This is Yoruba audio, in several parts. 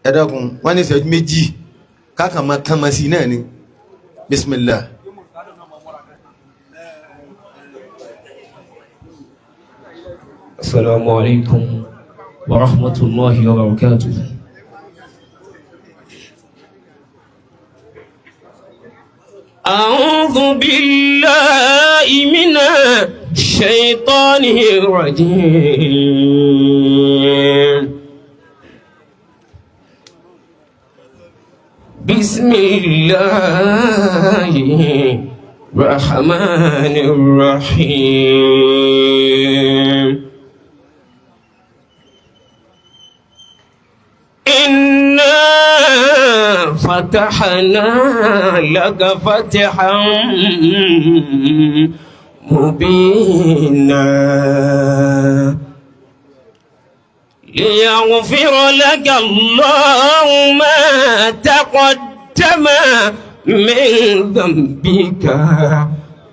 Ẹ dákun, wọ́n ní ìṣẹ́jú méjì kákan máa kán máa sí náà ni. Bismillah. السلام عليكم ورحمة الله وبركاته. أعوذ بالله من الشيطان الرجيم. بسم الله الرحمن الرحيم. إنا فتحنا لك فتحا مبينا ليغفر لك الله ما تقدم من ذنبك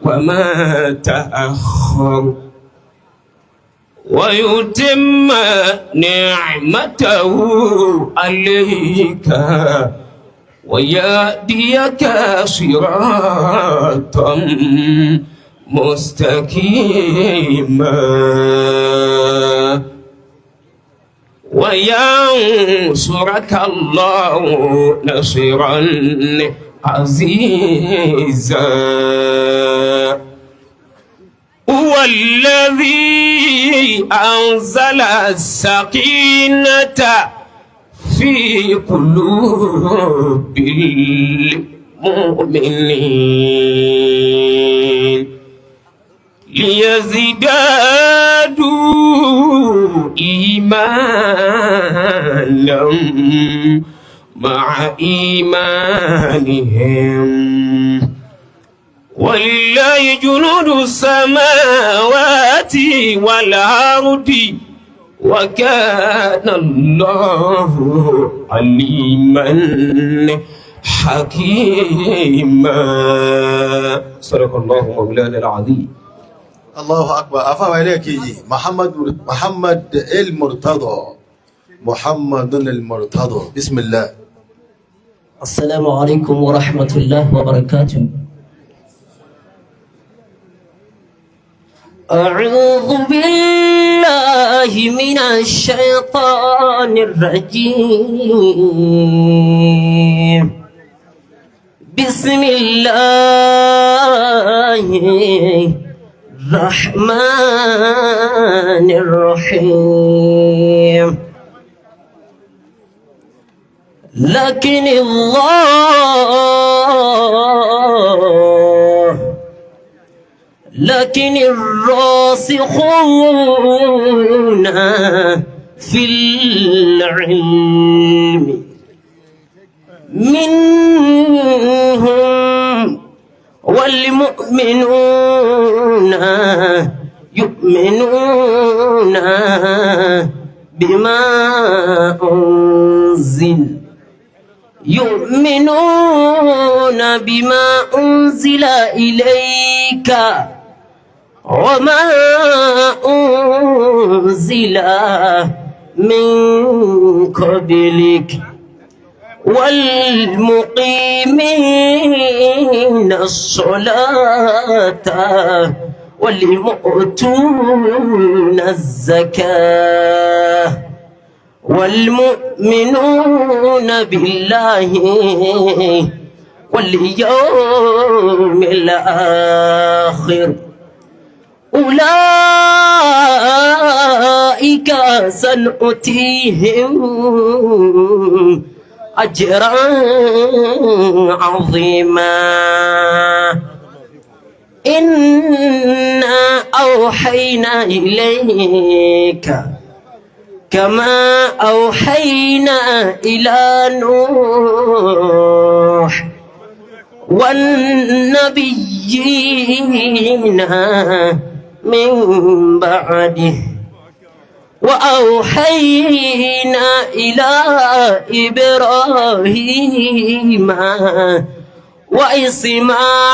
وما تأخر ويتم نعمته عليك ويهديك صراطا مستقيما وينصرك الله نصرا عزيزا. هو الذي أنزل السكينة في قلوب المؤمنين ليزدادوا إيمانا مع إيمانهم ولله جنود السماوات والأرض وكان الله عليما حكيما. صدق الله مولانا العظيم. Allahu akbar. Afáwọn ẹlẹ́ẹ̀kejì, Muhammad Muhammad El Murtada, Muhammadun El Murtada. Bismillah. السلام عليكم ورحمة الله وبركاته. أعوذ بالله من الشيطان الرجيم. بسم الله الرحمن الرحيم. لكن الله لكن الراسخون في العلم منهم والمؤمنون يؤمنون بما أنزل يؤمنون بما أنزل إليك وما أنزل من قبلك والمقيمين الصلاة والمؤتون الزكاة والمؤمنون بالله واليوم الآخر أولئك سنؤتيهم أجرا عظيما. إنا أوحينا إليك كما أوحينا إلى نوح والنبيين من بعده وأوحينا إلى إبراهيم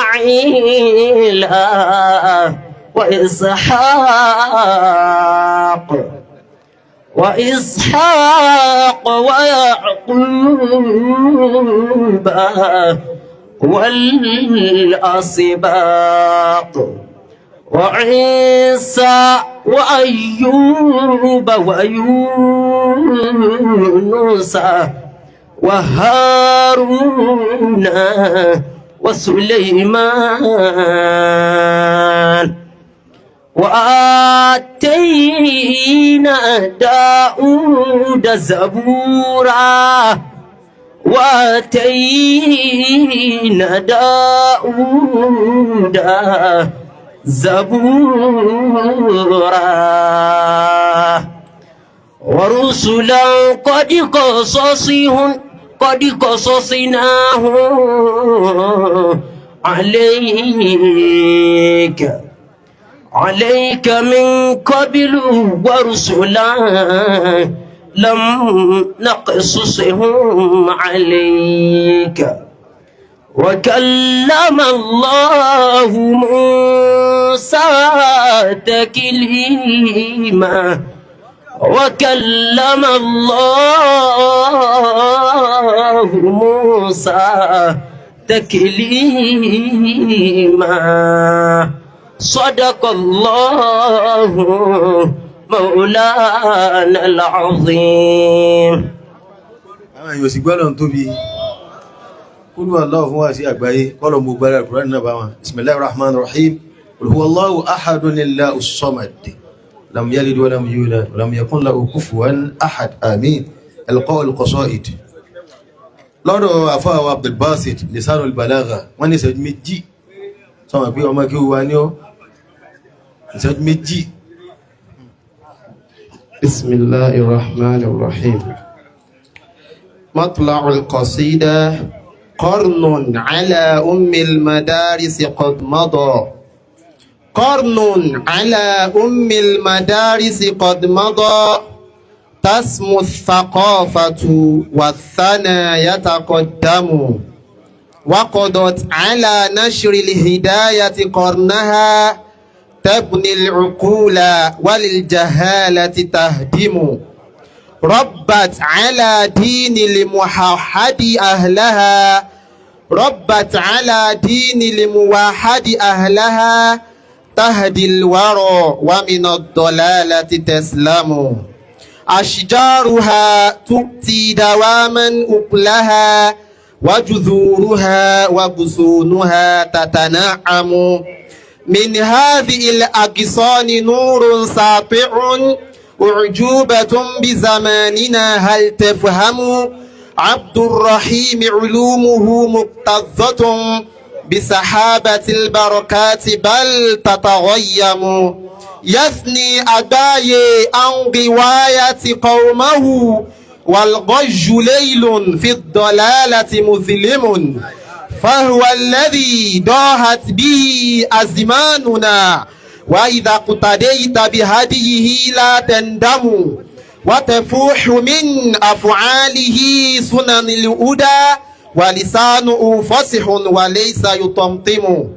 وإسماعيل وإسحاق وإسحاق ويعقوب والأسباط وعيسى وأيوب ويونس وهارون وسليمان وآتينا داود زبورا وآتينا داود زبورا ورسلا قد قصصناهم عليك من قبل ورسلا لم نقصصهم عليك وكلم الله موسى تكليما وكلم الله موسى تكليما صدق الله مولانا العظيم. Àwọn èèyàn sì gbọ́dọ̀ ń tóbi kúrú aláwọ̀ fún wa sí àgbáyé kọ́lọ̀ mú gbára Kùránì náà bá wọn. Bismillahir Rahmanir Rahim. Qul huwallahu ahadun Allahus samad. Lam yalid wa lam yulad wa lam yakun lahu kufuwan ahad. Àmín. Alqaul Qasaid. Lọ́dọ̀ àfáà Abdul Basit Lisanul Balagha, wọ́n ní ìṣẹ́jú méjì sọmọ pé ọmọ kí wà ní ọ́ ìṣẹ́jú méjì. بسم الله الرحمن الرحيم. مطلع القصيدة: قرن على أم المدارس قد مضى، قرن على أم المدارس قد مضى، تسمو الثقافة والثنى يتقدم، وقضت على نشر الهداية قرنها، تبني العقول وللجهالة تهدم، ربت على دين الموحد أهلها، ربت على دين الموحد أهلها، تهدي الورى ومن الضلالة تسلم، أشجارها تؤتي دواما أكلها، وجذورها وغصونها تتنعم، من هذه الأغصان نور ساطع، أعجوبة بزماننا هل تفهم، عبد الرحيم علومه مكتظة بسحابة البركات بل تتغيم، يثني أباي عن غواية قومه، والغج ليل في الضلالة مظلم، فهو الذي ضاهت به أزماننا، وإذا اقتديت بهديه لا تندم، وتفوح من أفعاله سنن الهدى، ولسانه فصح وليس يطمطم.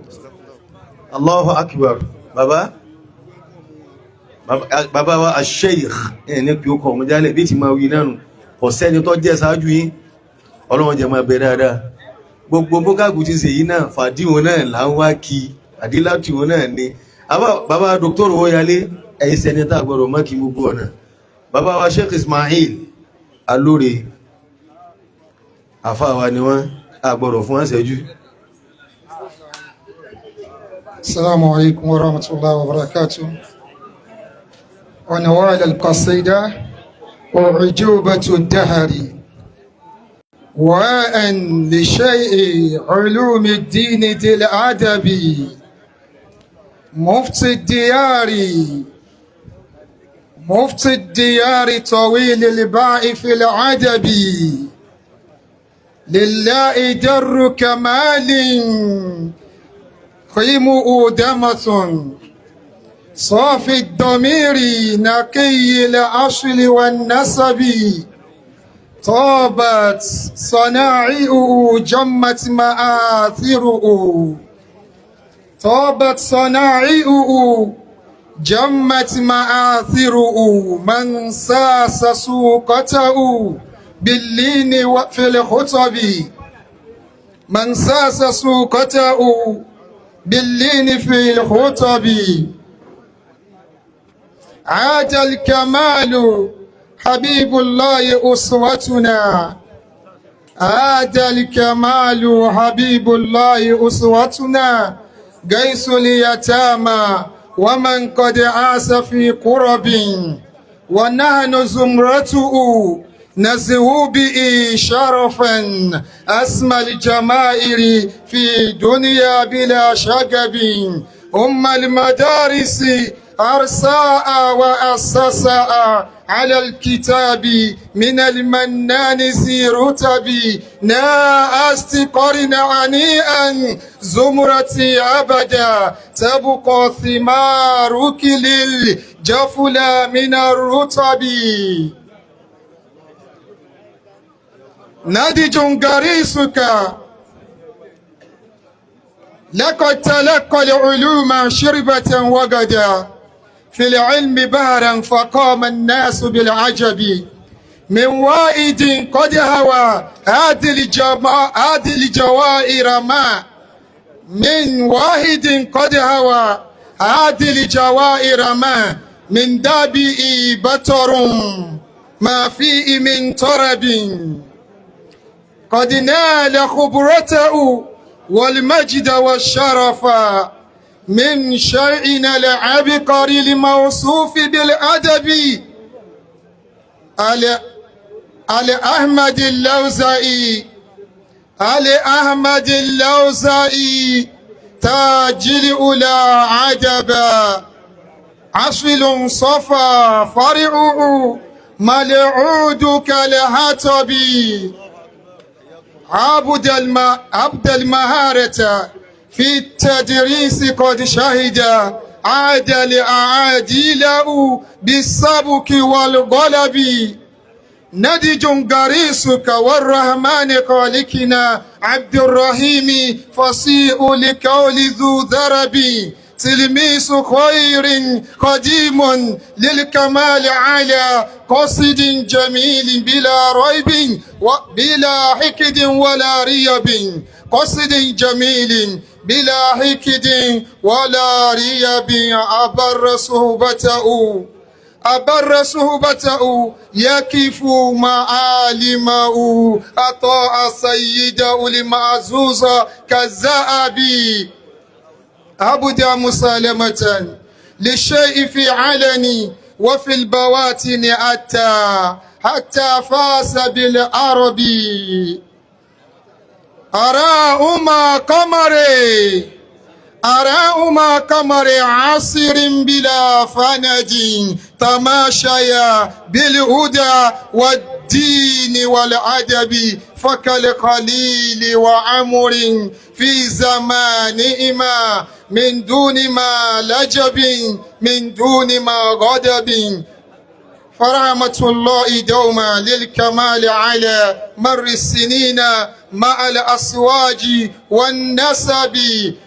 Allahu Akbar. Bàbá bàbá wa Sheikh ẹ̀ ní kí ó kọ̀ ọ̀hún jálẹ̀ bí ti máa wí náà nù, kò sẹ́ni tó jẹ́ ṣáájú yín, Ọlọ́run jẹ́ máa bẹ dáadáa. Gbogbo bókàgù ti ṣèyí náà fàdíwọn náà là ń wá kí àdílátìwọn náà ni. Bàbá Dr. Owóyalé ẹ̀yìn sẹ́ni tá a gbọ́dọ̀ mọ́ kí gbogbo ọ̀nà. Bàbá wa Sheikh Ismail Alóore àfáà wa ni wọ́n, a gbọ́dọ̀ fún wọn ṣẹ́jú. السلام عليكم ورحمة الله وبركاته. عنوان القصيدة: أعجوبة الدهر، وأن لشيء علوم الدين ذي الأدب، مفتي الديار، مفتي الديار طويل الباع في العدب، لله در كمال قيمه دمث، صافي الضمير نقي الأصل والنسب، طابت صناعئه جمت مآثره، طابت صناعئه جمت مآثره من ساس سوقته باللين في الخطب، من ساس سوقته باللين في الخطب. عاد الكمال حبيب الله أسوتنا، عاد الكمال حبيب الله أسوتنا، قيس اليتامى ومن قد عاس في قرب، ونحن زمرته نزهو به شرفا أسمى الجمائر في دنيا بلا شغب. أم المدارس أرساء وأسساء على الكتاب من المنان ذي رتب، نا أستقرن عنيئا زمرتي أبدا، تبقى ثمارك للجفلا من الرتب. ندج غريسك لقد تلقى العلوم شربة وغدا، في العلم بهرا فقام الناس بالعجب، من وائد قد هوى هذه الجوائر ما، من واحد قد هوى هذه الجوائر ما، من دابئ بتر ما فيه من طرب، قد نال خبرته والمجد والشرف، من شيئنا العبقري الموصوف بالأدب، الأحمد اللوزائي، الأحمد اللوزائي تاج الأولى عجبا، عسل صفا فرعه ملعود كالهتب، عبد المهارة في التدريس قد شهد، عاد لأعاديله بالسبك والغلب، ندج غريسك والرحمن خالقنا، عبد الرحيم فصيء لقول ذو ذرب، تلميذ خير قديم للكمال على قصد جميل بلا ريب وبلا حقد ولا ريب، قصد جميل بلا حقد ولا ريب، أبر صحبته، أبر صحبته يكف معالمه، أطاع سيده المعزوز كالذهب، أبدى مسالمة للشيء في علني وفي البواتن أتى، حتى فاز بالعرب. أراهما قمري، أراهما قمر عصر بلا فند، تماشيا بالهدى والدين والأدب، فكالقليل وعمر في زمانهما، من دون ما لجب من دون ما غضب. فرحمة الله دوما للكمال على مر السنين مع الأسواج والنسب،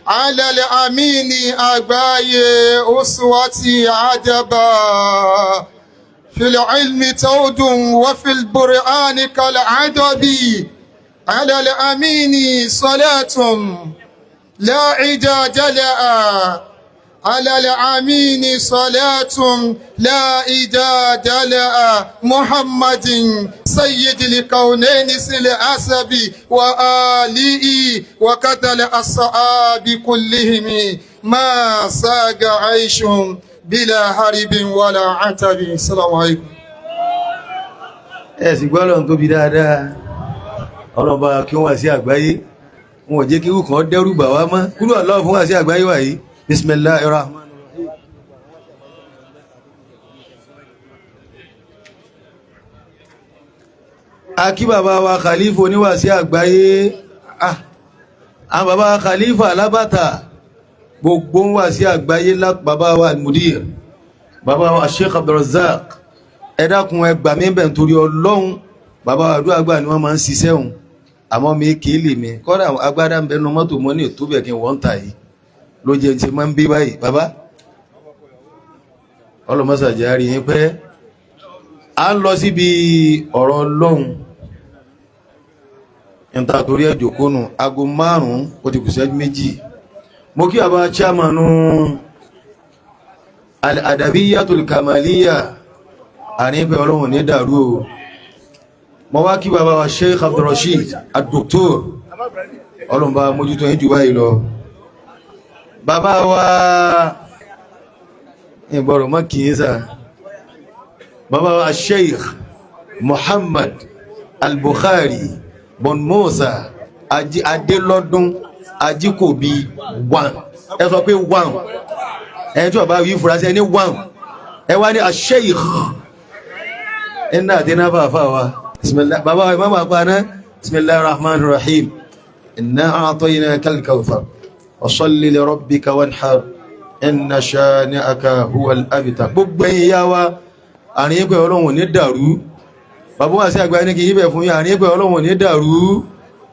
على الأمين أباي أسوتي عجبا، في العلم تود وفي البرهان كالعدب، على الأمين صلاة لا عداد لها، على الأمين صلاة لا عداد لها، محمد سيد الكونين الأسب وآله وقتل الأصحاب كلهم، ما ساق عيش بلا هرب ولا عتب. السلام عليكم. Ẹ sì gbọ́ Ọlọ́run tóbi dáadáa. Ọlọ́run bá kí wọ́n wá sí àgbáyé, wọn ò jẹ́ kí irú kan dẹ́rù bà wá mọ́. Kúrò Allah fún wá sí àgbáyé wà yìí. Bismillahir Rahmanir Rahim. Akí bàbá wa Khalifa oníwàsí àgbáyé, àwọn bàbá wa Khalifa alábàtà gbogbo ń wà sí àgbáyé, bàbá wa Al-Mudir, bàbá wa Sheikh Abdulrazak, ẹ dákun ẹ gbà mí bẹ̀ nítorí Ọlọ́run. Bàbá wa àdúrà gbà ni wọ́n máa ń ṣiṣẹ́ òun, àmọ́ mi kì í lè mi kọ́dà agbádá ń bẹnu mọ́tò mọ́ ní ètò bẹ̀ kí n wọ́n ń ta yìí ló jẹ́ ṣe máa ń bí báyìí. Bàbá Ọlọ́mọ́sàjẹ́ àrí yín pẹ́. A ń lọ síbi ọ̀rọ̀ Ọlọ́run níta torí ẹ̀ jòkónù aago 5 ó ti kù ṣẹ́jú 2. Mo kí àbá chairmanu Al-Adabiyyatul Kamaliyya, àní pé Ọlọ́run ní dàrú o. Mo wá kí bàbá wa Sheikh Abdulrasheed ad-Doctor, Ọlọ́run bá mójútó yín jù báyìí lọ. Bàbá wa ìgbọ̀rọ̀ mọ́ kì í sà, bàbá wa Sheikh Muhammad Al-Bukhari bon Musa Adélọ́dún Ajíkòbí 1. Ẹ sọ pé 1, ẹni tí wọ́n bá wí fura sí ẹni 1. Ẹ wá ní Sheikh iná àti iná fàáfàá wa. Bismillah, bàbá wa imam àpáná. Bismillahir rahmanir rahim. Inna a'tainaka al-kawthar fasalli li rabbika wanhar inna shani'aka huwal abtar. Gbogbo ẹ̀yin ìyá wa, àárín pé Ọlọ́run ní dàrú. Bàbá wa sí àgbà ní kí yíbẹ̀ fún yín, àárín pé Ọlọ́run ní dàrú.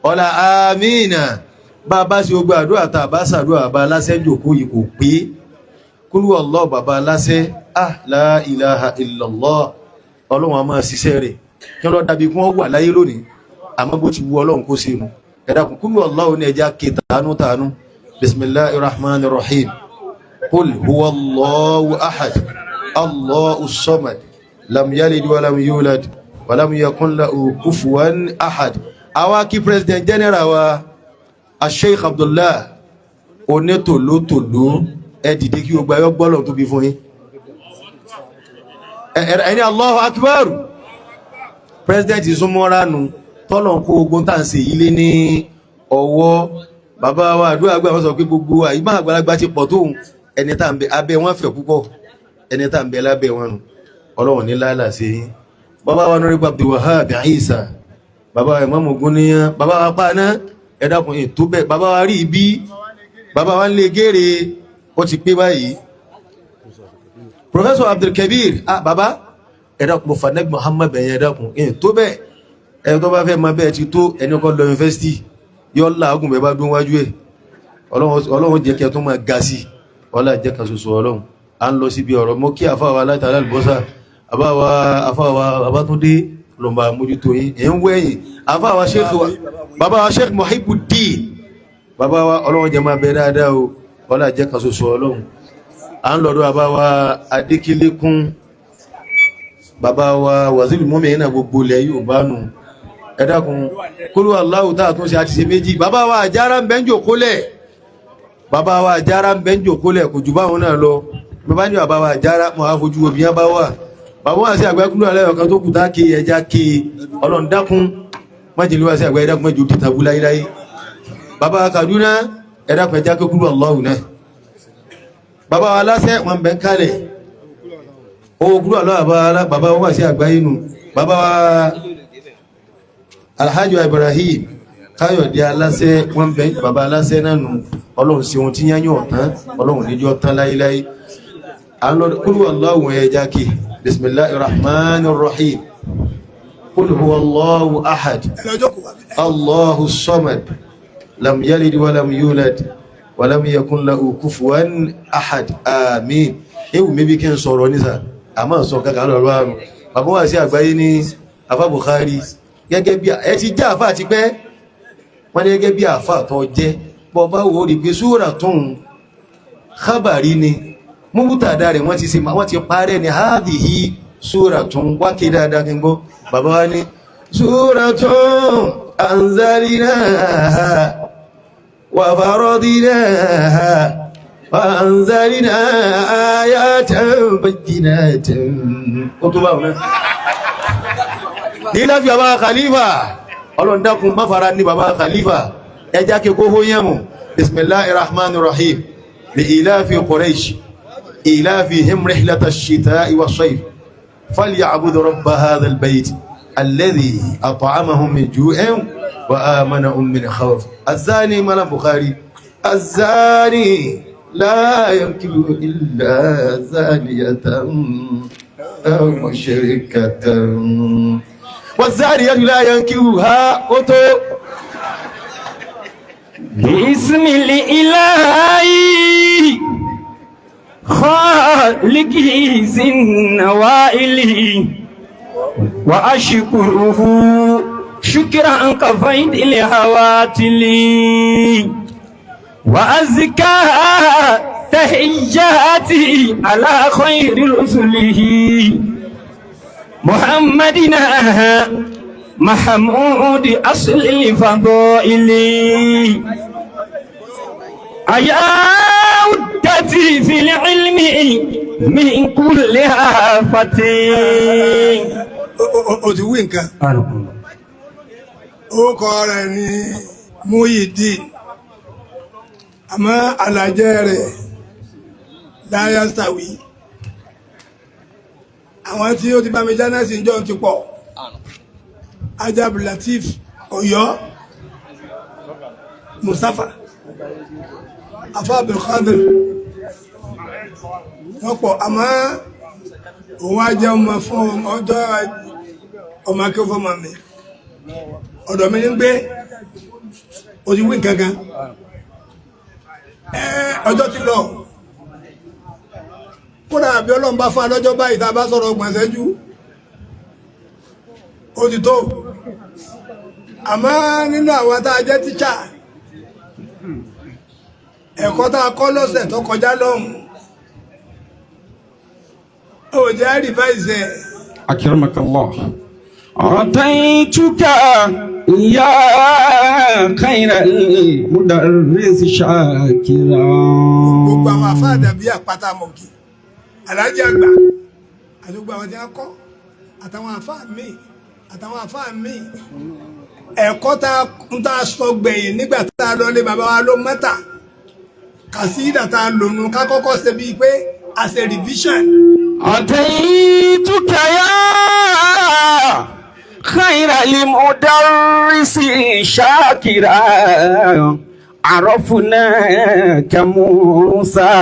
Ọlá amínà. Bàbá sí ogbà àdúrà tá a bá sàdúrà bàbá aláṣẹ jòkó yìí kò pé. Kúlú Allah bàbá aláṣẹ, ah la ilaha illallah. Ọlọ́run a máa ṣiṣẹ́ rẹ̀ kí wọ́n dàbí kí wọ́n wà láyé lónìí, àmọ́ bó ti wu Ọlọ́run kó ṣe mu. Ẹ dákun, kúlú Allah ní ẹja ké tàánú tàánú. Bismillahir rahmanir rahim. Qul huwa Allahu ahad, Allahu samad, lam yalid wa lam yulad wa lam yakun lahu kufuwan ahad. Àwa kí president general wa Sheikh Abdullah onítòlótòló, ẹ dìde kí o gba ẹyọ gbọ́lọ̀ tóbi fún yín. Ẹni Allahu Akbar. President súnmọ́ránu tọ́lọ̀ kó ogun tá à ń ṣe yìí lé ní ọwọ́. Bàbá wa àdúrà gbà wọ́n sọ pé gbogbo àyíbá àgbàlagbà ti pọ̀ tóun, ẹni tá à ń bẹ abẹ́ wọn fẹ̀ púpọ̀, ẹni tá à ń bẹ lábẹ́ wọn nù. Ọlọ́run ní lálà sí yín. Bàbá wa nórí Abdulwahab Isa, bàbá wa Imam Gúnníyàn, bàbá wa paná, ẹ dákun ètò bẹ́ẹ̀. Bàbá wa rí ibi, bàbá wa ń lé géèrè, ó ti pé báyìí. Professor Abdulkabir, ah bàbá ẹ dákun, mo fà nẹ́bí Muhammad bẹ̀yẹn, ẹ dákun ètò bẹ́ẹ̀. Ẹni tó bá fẹ́ máa bẹ́ẹ̀ ti tó ẹni kọ́ lọ yunifásitì yọ làágùn bẹ́ẹ̀ bá dún wájú ẹ̀. Ọlọ́run jẹ́ kí ẹ tó máa ga sí ọlá jẹ́ kan ṣoṣo. Ọlọ́run à ń lọ síbi ọ̀rọ̀. Mo kí àfáwà látara àlùbọ́sà, àbáwà àfáwà Babátúndé lọ́nba mójútó yín ẹ̀ ń wẹ̀yìn. Àfáwà Sheikh wa, bàbá wa Sheikh Muhibuddin, bàbá wa Ọlọ́run jẹ́ máa bẹ dáadáa o, ọlá jẹ́ kan ṣoṣo. Ọlọ́run à ń lọ́dọ̀ bàbá wa Adékílékún, bàbá wa Waziri Mọ́mí náà, gbogbo ilẹ̀ yóò bá nù. Ẹ dákun, kúrú Allahu tá a tún ṣe àti ṣe méjì. Bàbá wa Àjàrà ń bẹ́ ń jòkólẹ̀, bàbá wa Àjàrà ń bẹ́ ń jòkólẹ̀, kò jù báwọn náà lọ. Bàbá ní bàbá wa Àjàrà mọ̀ àfojú òbí yẹn bá wà. Bàbá wa sí àgbẹ̀ kúrú alẹ́ ọ̀kan tó kù tá kí ẹja kí. Ọlọ́run dákun májèlé wa sí àgbẹ̀, ẹ dákun mẹ́jọ dìtàbù láyéláyé. Bàbá wa Kaduna, ẹ dákun ẹja kúrú Allahu náà. Bàbá wa aláṣẹ wọn bẹ́ ń kalẹ̀ owó kúrú Allahu. Bàbá wa sí àgbáyé nù. Bàbá wa Alhaji Ibrahim Káyọ̀dé aláṣẹ wọn bẹ bàbá aláṣẹ náà nù. Ọlọ́run sí ohun tí yányàn ọ̀tán, Ọlọ́run níjọ́ tán láyéláyé. À ń lọ kúrú Allahu ẹja kí. Bismillahir rahmanir rahim. Qul huwa Allahu ahad, Allahu samad, lam yalid wa lam yulad wa lam yakun lahu kufuwan ahad. Àmín. Ewu mi bí kí n sọ̀rọ̀ nísà àmọ́ sọ kankan lọ́rọ̀ àrùn. Bàbá wa sí àgbáyé ní afa Bukhari, gẹ́gẹ́ bí ẹ ti jẹ́ àfa àti pẹ́ wọ́n ní gẹ́gẹ́ bí àfa tó jẹ́ bọ́ bá wo rí pé súrà tóun kábàrí ni múbútàdá rẹ̀ wọ́n ti ṣe wọ́n ti parẹ́ ní háàdìhí súrà tóun wákè dáadáa kí n gbọ́. Bàbá wa ní súrà tóun anzalnaha wa faradnaha wa anzalna ayatan bayyinatin. Ó tó bá wọn náà ní láfi bàbá khalifa. Ọlọ́run dákun má fara ní bàbá khalifa, ẹjá kí kó hó yẹ̀mù. Bismillahir rahmanir rahim. Li ilafi quraish ilafihim rihlata ash-shita'i was-sayf falya'budu rabba hadha al-bayt alladhi at'amahum min ju'in wa amanahum min khawf. Az-zani malam Bukhari, az-zani la yankihu illa zaniyatan aw mushrikatan والزانية لا ينكحها. أوتو بسم الإله خالقي ذي النوائل وأشكره شكرا كفيد الهواتل وأزكى تحياتي على خير رسله محمدنا محمود أصل الفضائل أيا عدتي في العلم من كل آفة. O ti wí nǹkan. Orúkọ rẹ̀ ní Muyideen, àmọ́ alàjẹ́ rẹ̀ láyásàwí. Àwọn tí ó ti bá mi jáná sí ìjọ ti pọ̀. Ajab Latif Ọ̀yọ́, Mustapha Afa Abdulkadir, wọ́n pọ̀. Àmọ́ òun á jẹ́ ọmọ fún ọjọ́ ọmọ akẹ́kọ̀ọ́ fọmọ mi, ọ̀dọ̀ mi ní gbé. O ti wí nǹkan kan. Ọjọ́ ti lọ. Kódà àbí Ọlọ́run bá fún alọ́jọ́ báyìí, tá a bá sọ̀rọ̀ 30 ṣẹ́jú, ó ti tó. Àmọ́ nínú àwọn tá a jẹ́ tíṣà, ẹ̀kọ́ tá a kọ́ lọ́sẹ̀ tó kọjá lọ́hùn, ó jẹ́ rìváìsì ẹ̀. أكرمك الله. أعطيتك يا خير المدرس شاكرا. Gbogbo àwọn àfáàdà bíi àpáta mọ̀kì, aláàjì àgbà, àti gbogbo àwọn tí wọ́n kọ́, àtàwọn àfáà míì, àtàwọn àfáà míì, ẹ̀kọ́ tá a sọ gbẹ̀yìn nígbà tá a lọ lé bàbá wa ló mọ́tà kàsídà tá a lò nù, ká kọ́kọ́ ṣe bíi pé a ṣe revision. أتيتك يا خير المدرس شاكرا. عرفناك موسى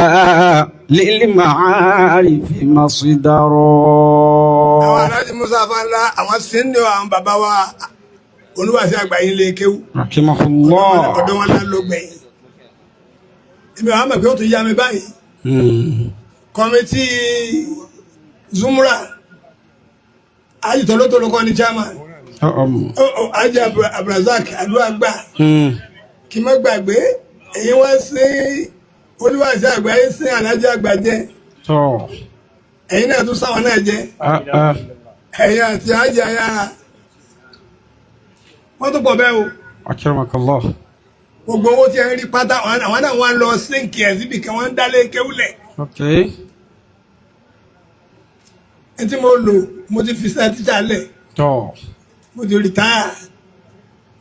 للمعارف مصدر. Àwọn aláàjì Musa Fanla, àwọn sínú àwọn bàbá wa oníwàásí àgbáyé lè kéwú. رحمه الله. Ọ̀dọ̀ wọn lá ló gbẹ̀yìn. Èmi àwọn àmọ̀ pé ó tún yá mi báyìí. Kọ́mítì Zumra, ayítọ́lótóló kọ́ ni chairman. Ajé Abdulrasaq àdúrà gbà. Kí n má gbàgbé èyí wọ́n sí oníwàásí àgbáyé sí aláàjì àgbà jẹ́. Ẹ̀yin náà tún sáwọn náà jẹ́. Ẹ̀yin àti ajé ayára wọ́n tún pọ̀ bẹ́ẹ̀ o. أكرمك الله. Gbogbo owó tí ẹ ń rí pátá, àwọn náà wọ́n lọ sínkì ẹ̀ síbi kan, wọ́n ń dálé kéwúlẹ̀. Ẹ tí mo lò, mo ti fi sẹ́ tíṣà lẹ̀. Mo ti rìtáyà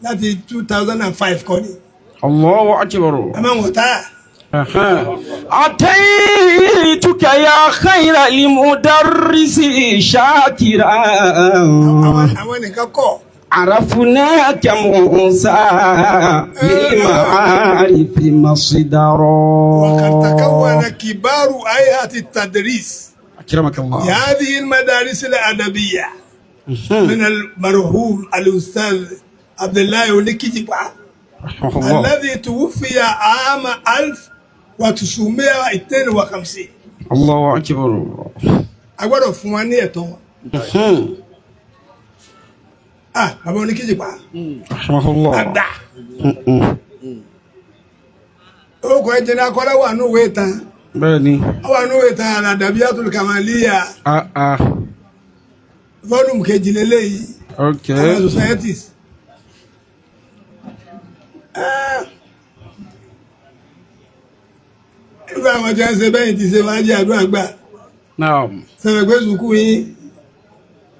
láti 2005 kọ́ ni. الله أكبر. Ẹ máa ń wọ̀ táyà. أتيتك يا خير المدرس شاكرا. Àwọn nìkan kọ́. عرفناك موسى للمعارف مصدر. وقد تكون كبار هيئة التدريس أكرمك الله. في هذه المدارس الأدبية من المرحوم الأستاذ عبد الله ولكيجيبا رحمه الله. الذي توفي عام 1952. الله أكبر. A gbọ́dọ̀ fún wa ní ẹ̀tọ́ wọn. Ah, bàbá oníkíjìpá. رحمه الله. Àgbà. Orúkọ ẹ̀jẹ̀ ní akọ́lá wà ní òwe ìtàn. Bẹ́ẹ̀ni. Ó wà ní òwe ìtàn Al-Adabiyatul Kamaliya. Volume kejì lélẹ́yìí. Àwọn societies. Irú àwọn tí wọ́n ṣe bẹ́yìn ti ṣe máa jẹ́ àdúrà gbà. Sọ̀rọ̀ pé sùkú yín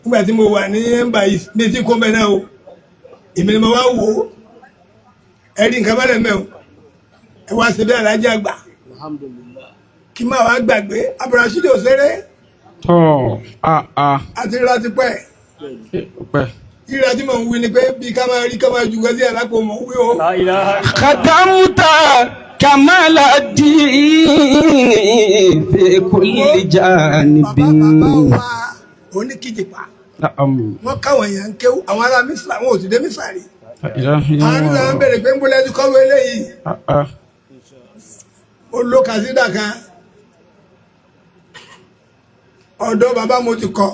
nígbà tí mo wà ní ẹ̀mbà yìí bí tí kò mẹ́ náà o, èmi ni mo wá wò ó. Ẹ rí nǹkan bẹ́lẹ̀ mẹ́ o, ẹ wá ṣe bí alájà àgbà. Kí má wàá gbàgbé Abdulrasheed Òṣèré. Àti rírà ti pẹ́. Rírà tí mò ń wí ni pé bí ká máa rí ká máa ju gẹ́sí àlápò mò ń wí o. خدمت كمال الدين في كل جانب. Bàbá wa oníkìjìpá, wọ́n káwọn èèyàn ń kéwú, àwọn ará Mísírà, wọn ò sì dé Mísírà rí. Àwọn Mísírà ń bèrè pé ń bọ́lá ẹjú kọ́wé eléyìí. Ó ló kàsídà kan. Ọ̀dọ̀ bàbá mo ti kọ́.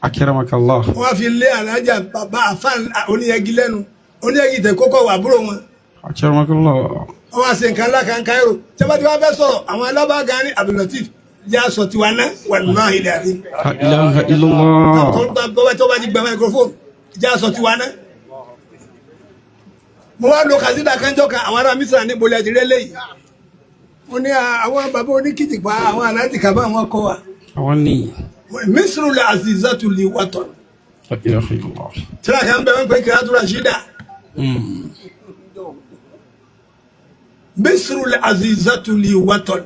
Akramakallah. Wọ́n fi lé alájà bàbá àfáà oníyẹgi lẹ́nu, oníyẹgi tẹ̀ kókó wà àbúrò wọn. Akramakallah. Wọ́n wá ṣe nǹkan ńlá kan Cairo tí wọ́n ti wá fẹ́ sọ̀rọ̀ àwọn alábàgà ní Abdulateef jẹ́ aṣọ tiwa ná, wallahi alazim. La ilaha illallah. Tó bá ti gba microphone, jẹ́ aṣọ tiwa ná. Mo wá lo kàzídà kanjọ́ kan, àwọn ará Mísírà ní bolẹ̀ àti rẹ́lẹ̀ yìí. Mo ní àwọn bàbá oníkìtìpá, àwọn aláàjì kàbá àwọn kọ́ wa. Àwọn ní. Mísírù lè azizatu li watan. La ilaha illallah. Tíra kan bẹ wọ́n pé Kiratu Rashida. Mísírù lè azizatu li watan.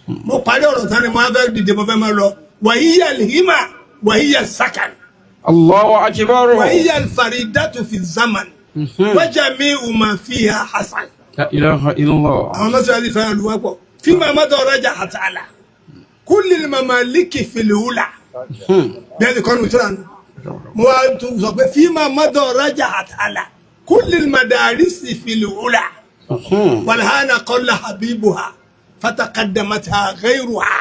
Mo parí ọ̀rọ̀ tán ni mo á fẹ́ dìde, mo fẹ́ máa lọ. Wàhíyà lihima wàhíyà sakan. Allahu akbar. Wàhíyà faridatu fi zaman. Wajami'u ma fiha hasan. La ilaha illallah. Àwọn mọ́sálásí fẹ́ràn lu wọ́pọ̀. Fíìmù amátọ̀ ọ̀rọ̀jà àtàlà. Kulli mamaliki fil ula. Bẹ́ẹ̀ ni kọ́nù tíra nù. Mo wá tún sọ pé fíìmù amátọ̀ ọ̀rọ̀jà àtàlà. Kulli madarisi fil ula. Walhana qalla habibuha. Fataqaddamatha ghayruha.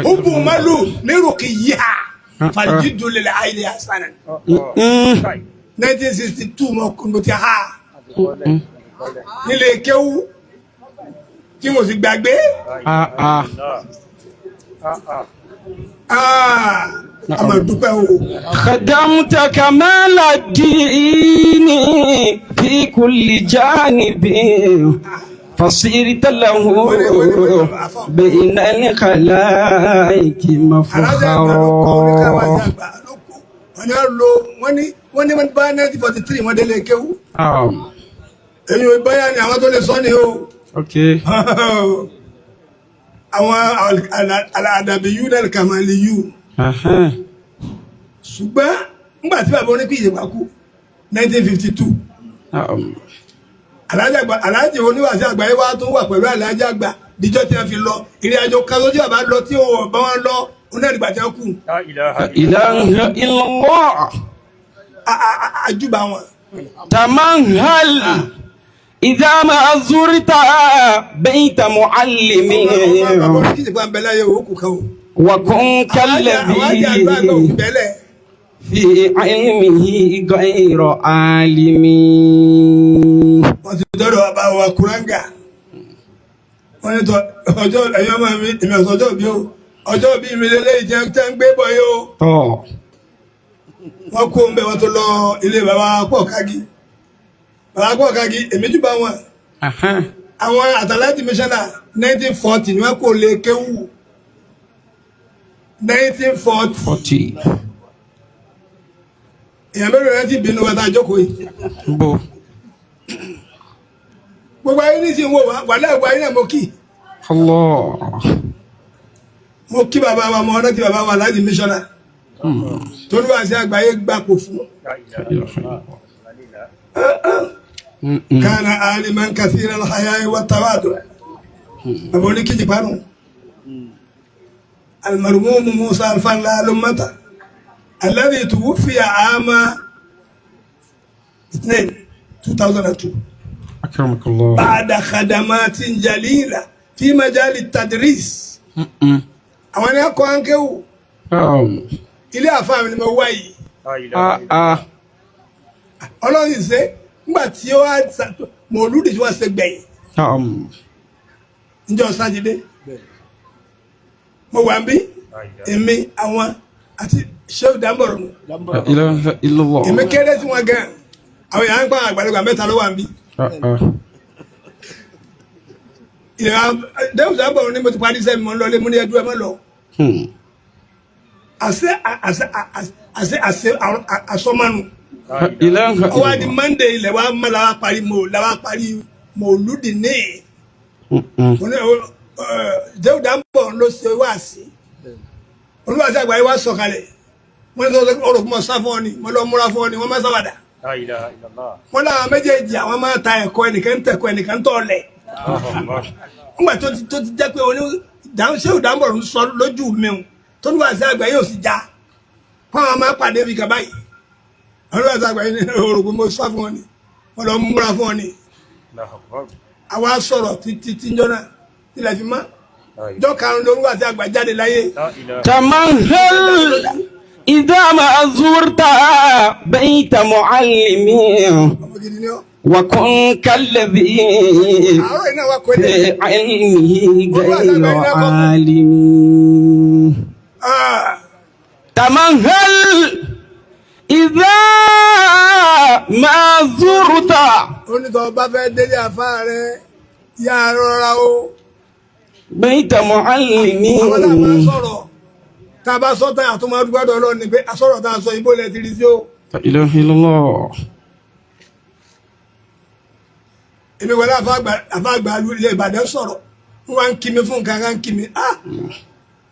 Hubbu malu liruqiyiha. Faljiddu lil ayni hasanan. 1962 mo ti ha. Nílé kéwú tí mo sì gbàgbé. Ah ah. A máa dúpẹ́ o. خدمت كمال الدين في كل جانب فصرت له بين الخلائق Alájà àgbà ló kọ́ oníkàwá مفخرا. àgbà ló kọ́. Wọ́n ní lo wọ́n ní wọ́n bá 1943 wọ́n délé kéwú. Èyí ò báyà ni àwọn tó lè sọ ni o. Okay. Àwọn àdàbí yú náà kàmáàlì yú. Ṣùgbọ́n nígbà tí bàbá oníkì ìjẹ̀pá kú 1952. Aláàjì oníwàásí àgbáyé wa tó wà pẹ̀lú aláàjì àgbà díjọ́ tí wọ́n fi lọ ìrìn àjò kan tó tí bàbá lọ tí wọ́n bá wọn lọ onáàdìgbà tí wọ́n kú. La ilaha illallah. Àjùbà wọn. تمهل إذا ما زرت بيت معلم Bàbá oníkì ìjẹ̀pá ń bẹ láyé òkú kan o. وكن Àwọn àjẹ́ àgbà àgbà òfin كالذي bẹ́lẹ̀. في علمه غير عالم. Wọ́n ti dọ́dọ̀ bàbá wa Kúrángà. Wọ́n ní tọ́ ọjọ́ ẹ̀yọ́ máa mi èmi ọ̀sán ọjọ́ bí o. Ọjọ́ bí mi lélẹ́yìí jẹ́ tẹ́ ń gbé bọ̀ yìí o. Tọ́. Wọ́n kó ń bẹ̀ wọ́n tó lọ ilé bàbá pọ̀ kági. Bàbá pọ̀ kági èmi jùbà wọn. Àwọn àtàlájì mísánà 1940 ni wọ́n kò lè kéwù. 1940. 40. Èèyàn mélòó rẹ ti bínú wa tá a jókòó yìí. Bó. Gbogbo ayé ní sì ń wò wá, wàhálà ìwà ayé náà mo kì. Allah. Mo kí bàbá wa, mo ọ̀nà tí bàbá wa láti mísọ́nà. Torí wá sí àgbáyé gbapò fún. Kana aliman kathira al-haya'i wa tawadu. Bàbá oníkìjì panu. Al-marhum Musa Alfanla Alumata. Alladhi tuwuffiya ama 2 2002. Akramakallah. Ba'da khadamatin jalila fi majali tadris. Àwọn ẹni akọ ankéwù. Ilé àfáà mi ni mo wá yìí. Ọlọ́run ṣe nígbà tí ó wá mọ̀lúdì tí wọ́n ṣe gbẹ̀yìn. Níjọ́ Sátidé. Mo wà ń bí èmi àwọn àti Shehu Dambọ̀rọ̀ nù. La ilaha illallah. Èmi kéré sí wọn gan. Àwọn èèyàn ń pa àgbàlagbà mẹ́ta ló wà ń bí. Ìyá Shehu Dambọ̀rọ̀ ni mo ti parí sẹ́mi mo ń lọ lé mo ní ẹdú ẹ mọ́ lọ. Àṣẹ àṣẹ àṣẹ àṣẹ àṣọmánu. Ó wá di Monday ilẹ̀ wa mọ́ la wá parí mo la wá parí mọ̀lúdì ní. Shehu Dambọ̀rọ̀ ló ṣe wá sí. Olúwa sí àgbáyé wá sọ̀kalẹ̀. Wọ́n ní sọ ọ̀rọ̀ fún ọ sá fún ọ ni, mo lọ múra fún ọ ni, wọ́n má sábàdà. Wọ́n láwọn méjèèjì àwọn máa ta ẹ̀kọ́ ẹnìkan ń tẹ̀kọ́ ẹnìkan ń tọ̀ lẹ̀. Nígbà tó ti jẹ́ pé oní Shehu Dambọ̀rọ̀ ń sọ lójú mi o, tó ní wàá sí àgbáyé ò sì já. Wọ́n àwọn máa pàdé bí kaba yìí. Olúwa sí àgbáyé ní ọ̀rọ̀ fún mo sá fún ọ ni, mo lọ múra fún ọ ni. Àwa sọ̀rọ̀ títí tí ń jọ́nà tilẹ̀ fi mọ́. Jọ́ karùn-ún lórí wàásù àgbà jáde láyé. تمهل إذا ما زرت بيت معلم Ọmọ gidi ni ọ́. وكن كالذي Àárọ̀ iná wa kọ́ في ilé. علمه غير عالم. Ah, تمهل إذا ما زرت ó ní tọ́ bá fẹ́ délé àfa rẹ̀ yá rọra o. بيت معلم. Àwọn tá a máa sọ̀rọ̀ tá a bá sọ tán àtúmọ̀ dúpẹ́ Ọlọ́run ni pé asọ̀rọ̀ tá a sọ ibo lẹ ti rí sí o. لا إله إلا الله. Èmi wọlé àfa àgbà ilẹ̀ Ìbàdàn sọ̀rọ̀ wọ́n wá ń kí mi fún nǹkan kan ń kí mi ah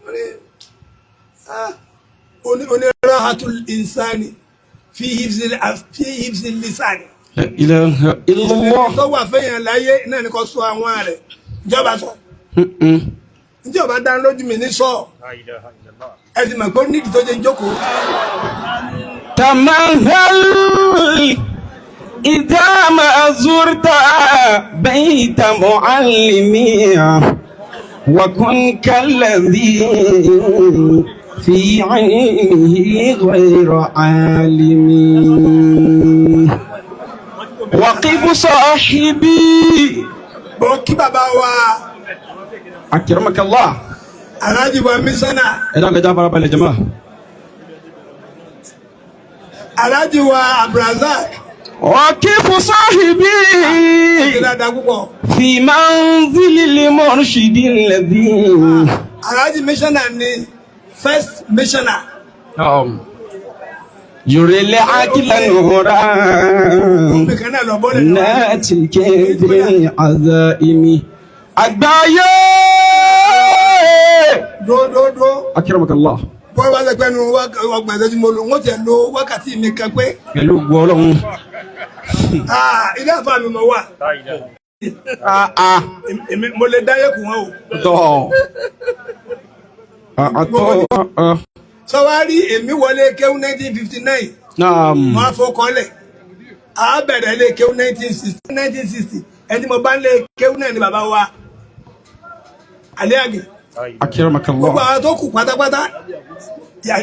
wọ́n ní ah oní rahatul insani fi hifzil lisani. لا إله إلا الله. Tó wà fẹ́yàn láyé náà ni kò sọ àwọn rẹ̀ ìjọba sọ ìjọba dá lójú mi ní sọ ẹ sì mọ̀ pé ó nídìí tó jẹ́ jókòó. تمهل إذا ما زرت بيت معلم وكن كالذي في علمه غير عالم. وقف صاحبي. Bọ̀ kí bàbá wa أكرمك الله. Alhaji wa mísánà إذا كنت يا جماعة. Alhaji wa Abdulrazak وقف صاحبي ṣe dáadáa púpọ̀. في منزل المرشد الذي Alhaji mísánà ni first missioner. نعم يري العقل نورا Omi kan náà lọ bọ́lẹ̀ lọ. ناتي العزائم àgbáyé. Dúró dúró dúró. أكرمك الله. Bọ́ wá sẹ́pẹ́ nu ọgbọ̀n ìṣẹ́jú mo lò wọ́n tiẹ̀ lo wákàtí mi kan pé Pẹ̀lú ògo Ọlọ́run. ah ilé àfa mi mọ̀ wà. Ah, ah. Èmi mo lè dáyé kù wọ́n o. Tọ́ àtọ́. Sọwárí èmi wọlé kéwú 1959. Naam. Mo á fọkànlẹ̀. A bẹ̀rẹ̀ lé kéwú 1960 1960 ẹni mo bá ń lé kéwú náà ni bàbá wa. Àlẹ́ àgè. أكرمك Gbogbo الله. àwọn tó kù pátápátá.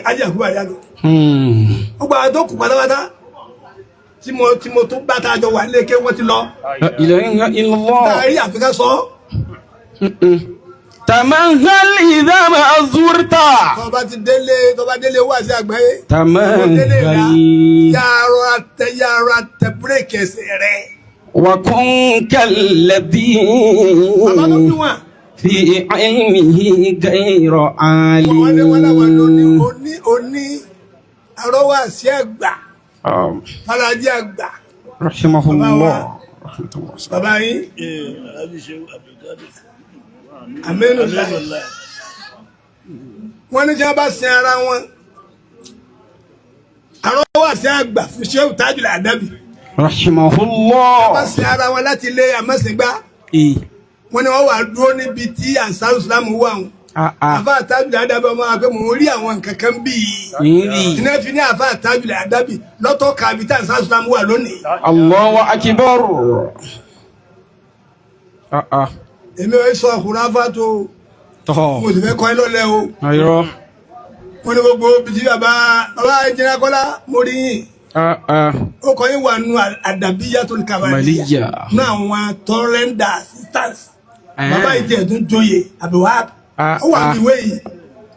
Ajé àkúrò àlẹ́ àgè. Gbogbo àwọn tó kù pátápátá tí mo tún bá tá a jọ wà lé kéwú wọ́n ti lọ. لا إله إلا الله. Táàrí àfikà sọ. تمهل إذا ما زرت. Tọba ti délé tọba délé wá sí àgbáyé. تمهل Yàrá tẹ bírèkì ẹsẹ̀ rẹ̀. وكن كالذي Bàbá tó bí wọn. في علمه غير Wọ́n ní wọ́n láwọn ló ní عالم. oní oní arọ́wà sí àgbà. Fọlájí àgbà. رحمه الله رحمة الله. Bàbá yín. Àmínú láì. Wọ́n ní tí wọ́n bá sin ara wọn. Arọ́wà sí àgbà fún Ṣéhù Tajul Adabi. رحمه Wọ́n bá الله. sin ara wọn láti ilé àmọ́sìngbá. إيه. Wọ́n ní wọ́n wà dúró níbi tí Ansaru Islam wà wọn. آه آه. Àfa Tajul Adabi ọmọ wa pé mò ń rí àwọn nǹkan kan bíi. إيه. Iná fi ní àfa Tajul Adabi lọ́tọ̀ kàbí tí Ansaru Islam wà lónìí. الله أكبر. آه آه. Èmi ò sọ ọkùnrin tó tọ́. mo sì fẹ́ kọ́ ẹ lọ́lẹ́ o. Ayọ̀. Wọ́n ní gbogbo ibi tí bàbá bàbá ẹnjìnà Kọ́lá mo rí yín. Ah ah. Ó kọ́ yín wà nù Àdàbíyàtul Kamaliyya. Maliyya. Ní àwọn tọ́rẹ́ndà assistance. Eh. Bàbá yìí tiẹ̀ tún joyè Abdulwahab. Ah, Ó wà ah. ní ìwé yìí.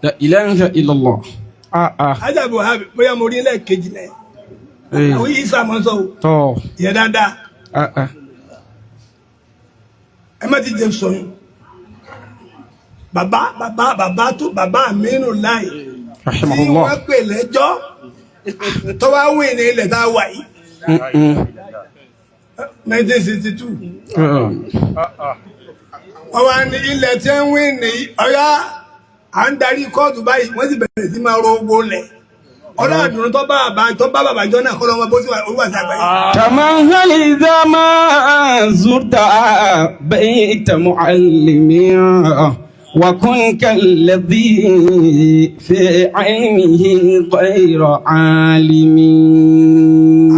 La ilaha illallah. Ah ah. Ajá Abdulwahab bóyá mo rí lẹ́ẹ̀kejì lẹ̀. Eh. Àwọn yìí sàmọ́ sọ o. Tọ́. Ìyẹn dáadáa. Ah ah. Ẹ má ti jẹun sọyún. Bàbá bàbá bàbá tó bàbá Aminu Lai. Tí Rahimahullah. wọ́n pè lẹ́jọ́ tó wá wí ní ilẹ̀ tá a wà yìí. 1962. Wọ́n wá ní ilẹ̀ tí ń wí ní ọ̀yá à ń darí kóòtù báyìí wọ́n sì bẹ̀rẹ̀ sí máa ro owó lẹ̀. Ọlọ́àdùnú tó bá bàbá tó bá bàbá jọ náà kọ́ lọ́mọ bó sì wà ó wà sí àgbáyé. تمهل إذا ما زرت بيت معلم وكن كالذي في علمه غير عالم.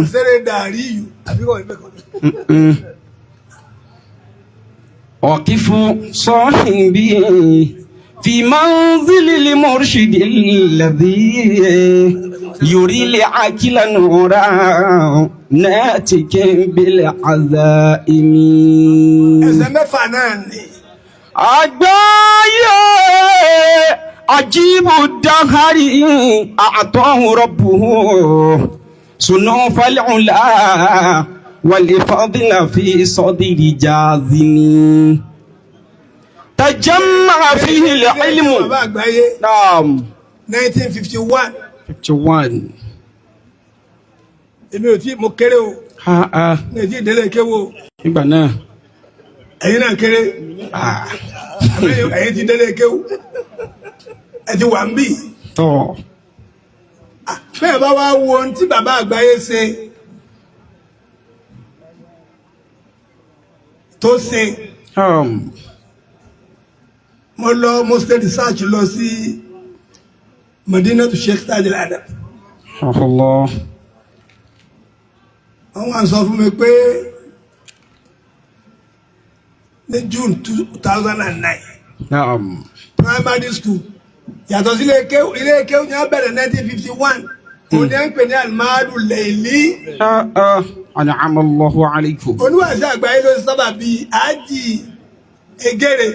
Àṣẹrẹ dàrí yìí àbíkọ́ ìbẹ́kọ̀. وقف صاحبي. في منزل المرشد الذي يري العاقل نورا ناتك بالعزائم. Ẹsẹ̀ mẹ́fà náà ni. Àgbáyé ajibu dahari àtọ́hún rọ́bùhù sunu falcula walifadila fi sọdiri jazimi tajamma fihi ilmu. Bàbá àgbáyé Naam. 1951. 51. Èmi ò tí mo kéré o. Ha ha. Mi ò tí ì délé kéwò. Nígbà náà. Ẹ̀yin náà kéré. Ah. Àmọ́ ẹ̀yin ti délé kéwò. Ẹ ti wà ń bì. Tọ́. Bẹ́ẹ̀ bá wá wo ohun tí bàbá àgbáyé ṣe tó ṣe. Mo lọ mo ṣe research lọ sí Madina to Sheikh Taj Al-Adab. Allah. Wọ́n wá sọ fún mi pé ní June 2009. Naam. Primary school yàtọ̀ sí ilé kéwú ní wọ́n bẹ̀rẹ̀ 1951. Òun ni wọ́n ń pè ní Alimadu Leili. An'ama Allahu alaykum. Oníwàásù àgbáyé ló sábà bíi ájì egére.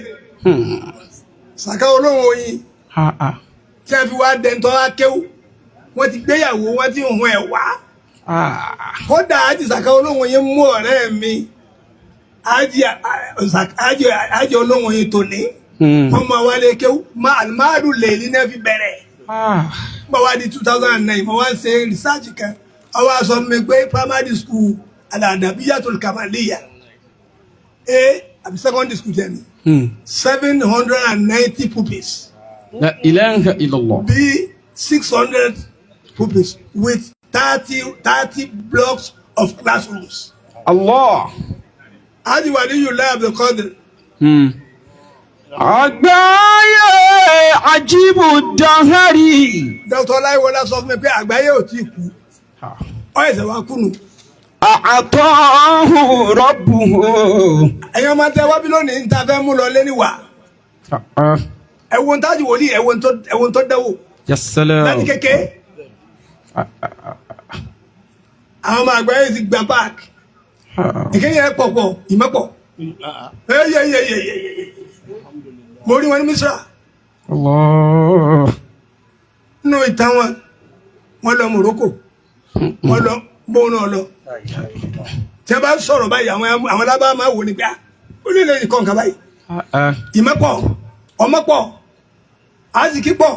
Sàká olóhùn oyin. Tí a fi wá dẹ̀ntọ́ akéwú, wọ́n ti gbéyàwó, wọ́n ti hun ẹ̀ wá. Kódà ájì sàká olóhùn oyin mú ọ̀rẹ́ mi ájì olóhùn oyin tòní. Wọ́n máa wálé kéwú Alimadu Leili náà fi bẹ̀rẹ̀. Mo wá di 2009, mo wá ń ṣe research kan. Ó wá sọ mi pé primary school Al-Adabiyatul Kamaliya A àbí secondary school jẹ́ ni 790 pupils. La ilaha illallah. B 600 pupils with 30 blocks of classrooms. Allah. Haji Waliyullah Abdul Qadir. Àgbáyé ajibu dahari. Dr. Ọláyíwọlá sọ fún mi pé àgbáyé ò tí kú. Ó ẹ̀sẹ̀ wá kùnú. Àtọ́hù rọ́bùhù. Ẹ̀yin ọmọ tẹ wábí lónìí ń ta fẹ́ mú lọ lé níwà. Ẹ̀wọ̀n tájì wòlíì ẹ̀wọ̀n tó dẹ́wò. Yasalam. Láti kéke. Àwọn ọmọ àgbáyé ti gba páàkì. Ìkéyìí ẹ̀ pọ̀pọ̀ ìmọ̀pọ̀. Mo rí wọn ní Misra. Allah. Nínú ìtàn wọn, wọ́n lọ Morocco, wọ́n lọ bóun náà lọ. Tí a bá sọ̀rọ̀ báyìí, àwọn alábàá máa wò ní pé ó lè lè kọ́ nǹkan báyìí. Ìmọ̀pọ̀, ọmọpọ̀, àzìkí pọ̀,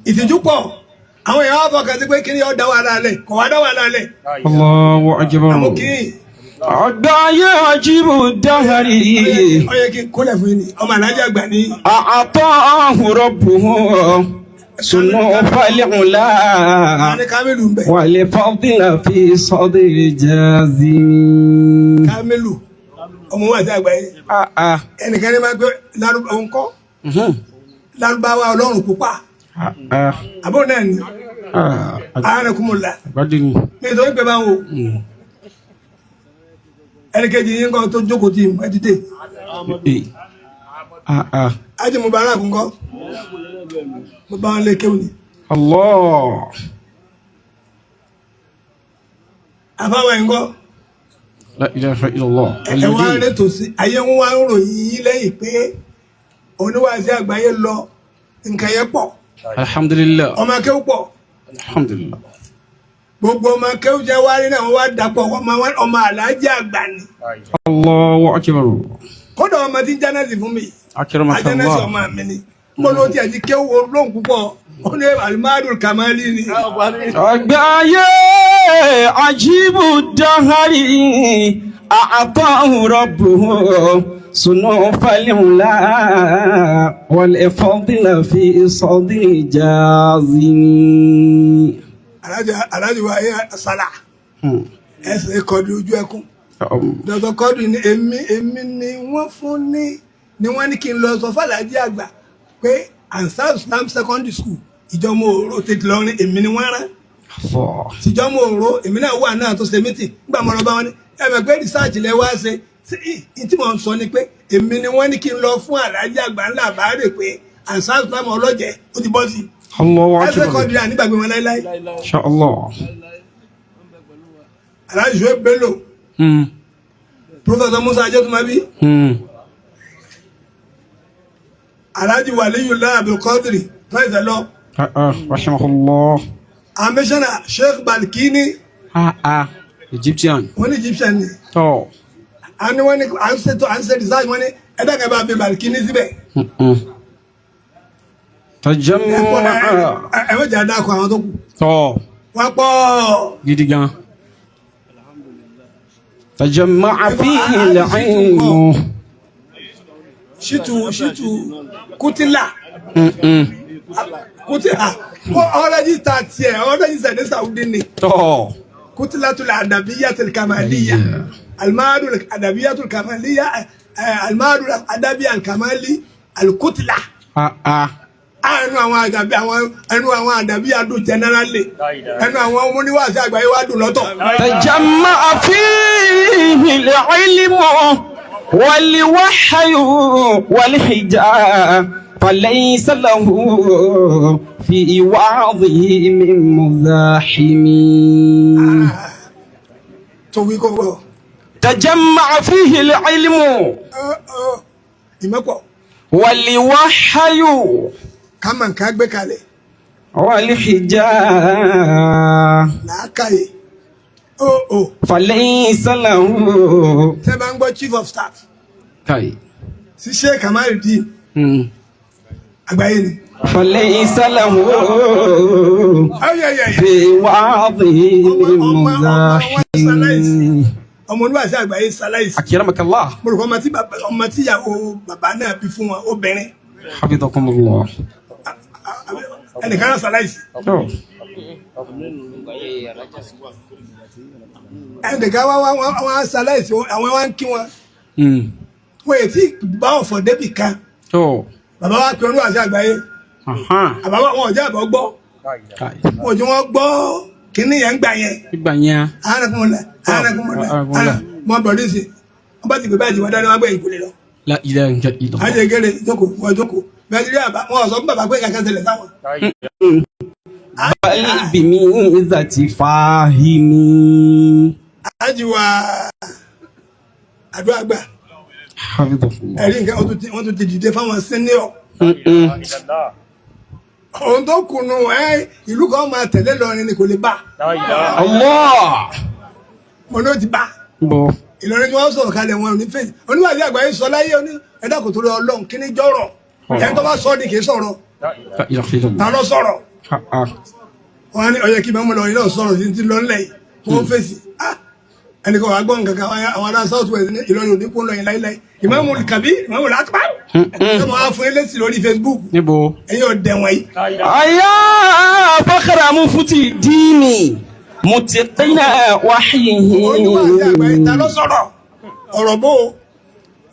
ìtìjú pọ̀. Àwọn èèyàn wá fọkàn sí pé kí ni ó dá wàhálà lẹ̀, kò wá dá wàhálà lẹ̀. Allahu akbar. Àmọ́ kí ni? Àgbáyé ajibu dahari. Ó yẹ kí n kólẹ̀ fún yín ni, ọmọ alájà àgbà ní. Àtọ́hù rọ́bùhù. Sunu falcula. Àní Kamilu ń bẹ. Walifadila fi sadri jazimi. Kamilu, ọmọ wa àti àgbáyé. Ẹnìkan ní máa gbé òun kọ́. Lárúbáwá ọlọ́run pupa. Àbọ̀ náà ni. Ààrẹ kúmọ̀lá. Nítorí pé báwo. Ẹnìkejì yín kọ́ tó jókòó tí ẹ dìde. Ájì Mubarak ńkọ́. Mo bá wọn lé kéwù ni. Allah. Àfáwọn ẹ̀ ńkọ́. La ilaha illallah. Ẹ wá ń rétò sí ayé ń wá ń ròyìn yín lẹ́yìn pé oníwàásí àgbáyé lọ nǹkan yẹn pọ̀. Alhamdulillah. Ọmọ akéwù pọ̀. Alhamdulillah. Gbogbo ọmọ akéwù jẹ́ wárí náà wọ́n wá dàpọ̀ ọmọ aláàjì àgbà ni. Allahu akbar. Kódà ọmọ tí ń jánẹ́sì fún mi. Akramakallah. Ajánẹ́sì ọmọ mi ni. Mo ló tiẹ̀ ti kéwù olóhùn púpọ̀. Ó ní Alimadu Kamali ni. Àgbáyé ajibu dahari àtọ́hù rọ́bùhù sunu falcula walifadila fi sadri jazimi. Aláàjì wa yẹ sálà. Ẹsẹ̀ kọ́dù ojú ẹkún. Dọ̀tọ̀ kọ́dù ni èmi ni wọ́n fún ní ni wọ́n ní kí n lọ sọ fàlàjì àgbà pé Ansar Islam Secondary School ìjọmọ òró tètè lọrin èmi ni wọ́n rán. Tìjọmọ òró èmi náà wà náà tó ṣe mítì nígbà mọ́ lọ bá wọn ní ẹ mọ̀ pé research lẹ wá ṣe tí mò ń sọ ni pé èmi ni wọ́n ní kí n lọ fún àlàjì àgbà ńlá àbáàrè pé Ansar Islam ọlọ́jẹ̀ ó ti bọ́ sí i. Allahu Ẹsẹ̀ akbar. kọ́ndìrì ànígbàgbé wọn láíláí. Insha Allah. Alhaji Shuaib Bello, Professor Musa Ajẹ́tùmábí, Alhaji Waliyullah Abdulkadir tọ́ìsẹ̀ lọ. Rahimahullah. Amẹ́sánà Sheikh Balkini. Egyptian. Wọ́n ní Egyptian ni. Tọ́. A ní wọ́n ní à ń ṣètò à ń ṣe research wọ́n ní ẹ̀dá kan bá fi Balkini síbẹ̀. Tajamma'a. Ẹ mọ̀jà dákọ̀ àwọn tó kù. Tọ́. Wọ́n pọ̀. Gidi gan. Tajamma'a fihi al-ilmu. Ṣítù ṣítù Kútìlà. Kútìlà. Ọ̀rẹ́jìta tiẹ̀ ọ̀rẹ́jìta ní Saudi ni. Tọ́. Kútìlà al-adabiyya al-kamaliyya. Al-ma'had al-adabiyya al-kamaliyya. Al-ma'had al-adabi al-kamali al-kutla. Ẹnu àwọn àdàbí àwọn ẹnu àwọn àdàbí adùn jẹnẹrálì ẹnu àwọn oníwàásí àgbáyé wà dùn lọ́tọ̀. تجمع فيه العلم والوحي والحجاب فليس له في وعظه من مزاحم. Tó wí kó wọ. تجمع فيه العلم Ìmọ̀pọ̀ والوحي ká mọ̀ nǹkan gbé kalẹ̀ والحجاب làákàyè ó ó فليس له. Tẹ́ bá ń gbọ́ chief of staff طيب. ṣiṣẹ́ Kamaludin àgbáyé ni. فليس له Ayẹyẹ في وعظه من مزاحم. Ọmọ oníwàásí àgbáyé ṣaláìsí. أكرمك الله. Mo rò pé ọmọ tí bàbá ọmọ tí ìyàwó bàbá náà bí fún wọn obìnrin. حفظكم الله. Ẹnìkan náà ṣaláìsí. Ẹnìkan wá wá wá ṣaláìsí àwọn wá ń kí wọn. Wọ́n yẹ tí bá ọ̀fọ̀ débì kan. Bàbá wa pe oníwàásí àgbáyé. Bàbá wa wọn ò jẹ́ àbọ̀ gbọ́. Wọn ò jẹ́ wọn gbọ́ kíní yẹn ń gbà yẹn. Gbà yẹn. Anakunmọ̀lá anakunmọ̀lá mọ bọ̀dé sí wọn bá ti gbé báyìí wọn dáná wọn gbé ìkúlẹ̀ lọ. La ilaha illallah. Àjẹ gẹ́rẹ́ jókòó wọn jókòó bẹ́ẹ̀ ni àbá wọn sọ fún bàbá pé kankan ṣẹlẹ̀ sáwọn. Bal bimizati fahimi. Àjì wa àdúrà gbà. Hafidhahullah. Ẹ̀rí nǹkan wọ́n tún ti dìde fáwọn sẹ́níọ̀. Ohun tó kùnú ẹ ìlú kan máa tẹ̀lé lọrin ni kò lè bá. Allah. Mo ní o ti bá. Bọ̀. Ìlọrin tí wọ́n sọ̀rọ̀ kalẹ̀ wọn ò ní fèsì. Oníwàbí àgbáyé sọ láyé oní ẹ̀dá kò tó lọ Ọlọ́run kí ni jọ̀rọ̀. Ẹni tó bá sọ ni kì í sọ̀rọ̀. La ilaha illallah. Ta ló sọ̀rọ̀? Wọ́n á ní ó yẹ kí mọ́mú lọ iná sọ̀rọ̀ sí ti lọ ńlẹ̀ yìí. Wọ́n fèsì. Ẹnì kan wà gbọ́ nǹkan kan àwọn ará South West ní Ìlọrin òní kó ń lọ yẹn láíláí. Ìmáàmù Kàbí Ìmáàmù Akbar. Ṣé mo wá fún yín lésì lórí Facebook? Níbo? Ẹ̀yin ọ̀dẹ̀ wọ̀nyí. Aya fakhra mufti dini mutiqina wahyihi. Oníwàbí àgbáyé ta ló sọ̀rọ̀? Ọ̀rọ̀ bó o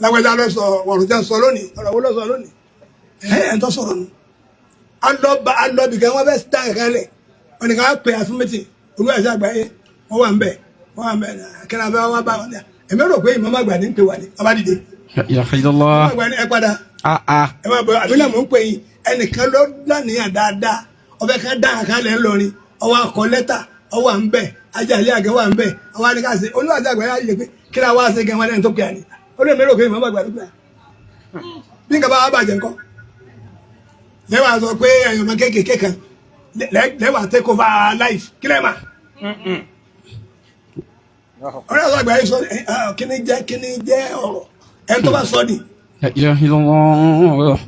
lágbájá ló sọ ọ̀rọ̀ jẹ́ sọ lónìí ọ̀rọ̀ wo ló sọ lónìí ẹ̀ ẹ̀ ń tọ́ sọ̀rọ̀ nù. Alọ́ba alọ́bì kan wọ́n fẹ́ dá nǹkan lẹ̀ wọ́n ní ká pè àfún méjì olúwàsí àgbáyé wọ́n wà ń bẹ̀ wọ́n wà ń bẹ̀ kí ni a fẹ́ wá bá wọn ní. Èmi rò pé ìmọ̀ àgbà ní ń pè wà ní ọba dìde. La ilaha illallah. Ìmọ̀ àgbà ní ẹ padà ẹ máa bọ̀ àbílẹ̀ mò ń pè yín ẹnìkan ló lánìyàn dáadáa ọbẹ̀ kan dá nǹkan lẹ̀ ńlọrin ọwọ́ akọ lẹ́tà ọwọ́ à ń bẹ̀ ajá ilé àgẹ́ wà ń bẹ̀ ọwọ́ àníkàṣe olúwàsí àgbáyé ayé pé kí ni a wá ṣe gan wọn lẹ́nu tó pè àní ó lè mérò pé ìmọ̀ àgbà ló pè à bí nǹkan bá wà bàjẹ́ ńkọ́ lẹ́wà sọ pé ẹ̀yàn ọmọ kéékèèké kan lẹ́wà take over life kí lẹ́ẹ̀ mà. Ọ̀rẹ́ àti àgbà yìí sọ kíní jẹ́ kíní jẹ́ ọ̀rọ̀ ẹni tó bá sọ ni. La ilaha illallah.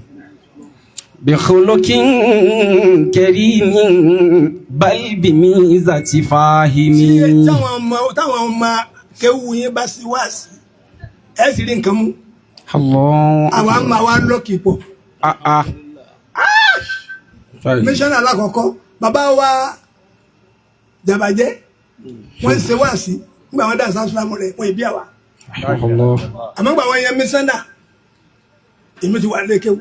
Bi khuluqin karimin bal bimizati fahimi. Táwọn ọmọ kéwú yín bá sí wá sí ẹ sì rí nǹkan mú. Allah. Àwa máa wá lọ́kì pọ̀. Mísọ́nà alákọ̀ọ́kọ́ bàbá wa jàbàjẹ́ wọ́n ń ṣe wáàsí nígbà wọn dá sásúlámù rẹ̀ wọ́n ìbí àwa. Àmọ́ nígbà wọn yẹn mísọ́nà èmi ti wà ní kéwú.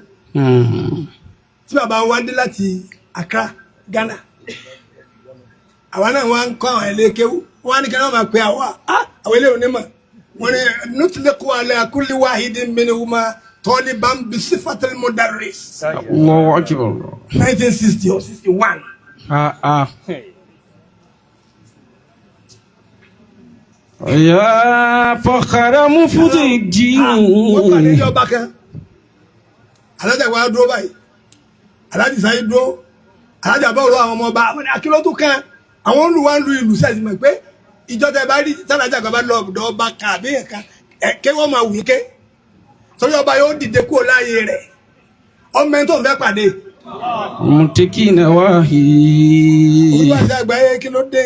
Tí bàbá wa dé láti Accra, Ghana, àwa náà wọ́n ń kọ́ àwọn ilé kéwú wọ́n á ní kí wọ́n máa pe àwa àwọn ilé onímọ̀ wọ́n ní nutliqu ala kulli wahidin minhuma Taliban bisifatil mudarris. Allahu akbar. 1960 or 61. Ah ah. Ya fakhara mufudi Wọ́n pàdé ní dini. ọba kan. Alájà wa dúró báyìí. Alájì sáyé dúró. Alájà bá wọ àwọn ọmọ ọba. Àwọn akílótú kan. Àwọn olùwà ń lu ìlú sẹ́sì mọ̀ pé ìjọ tẹ bá rí sálájà kan bá lọ ọ̀dọ̀ ọba kan àbí ẹ̀ka ké wọ́n máa wù í ké. Sọ́jú ọba yóò dìde kúrò láàyè rẹ̀. Ọmọ ẹni tó ń fẹ́ pàdé. Mutikina wahi. Olúwa ṣe àgbáyé kí ló dé?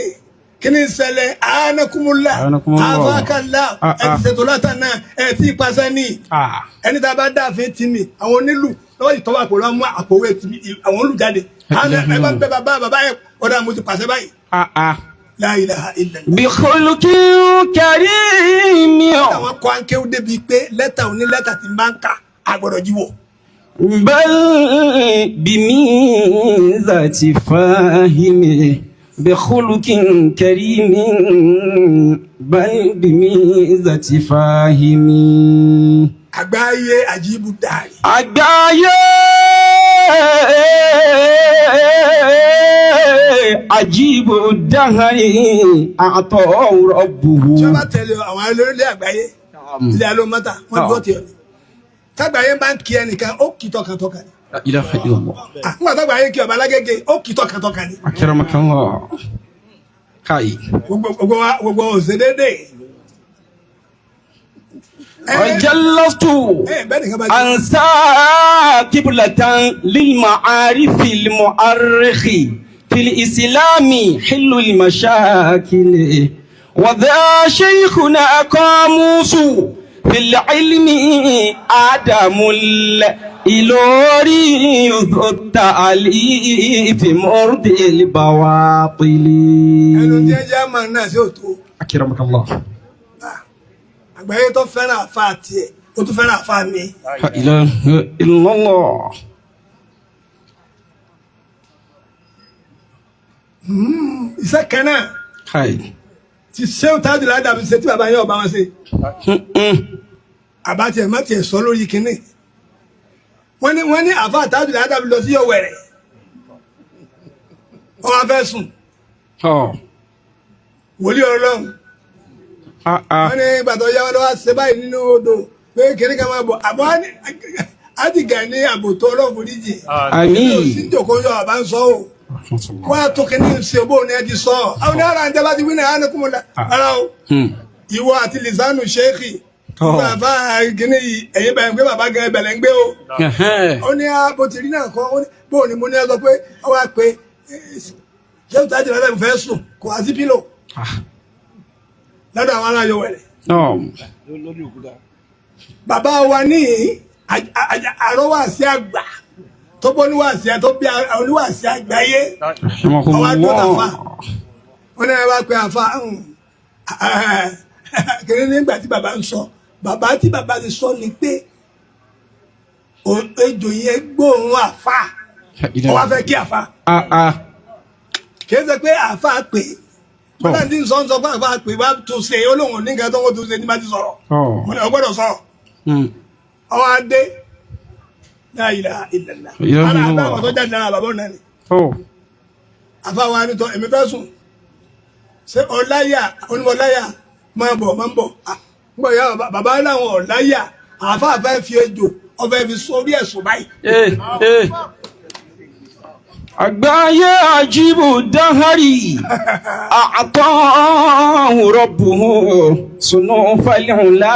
Kí ni ń ṣẹlẹ̀? Àánákúmúlá. Àánákúmúlá. Àfáàkàlá. Ah, Ẹ ah. ti ṣètò látàná. Ẹ ti pàṣẹ ní. Ah. Ẹni tá a bá dáàfin tì mí, àwọn onílù lọ́wọ́ ìtọ́wọ́ àpò lọ́wọ́ mú àpòwé tì mí, àwọn olù jáde. Àwọn ẹ bá ń bẹ bàbá bàbá ẹ ọ̀dà mo ti pàṣẹ báyìí. Ah ah. La ilaha illallah. Bi khuluqin karim. Àwọn kọ́ ankéwú débi pé lẹ́tà oní lẹ́tà ti máa ń kà àgbọ̀dọ̀ jíwò. بل بميزة فاهم بخلق كريم بل بميزة فاهم. Àgbáyé àjíbù dàrí. Àgbáyé àjíbò dáhàrí àtọ̀ rọ̀bùhù. Tí wọ́n bá tẹ̀lé àwọn olórílẹ̀ àgbáyé, ilé alómọ́ta, wọ́n dúró tiẹ̀ ni. Tágbáyé bá ń kí ẹnìkan, ó kì í tọkàntọkàn ni. La ilaha illallah. Ah, nígbà tágbáyé kí ọba alágége, ó kì í tọkàntọkàn ni. Akramakallah. Kai. Gbogbo gbogbo wa gbogbo òṣèdédé. وجلست Ẹ bẹ́ẹ̀ nìkan bá jẹ́. أنسى قبلة للمعارف المؤرخ في الإسلام حل المشاكل وذا شيخنا قاموس في العلم آدم الإلوري ذو التأليف مرضي البواطل. Ẹnu tí ẹ jẹ́ àmà náà sí òtó. أكرمك الله. Àgbáyé tó fẹ́ràn àfa tiẹ̀, ó tún fẹ́ràn àfa mi. لا إله إلا الله. Iṣẹ́ kan náà هاي. ti ṣéun tájú ládàbí ṣe tí bàbá yẹn ọba wọn ṣe. Àbá tiẹ̀ má tiẹ̀ sọ lórí kinní. Wọ́n ní àfa tájú ládàbí lọ sí Ọ̀wẹ̀rẹ̀. Wọ́n wá fẹ́ sùn. Oh. Wòlíì Ọlọ́run. Ah ah. Wọ́n ní gbàtọ̀ yá wọn lọ́wọ́ ṣe báyìí nínú odò pé kinní kan máa bọ̀. Àbọ̀ àdìgà ní àbòtó Ọlọ́run foríjì. Àmín. Sí jòkó yọ àbá ń sọ o. Wọ́n á tó kinní ṣe bóun ni ẹ ti sọ ọ́. Àwọn ará ń jẹ́ bá ti wí náà á ní kúmọ̀lá. Rárá o. Ìwọ àti Lisanu Sheikhi. Tọ́. Bàbá kinní yìí ẹ̀yin bẹ̀rẹ̀ ń gbé bàbá gan ẹbẹ̀rẹ̀ ń gbé o. Ó ní á bó ti rí náà kọ́ ó ní bóun ni mo ní ẹ sọ pé ó wá pé ṣé o tájì lọ́dọ̀ fẹ́ sùn kò wá sí pílò lọ́dọ̀ àwọn aráyọ wẹ̀rẹ̀. Bàbá wa ní àrọ́wàsí àgbà tó bọ́ níwàsí tó bí oníwàsí àgbáyé ọwọ́ àdúrà fà wọn náà wá pé àfa kiri nígbà tí bàbá ń sọ bàbá tí bàbá ti sọ ni pé ejò yẹn gbóòórùn àfa ó wá fẹ́ kí àfa kì í ṣe pé àfa pè bọ́lá tí ń sọ ń sọ pé àfa pè wá tún ṣe olóhùn nìkan tó ń tún ṣe ní bá ti sọ̀rọ̀ mo ní ọgbọ́dọ̀ sọ̀rọ̀ ọwọ́ adé la ilaha illallah ara àbáwọ̀ tó jáde lára bàbá náà ni àfa wa ni tọ́ èmi fẹ́ sùn ṣé ọláyà onímọ̀láyà máa bọ̀ máa ń bọ̀ ngbọ̀ ya bàbá làwọn ọ̀láyà àfa fẹ́ fi ejò ọfẹ́ fi sórí ẹ̀sùn báyìí. Àgbáyé àjíbù dáhárì àtọ́hùn rọ̀bùhù sùnú fàlẹ́hùnlá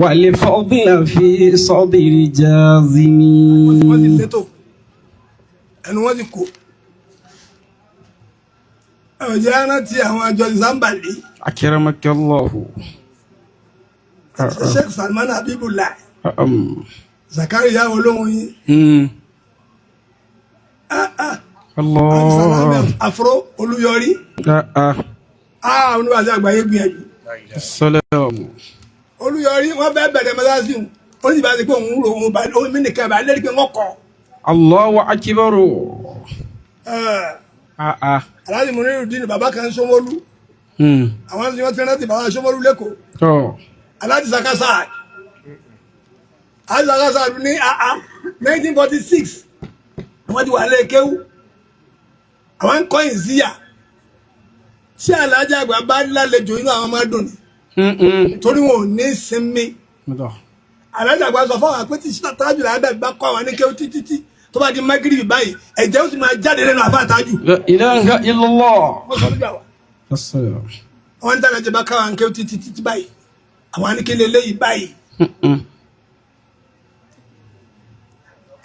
wà lè fọ́dúnlá fi sọ́dìrì jazimi. Wọ́n ti létò ẹnu wọ́n ti kò ọ̀jẹ̀ arántí àwọn àjọ zambali. Akramakallahu. Sheikh Salman Habibullah Zakariya olóhùn yín. Allah. Afro Olúyọrí. Oníwàásù àgbáyé gbìyànjú. Salamu. Olúyọrí wọ́n fẹ́ bẹ̀rẹ̀ mọ́sáàsì hùn ó sì bá ti pé òun rò òun bá òun mí nìkan bá lẹ́rìí pé wọ́n kọ́. Allahu akbar. Alhaji Munirudeen bàbá kan Ṣómólú. Àwọn tí wọ́n ti rántí bàbá Ṣómólú lẹ́kọ̀ọ́. Alhaji Sakasa. Azakasa ní àá 1946 wọ́n ti wà lé kéwú, àwọn ń kọ́ ìzíyà. Tí alájà àgbà bá lálejò, inú àwọn máa dùn ni, torí wọn ò ní sinmi. Alájà àgbà sọ fún àwọn pé tí Tájù Làádàbí bá kọ́ àwọn ní kéwú títí tí tó bá di magiribi báyìí, ẹ̀jẹ̀ ó sì máa jáde lẹ́nu àfa Tájù. La ilaha illallah. Wọ́n sọ nígbà wa. Assalam. Àwọn ní tàlàjẹ bá káwọn kéwú títí títí báyìí, àwọn àníkélé léyìí báyìí.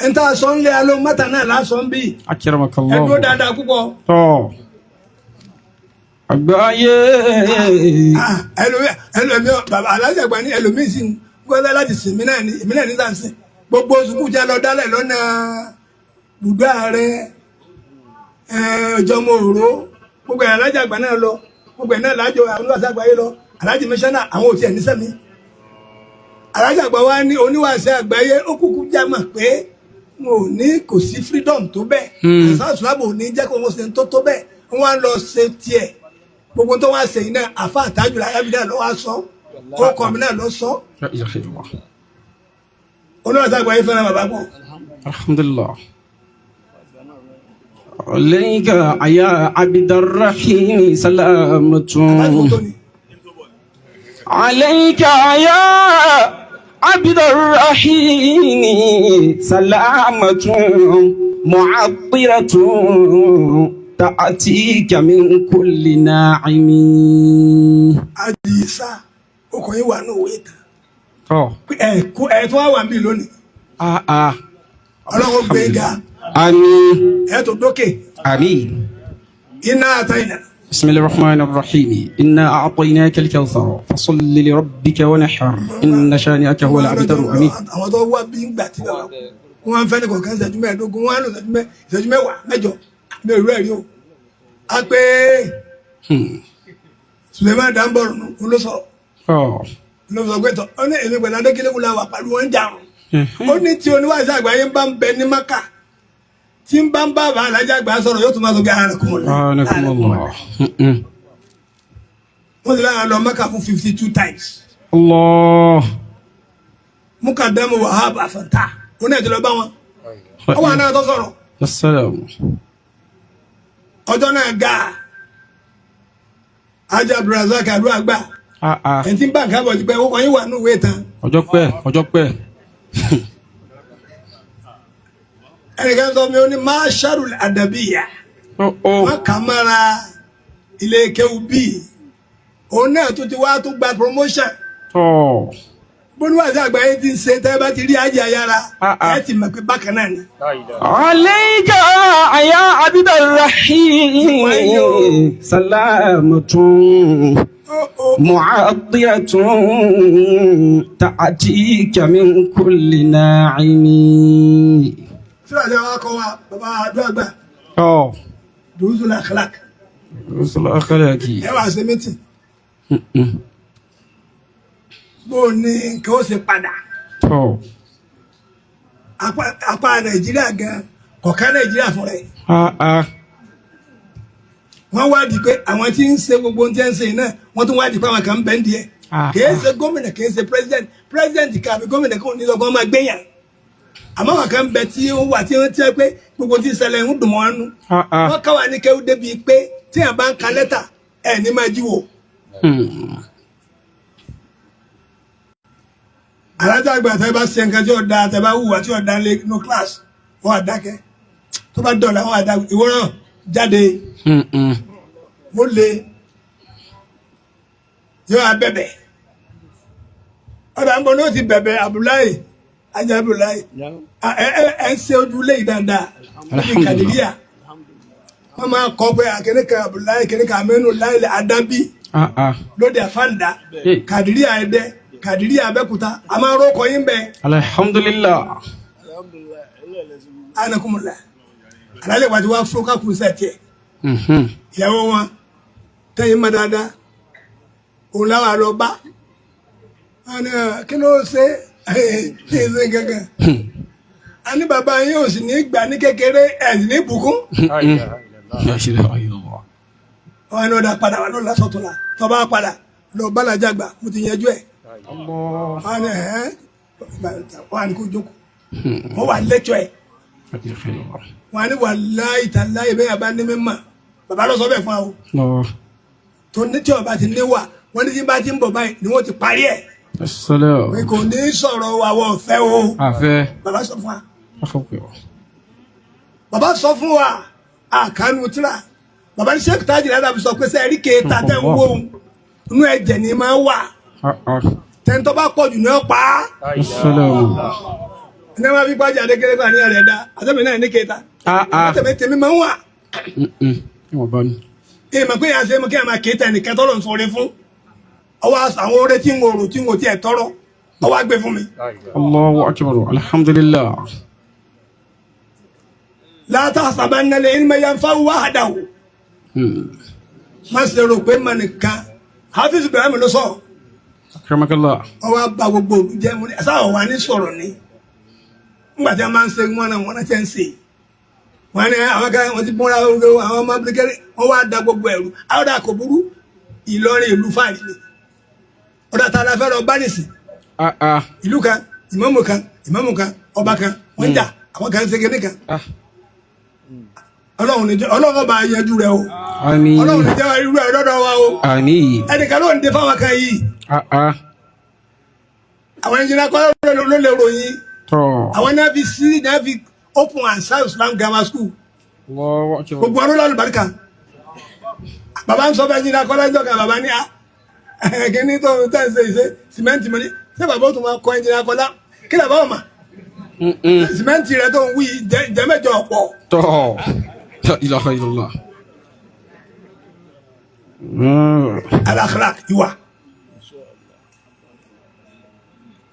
N ta sọ ń lé alo mọ́tà náà lásán bí. Akramakallah. Ẹ dúró dáadáa púpọ̀. Tọ́. Àgbáyé. Ẹlòmí ẹlòmí, bàbá alájà gba ní ẹlòmí sì ń gbọ́dọ̀ láti sìn mí náà ní èmi náà ní sàǹsìn. Gbogbo sùkúù jẹ́ lọ dálẹ̀ lọ́nà bùdó ààrẹ, ọjọ́mọ òró, gbogbo ẹ̀ alájà àgbà náà lọ, gbogbo ẹ̀ náà lájọ àwọn oníwàásù àgbáyé lọ. Alájì mẹ́sánná àwọn ò tiẹ̀ nísẹ́mi. Alájà àgbà wa ní oníwàásù àgbáyé ó kúkú já mọ̀ pé wọn ò ní, kò sí freedom tó bẹ́ẹ̀. Àṣà ìsúlábò ò ní jẹ́ kó wọ́n ṣe tó tó bẹ́ẹ̀, wọ́n á lọ ṣe tiẹ̀. Gbogbo tó wá ṣe yìí náà, àfa àtàjù láyàbí náà ló wá sọ, ó kọ́ mi náà ló sọ. La ilaha illallah. Oníwàásù àgbáyé fẹ́ràn bàbá pọ̀. Alhamdulillah. عليك يا عبد الرحيم سلامة. Àbájú tó ni. عليك يا عبد الرحيم سلامة معطرة تأتيك من كل ناعم. Àdìsá ọkọ̀ yìí wà ní òwe tán. Oh. Ẹ kú ẹ tó wá wà mí lónìí. Ah ah. Ọlọ́run gbé ga. آمين. Ẹ tó dókè. آمين. Iná àtàyìnà. بسم الله الرحمن الرحيم، إنا أعطيناك الكوثر فصل لربك ونحر إن شانئك هو الأبتر. آمين. Àwọn tó wá bí ń gbà tí bàbá kú, wọn fẹ́ ní kọ̀ọ̀kan ìṣẹ́jú 15, wọn á lò ìṣẹ́jú 10, 8 mi ò rí ẹ̀rí o. A pé Suleiman Dambọ̀rù nù ló sọ̀rọ̀. Oh. Ló sọ pé tọ́ ọ ní èmi pẹ̀lú Adékèlékù la wà pẹ̀lú wọn jarun. Ó ní tí oníwàásù àgbáyé ń bá ń bẹ ní Maka, tí ń bá ń bá bàbá alájà àgbà sọ̀rọ̀, yóò tún máa sọ pé àrùn kùn. سبحانكم الله. Wọ́n ti lára lọ Maka fún 52 times. الله. Mukadamu Wahab Afanta ó náà ti lọ bá wọn, ó wà náà tó sọ̀rọ̀. السلام. Ọjọ́ náà ga ajá Abdulrasaq àdúrà gbà. Ah ah. Ẹ̀ tí ń bá nǹkan bọ̀ ti pẹ́, ó kàn yín wà nínú ìwé tán. Ọjọ́ pẹ́, ọjọ́ pẹ́. Ẹnìkan sọ mi, ó ní masharul adabiya. Oh oh. Wọn kà mára ilé kéwú bíi òun náà tó ti wá tó gba promotion. Tọ́. Bólúwàsí àgbáyé ti ń ṣe, tẹ́ bá ti rí ajé ayára, Ah, ah. ẹ ti mọ̀ pé bákan náà ni. عليك يا عبد الرحيم سلامة Ó ó معطرة تأتيك من كل ناعم. Síra ṣe wá kọ́ wa, bàbá àdúrà gbà. اه. Durusul akhlaq. رسل أخلاقي. Ẹ wá ṣe mítì bó o ní nǹkan ó ṣe padà. tọ́. Apá Nàìjíríà gan kọ̀ọ̀kan, Nàìjíríà fún rẹ̀. Ah ah. Wọ́n wádìí pé àwọn tí ń ṣe gbogbo ohun tí ń ṣe yìí náà, wọ́n tún wádìí pé àwọn kan ń bẹ́ ń díẹ̀. Ah, Kìí ṣe gómìnà, kìí ṣe president, president kàbí gómìnà kò ní sọ pé wọ́n máa gbéyàn, àmọ́ àwọn kan ń bẹ tí ó wà tí wọ́n ti pé gbogbo tí ń ṣẹlẹ̀ ń dùn mọ́ wọn nú. Ah ah. Wọ́n káwa ní kéwú débi pé tí yàn bá ń ka lẹ́tà ẹ̀ ní máa jí wò. Alájà àgbà, tẹ́ bá ṣe nǹkan tí ó da, tẹ́ bá hùwà tí ó da lé no class, wọ́n á dákẹ́. Tó bá dọ̀la, wọ́n á dá ìwọ náà jáde. Mo le yóò wá bẹ̀bẹ̀, ọ̀dà ń bọ̀ ní o ti bẹ̀bẹ̀. Abdullahi ajá Abdullahi, ẹ ẹ ẹ ń ṣe ojúlé yìí dáadáa níbi. Alhamdulillah. Kàdíríà wọ́n máa kọ́ pé akẹ́nìkan Abdullahi kẹ́nìkan Aminu Láìlẹ̀ Adábí Ah ah. lóde àfáǹdà. Hey. Kàdíríà Ẹdẹ, Kàdíríà Abẹ́kúta, a máa rọ́kọ̀ yín bẹ́ẹ̀. Alhamdulillah. Anakumula alájẹ wàtí wàá fún kakùn sẹ́tì ẹ̀. Ìyàwó wọn tẹ́yìn mọ́ dáadáa, òun láwọn àlọ́ bá wọn ni, kí ló ṣe é ṣe gangan? A ní bàbá yín ò sì ní gbà ní kékeré, ẹ̀ sì ní bùkún. La ilaha illallah. Wọn ní ọ̀dà padà wà lọ́la sọ̀tún la tọ́ba padà lọ balajà gbà, mo ti yanjú ẹ̀. Allah. Wọn ní ẹ̀ Wọ́n á ní kó jókòó, wọ́n wà lẹ́tọ̀ ẹ̀. Wọ́n á ní wàláhì tàláhì bẹ́ẹ̀ bá ní mímọ̀, bàbá lọ sọ bẹ́ẹ̀ fún wa o. Tó ní tí ọba ti ní wà, wọ́n ní tí bá ti ń bọ̀ báyìí ni wọ́n ti parí ẹ̀. Pé kò ní sọ̀rọ̀ àwọn ọ̀fẹ́ o. Bàbá sọ fún wa, bàbá sọ fún wa àkànú tíra. Bàbá ní Sheikh Tajul Adab sọ pé sẹ́ẹ̀rí kéta tẹ́ ń wó inú ẹ̀jẹ̀ ni máa wà, tẹ́ńtọ́ bá pọ̀ jù ní ọ̀pá. Ní wọ́n fi pàjá adékèrè kan ní ẹ̀rẹ̀ dá àtẹ̀mí náà ní kéta àtẹ̀mí tèmi máa ń wà. Èèmọ̀ pé yàtọ̀ èèmọ̀ kí a máa kéta ẹnìkan tọ́lọ̀ ń sọ̀rọ̀ fún ọwọ́ àwọn oore tí ń rò tí ń wò tí ẹ̀ tọ́rọ̀ ọwọ́ àgbẹ̀ fún mi. Allahu akbar, alhamdulillah. La tahsabanna al-ilma yanfa'u wahdahu. Má ṣe rò pé mà nìkan Hafiz Ibrahim ló sọ. Akramakallah. Ọwọ́ àbá gbogbo òlu jẹ́ mu ní sáà wà ní sọ̀rọ̀ ni. Nígbà tí a máa ń ṣe wọn náà wọn náà ti ń ṣe. Wọn ní àwọn kan wọn ti búra àwọn ọmọ abúlé wọn wá da gbogbo ẹ̀rú. Àwọn ọ̀dà kò burú, Ìlọrin ìlú fáàrí ni. Ọ̀dà tá a la fẹ́ lọ bá nìsín. Ìlú kan, ìmáàmù kan, ìmáàmù kan, ọba kan, wọ́n ń jà, àwọn kan ń ṣe kíní kan. Ọlọ́run ní Ọlọ́run bá yanjú rẹ o. Àmín. Ọlọ́run ní jẹ́ irú ẹ̀ lọ́dọ̀ wa o. Àmín. Ẹnìkan ló ń de fáwọn kan yìí. Àwọn ẹnjìnà kọ́ ló lè ròyìn. Àwọn náà fi sí náà fi open and south Islam grammar school. Gbogbo ọdún lọ́lù barika. Bàbá ń sọ fún ẹnjìnà kọ́ lọ́jọ́ kan, bàbá ní a kíní tó ń tẹ̀ ṣe ìṣe sìmẹ́ǹtì mọ́ ní. Ṣé bàbá ó tún máa kọ́ ẹnjìnà kọ́lá? Kí làbá ọ̀ mà? Sìmẹ́ǹtì rẹ tó ń wí jẹ́mẹ́jọ ọ̀pọ̀. Tọ́. La ilaha illallah. Al-akhlaq ìwà.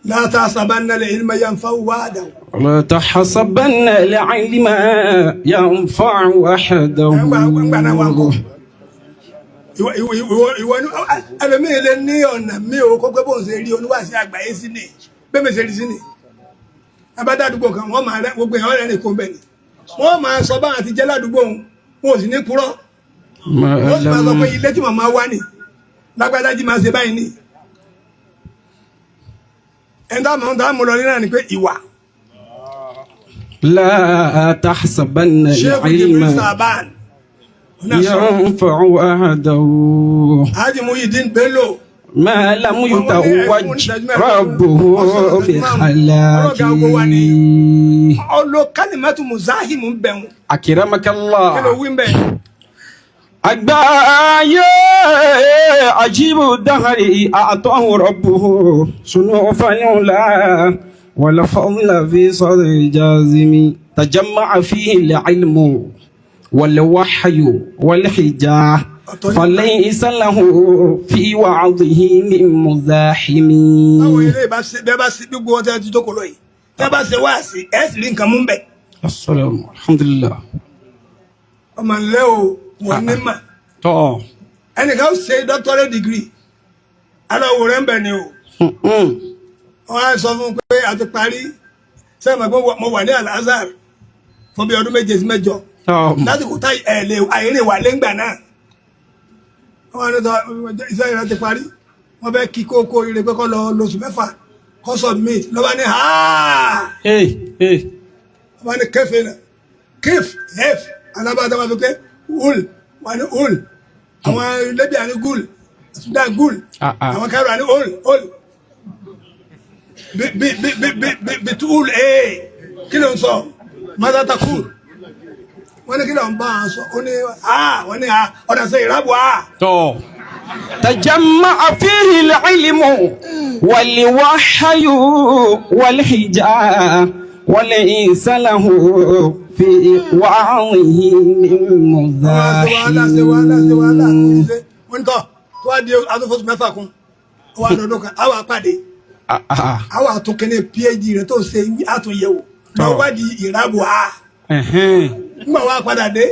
La tahsabanna al-ilma yanfa'u wahdahu. La tahsabanna al-ilma yanfa'u wahdahu. Ìwọ ni ẹlòmíì lè ní ọ̀nà mi ò kó pé bóun ṣe rí oníwàásí àgbáyé sí ni bẹ́ẹ̀ mi ṣe rí sí ni. Abádá àdúgbò kan wọ́n máa rẹ́ gbogbo èèyàn rẹ̀ nìkan bẹ́ẹ̀ ni. Wọ́n máa sọ báwọn àti jẹ́ ládùúgbò òun, wọn ò sì ní purọ́. Wọ́n sì máa sọ pé ilé tí màmá wá ní lágbájá jí máa ṣe báyìí ní. Ẹni tá a mọ̀ lọ nínú ni pé ìwà. La tahsabanna al-ilma yanfa'u wahdahu. Haji Muhyiddin Bello. Ma lam yutawwaj rabbuhu bi khalaqi. Ọlọ kalimatu muzahimu bẹ̀rù. Akramakallah. Kí ló wí bẹ́ẹ̀? Àgbáyé ajibu dahari a'tahu rabbuhu sunufan la wal fadla fi sadri jazimi tajamma'a fihi al-ilmu wal wahyu wal hijah falaysa lahu fi wa'dhihi min muzahimi. Báwo ilé ìbá ṣe bẹ́ẹ̀ bá ṣe gbogbo wọn tẹ́ ti jókòó lọ yìí tẹ́ bá ṣe wá sí ẹ̀ sì rí nǹkan mú bẹ̀. Assalamu alhamdulillah. Ọmọ ńlẹ́ o wọ́n ní mà. Tọ́. Ẹnìkan ó ṣe doctorate degree aláwo rẹ̀ ń bẹ̀ ni o. Wọ́n á sọ fún un pé a ti parí sẹ́yìn mọ̀ pé mo wà ní Al-Azhar fún bí ọdún 7 sí 8. Lásìkò tá ẹ̀ lè àìrè wà lẹ́ngbà náà. Wọ́n á ní tọ́ iṣẹ́ rẹ̀ ti parí. Wọ́n fẹ́ kí kókó ire pé kó lọ lóṣù 6 kó submit lọ́ba ní ha. Lọ́ba ní kẹfẹ́ náà kẹf hef alábàtà wọn fi pé ul wọn ní ul àwọn Libya ní gul Sudan gul àwọn Cairo ní ol ol bi bi bi bi bi bi tu ul ee kí ló ń sọ mazatakul wọ́n ní kí ló ń bá a sọ ó ní ha wọ́n ní ha ọ̀dà sẹ́ ìrábù ha. Tọ́. تجمع فيه العلم والوحي والحجاب وليس له في وعظه من Wàhálà ṣe wàhálà ṣe wàhálà مزاحم. ṣe wọ́n tọ́ tó wá di adófóṣù 6 kún wọ́n á lọ́dún kan àwọn àpàdé àwọn àtúnkẹ́ni phd rẹ̀ tó ṣe àtúnyẹ̀wò lọ wádìí ìrábù ha. Nígbà wàá padà dé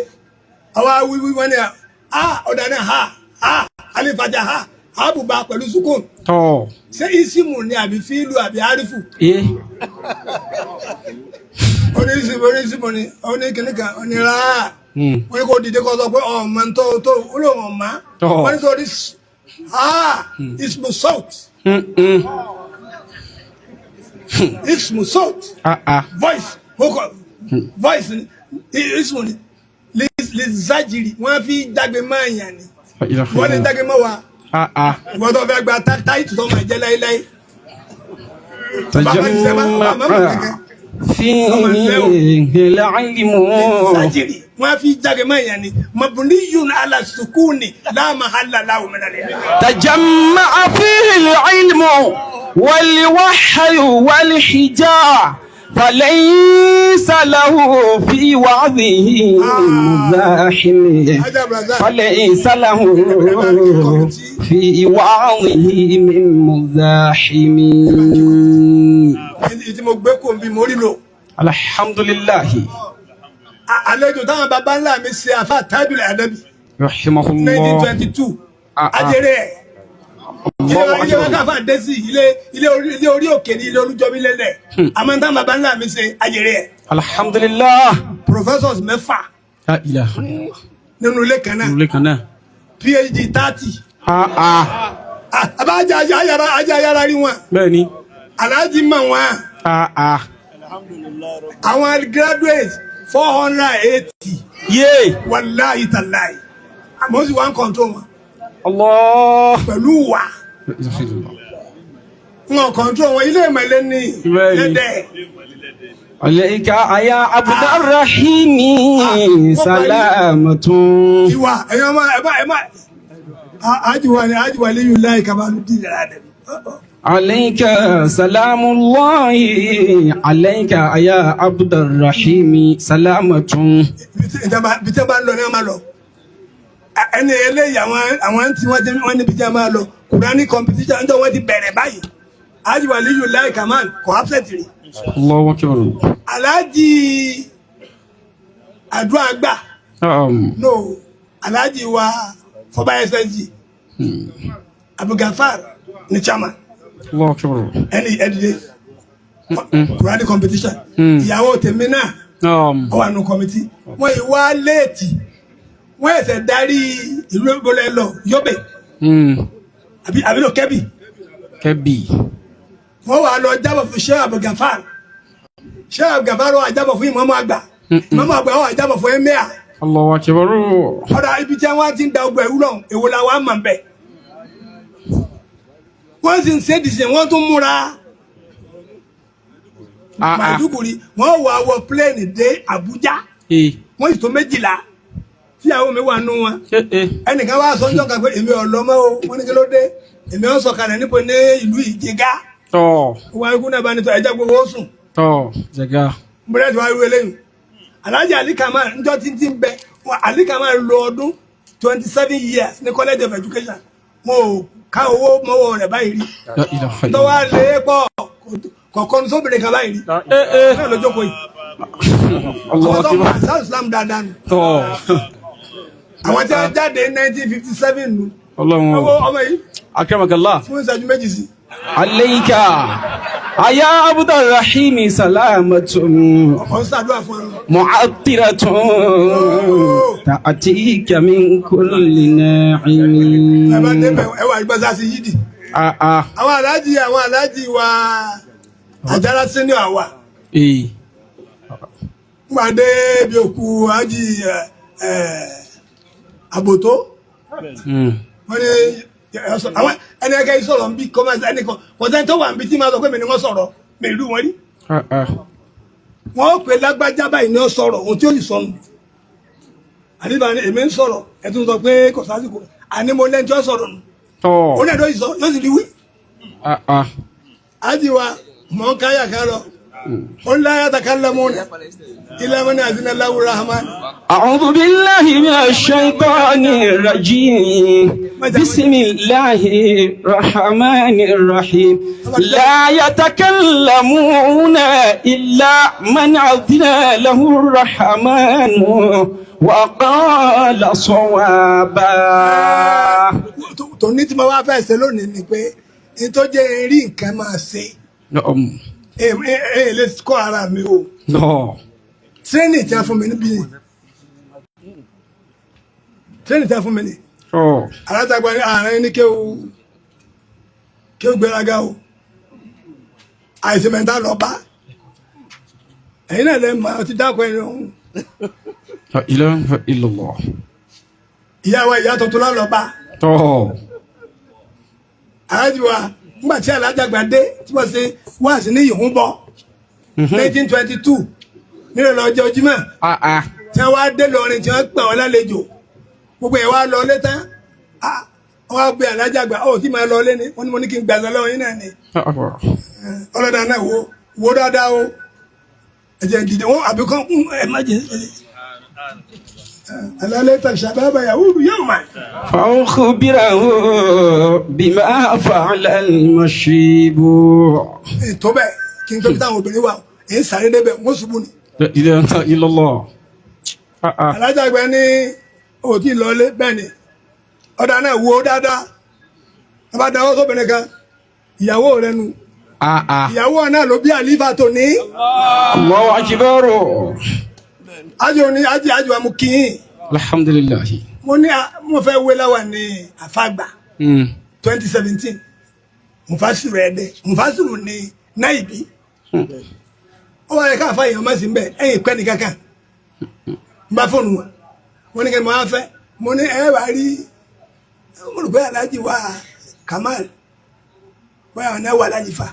àwa wíwí wọn ni a ọ̀dà náà ha ha alifaja ha abuba pẹ̀lú sukun. Tọ́. Ṣé isimu ni àbí fílù àbí árífù? Onísìmù onísìmù ni oníkìníkan onírà wọ́n ní kó dìde kó sọ pé ọmọ tó tó olóhùn ọ̀ma wọ́n ní sọ ní ha ismu salt. Ismu salt. Ah ah. Voice ó kọ voice ni ismu ni lizajiri wọ́n fi jágbe mọ́ èèyàn ni. La ilaha Wọ́n lè illallah. jágbe mọ́ wa. Ah ah. Ìwọ́n tó fẹ́ gba táìtù tó máa jẹ́ láéláé. Bàbá ti sẹ́ máa bàbá mọ̀ تجمع kankan. فيه العلم. Sajiri wọ́n fi jágbe mọ́ èèyàn ni mabniyun ala sukuni la mahalla lahu min al-i'rab. تجمع فيه العلم والوحي والحجاع فليس له في وعظه مزاحم. Ajá Brazil. فليس له في وعظه من مزاحم. Èyí tí mo gbé kò ń bí mo rí lò. الحمد لله. Àlejò táwọn baba ńlá mi ṣe àfa Tajul Adabi رحمه nineteen الله. twenty two Ah, ah. ajere ẹ̀. الله Ilé wa أكبر. káfa dé sí ilé orí òkè ní ilé olújọbí lẹ́lẹ̀. Àmọ́ táwọn baba ńlá mi ṣe ajere ẹ̀. الحمد لله. Professors mẹ́fà لا إله إلا الله. nínú ilé kan náà, لك PhD 30. آه آه. Àbájá ajá ayára ajá ayára rí wọn. بني. Aláàjì mọ̀ wọn. آه آه. Àwọn graduates 480. Yé. Wàláyé tàláyé. Àmọ́ sì wá ń control wọn Allah. pẹ̀lú wà. Wọn control wọn ilé ìmọ̀lẹ́ ní Bẹ́ẹ̀ni. lẹ́dẹ̀. عليك يا عبد الرحيم سلامة. Ìwà ẹ̀yin ọmọ ẹ̀ bá ẹ̀ má. Àjùwà ni àjùwà lè yùn láì kàmánu dì lára dẹ̀. عليك سلام الله عليك يا عبد الرحيم سلامة. Ibi tí wọ́n bá ń lọ ni wọ́n máa lọ. Ẹni eléyìí àwọn tí wọ́n ti wọ́n níbi tí wọ́n máa lọ. Kùránì competition ń tọ́ wọ́n ti bẹ̀rẹ̀ báyìí. Àjùwà lè yùn láì kàmánu kò upset rí. الله أكبر. Aláàjì àdúrà gbà. No, aláàjì wa fọba SSG Abdulgafar ní chairman. الله أكبر. Ẹni ẹdìdẹ Quranic competition, ìyàwó tèmi náà ó wà nù committee. Wọ́n yìí wá léètì, wọ́n ẹ̀sẹ̀ darí ìlú ìgbọ́lẹ̀ lọ Yobe àbí àbílò Kebbi. Kebbi. Wọ́n wà lọ jábọ̀ fún Sheikh Abdulgafar. Sheikh Abdulgafar wà jábọ̀ fún Ìmáàmù àgbà. Ìmáàmù àgbà wà jábọ̀ fún emir. الله أكبر. Ọ̀dà ibi tí wọ́n ti ń da ọgbà ẹ̀rú lọ́hùn, èwo la wà á mọ̀ bẹ́ẹ̀. Wọ́n sì ń ṣe dìsìn, wọ́n tún múra. Ah ah. Maiduguri wọ́n wà wọ pléènì dé Abuja. Eh. Wọ́n sì tó 12 tí àwọn mi wà nù wọn. Eh eh. Ẹnìkan wá sọ ọjọ́ kan pé èmi ò lọ mọ́ o. Wọ́n ní kí ló dé? Èmi ò sọ̀kalẹ̀ níbo ní ìlú Ìjẹgá. Tọ́. Wọ́n ikú náà bá ní tọ́ ẹja gbogbo ó sùn. Tọ́ jẹga. Bẹ́ẹ̀ tí wàá rú eléyìí. Alhaji Ali Kamal njọ́ tí ń bẹ Ali Kamal lo ọdún 27 years ní College of Education. Mo ò ká owó mọ́wọ́ rẹ̀ báyìí rí. La ilaha Tó wá illallah. lé pọ̀ kọ̀ọ̀kan sóbìnrin kan báyìí rí. Eh eh. Náà ló jókòó yìí. الله Àwọn tó mọ أكبر. àṣà Islam dáadáa nù. Tọ́. Àwọn tí wọ́n jáde ní 1957 nù. Ọlọ́run Ọmọ o. ọmọ yìí أكرمك الله. fún ìṣẹ́jú méjì sí. عليك يا عبد الرحيم سلامة. Ọ̀ ń ṣàdúrà fún ọ. معطرة تأتيك من كل ناعم. Ẹ bá débẹ̀ ẹ wà ìgbà sáà sí yídì. آه آه. Àwọn aláàjì wa Àjàrà senior àwà. إيه. Gbàdé bí òkú ájì ẹ àbòtó. Wọ́n ní àwọn ẹni ẹgẹ́ yìí sọ̀rọ̀ nbí kọ́mẹ́sì ẹni kan kọ̀sẹ́ni tó wà nbí tí máa sọ pé mi ni wọ́n sọ̀rọ̀ mi ìlú wọn rí. آه آه. Wọ́n pè lágbájá báyìí ni ó sọ̀rọ̀ ohun tí ó sì sọnù. Àdìbà ni èmi ń sọ̀rọ̀ ẹ̀ tún sọ pé kò sásìkò àní mo lẹ́ni tí ó sọ̀rọ̀ nù. Tọ́. Ó náà ló sì sọ yóò sì rí wí. آه آه. Ájì wa mọ̀ ń káyà ká lọ. Ó ń láyà takallamun illa man azina lahu rahman. أعوذ بالله من الشيطان الرجيم، بسم الله الرحمن الرحيم، لا يتكلمون إلا من أذن له الرحمن وقال صوابا. Tòní tí mo wá fẹ́ ṣe lónìí ni pé ní tó jẹ́ rí nǹkan máa ṣe. نعم. Ẹ ẹ lè kọ́ ara mi o. نعم. Tírénì tí a fún mi níbí ni tírénì tí a fún mi ni. أوه. Alátagbà ní àárín ní kéwù kéwù gbéraga o. Àìsàn mẹ́ta lọ bá. Ẹ̀yin náà lẹ́ mọ̀ ti dákọ̀ ẹni ọ̀hún. La ilaha illallah. Ìyá wa ìyá tuntun lá lọ bá. Tọ́. Aláàjì wa nígbà tí aláàjì àgbà dé tí wọ́n ṣe wá sí ní ìhún bọ̀ 1922 nílẹ̀ lọ́jọ́ Jímọ̀ Ah ah. tí wọ́n wá dé lọrin tí wọ́n pè wọ́n lálejò gbogbo ẹ̀ wá lọ lé tán wọ́n á gbé aláàjì àgbà ọ̀ tí màá lọ lé ni wọ́n ní mo ní kí n gbàgbọ́ lọ́wọ́ yín náà ni ọlọ́dà náà wo wo dáadáa o ẹ̀jẹ̀ dìde wọn àbí kọ́ ẹ̀ má jẹ́ alálẹ́ tàbí sábàbà yahudu yóò máa. فأخبره بما فعل المشيب. Ètò bẹ́ẹ̀ kí n tóbi táwọn obìnrin wà èyí sáré débẹ̀ wọ́n ṣubú ni. La ilaha illallah. Ah ah. Alájà àgbà ní òtí lọlé bẹ́ẹ̀ ni ọ̀dà náà wo dáadáa wọ́n bá dáwọ́ sóbìnrin kan ìyàwó rẹ nu Ah ah. ìyàwó náà ló bí àlífà tó ní. Allahu akbar. Ájò ní ájì ájò àmú kìín Alhamdulillah. mo ní mo fẹ́ wé láwà ní àfàgbà 2017 mufasiru ẹ̀dẹ́ mufasiru ní náìbí ó wà yẹ káfa èèyàn má sí mbẹ ẹ̀yìn pẹ́ ní kankan n bá fóònù wa wọ́n ní kí n máa fẹ́ mo ní ẹ wà rí mo rò pé aláàjì wa Kamal bóyá ọ̀nà wà aláàjì fa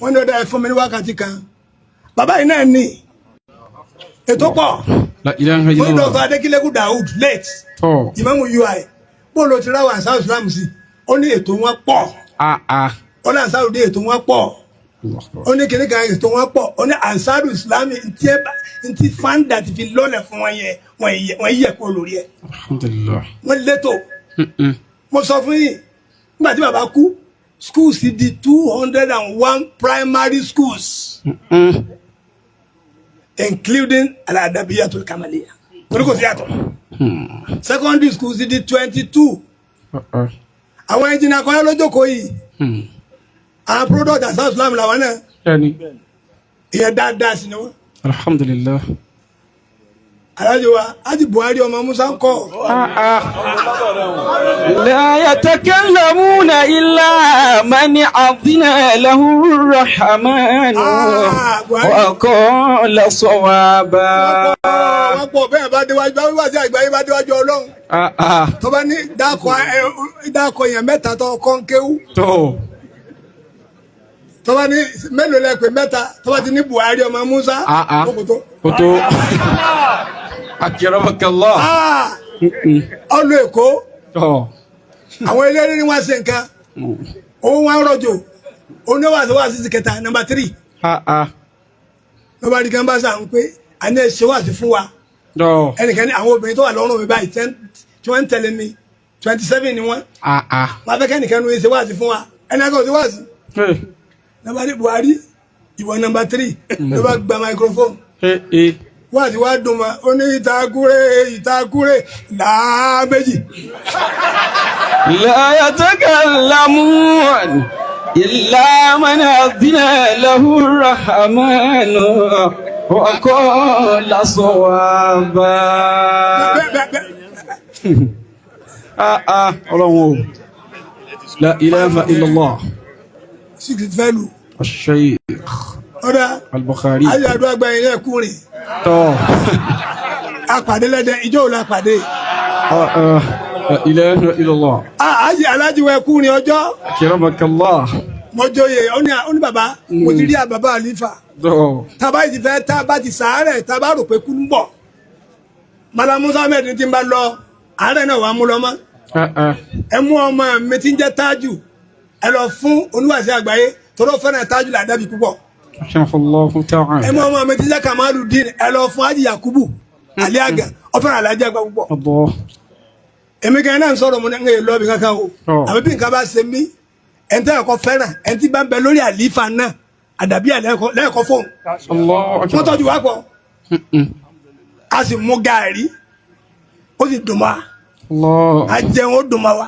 wọ́n ní ọ̀dà ẹ fún mi ní wákàtí kan bàbá yìí náà ní ètò pọ̀. La ilaha Wọ́n ní illallah. Dr. Adékílẹ́kù Daoud late Tọ́. ìmáàmù UI bóòlù ti ráwọ̀ àṣà Islam sí ó ní ètò wọn pọ̀ Ah ah. ó ní àṣà òde ètò wọn pọ̀ Allahu akbar. ó ní kìnìún kan ètò wọn pọ̀ ó ní àṣàrù Islam ntí ẹ bá ntí fanda ti fi lọ́lẹ̀ fún wọn yẹn wọ́n yẹ kó lórí ẹ̀ Alhamdulillah. wọ́n létò. Mo sọ fún yín nígbà tí bàbá kú schools di 201 primary schools including Al-Adabiyyatul Kamaliyya torí kò sí yàtọ̀ secondary schools di 22. Ah ah. Àwọn ẹnjìnà kan lójókòó yìí àwọn product àṣà Islam làwọn náà Yani. ìyẹn dáadáa sí ni wọn. Alhamdulillah. Alájọ wa Ájì Buhari ọmọ Musa ń kọ. Ah ah. لا يتكلمون إلا من أذن له الرحمن Ah, Buhari. وقال صوابا. Wọ́n pọ̀ bẹ́ẹ̀ bá déwájú bá wíwá sí àgbáyé bá déwájú Ọlọ́run Ah ah. tó bá ní dákọ̀ èèyàn mẹ́ta tó kọ́ ń kéwú Tó. tó bá ní mélòó lẹ pé mẹ́ta tó bá ti ní Buhari ọmọ Musa Ah ah. ó kò tó. Kótó. Akramakallah. Ah, ọlọ Èkó Tó. àwọn eléré ni wọ́n ṣe nǹkan owó wọn rọ̀jò oníwàásù wàásù sí kẹta nọ́mbà 3 Ah ah. lọ́ba rí kan bá sà ń pé àní ẹ̀ ṣe wàásù fún wa. Tó. Ẹnìkan ní àwọn obìnrin tó wà lọ́rùn mi báyìí tí wọ́n ń tẹ̀lé mi 27 ni wọ́n. Ah ah. Wọ́n fẹ́ kẹ́nìkan nu ṣe wáàsí fún wa ẹnì kan ò ṣe wáàsí. Hey. Nọ́mbà ní Buhari ìwọ nọ́mbà 3 ló bá gba microphone Hey hey. wáàsí wá dùn mọ́ ó ní ìtakúrẹ́ ìtakúrẹ́ làá méjì. لا يتكلمون إلا من أذن له الرحمن وقال صوابا. Bẹ́ẹ̀ bẹ́ẹ̀ bẹ́ẹ̀. Ah ah. Ọlọ́run o. La ilaha illallah. Six fẹ́ lù. الشيخ Ọ̀dà البخاري. ayé àdúrà gba ilé ẹ̀kúnrin Tọ́. apàdé lẹ́dẹ̀ ìjọ òun apàdé. Ah ah. La ilaha illallah. Ayé alájíwọ̀ ẹ̀kúnrin ọjọ́ Akramakallah. mọ́jọ́yè ó ní bàbá mo ti rí àbàbà àlífà. Tọ́. Tàbá yìí ti fẹ́ tá bá ti sàárẹ̀ tá bá rò pé kú ń bọ̀ Malam Musa Ahmed ti ń bá lọ àárẹ̀ náà wàá mú lọ mọ́ Ah ah. ẹ mú ọmọ mi ti ń jẹ́ Tájù ẹ lọ fún oníwàásí àgbáyé tọ́lọ́ fẹ́ràn Tájù làdábì púpọ̀ رحمه الله ẹ تعالى. mú ọmọ mi ti ń jẹ́ Kamaludin ẹ lọ fún Ájì Yakubu Ali Aga ọ fẹ́ràn Alájí àgbà púpọ̀ الله. èmi kan náà ń sọ̀rọ̀ mo ní ń lọ bí kankan o Ọ̀. àbí bí nǹkan bá ṣe mí ẹni tẹ́ ẹ̀kọ́ fẹ́ràn ẹni tí bá ń bẹ lórí àlífà náà àdàbí lẹ́ẹ̀kọ́ fóun الله wọ́n أكبر. tọ́jú wá pọ̀ a sì mú gaari ó sì dùn mọ́ الله. a jẹun ó dùn mọ́ wa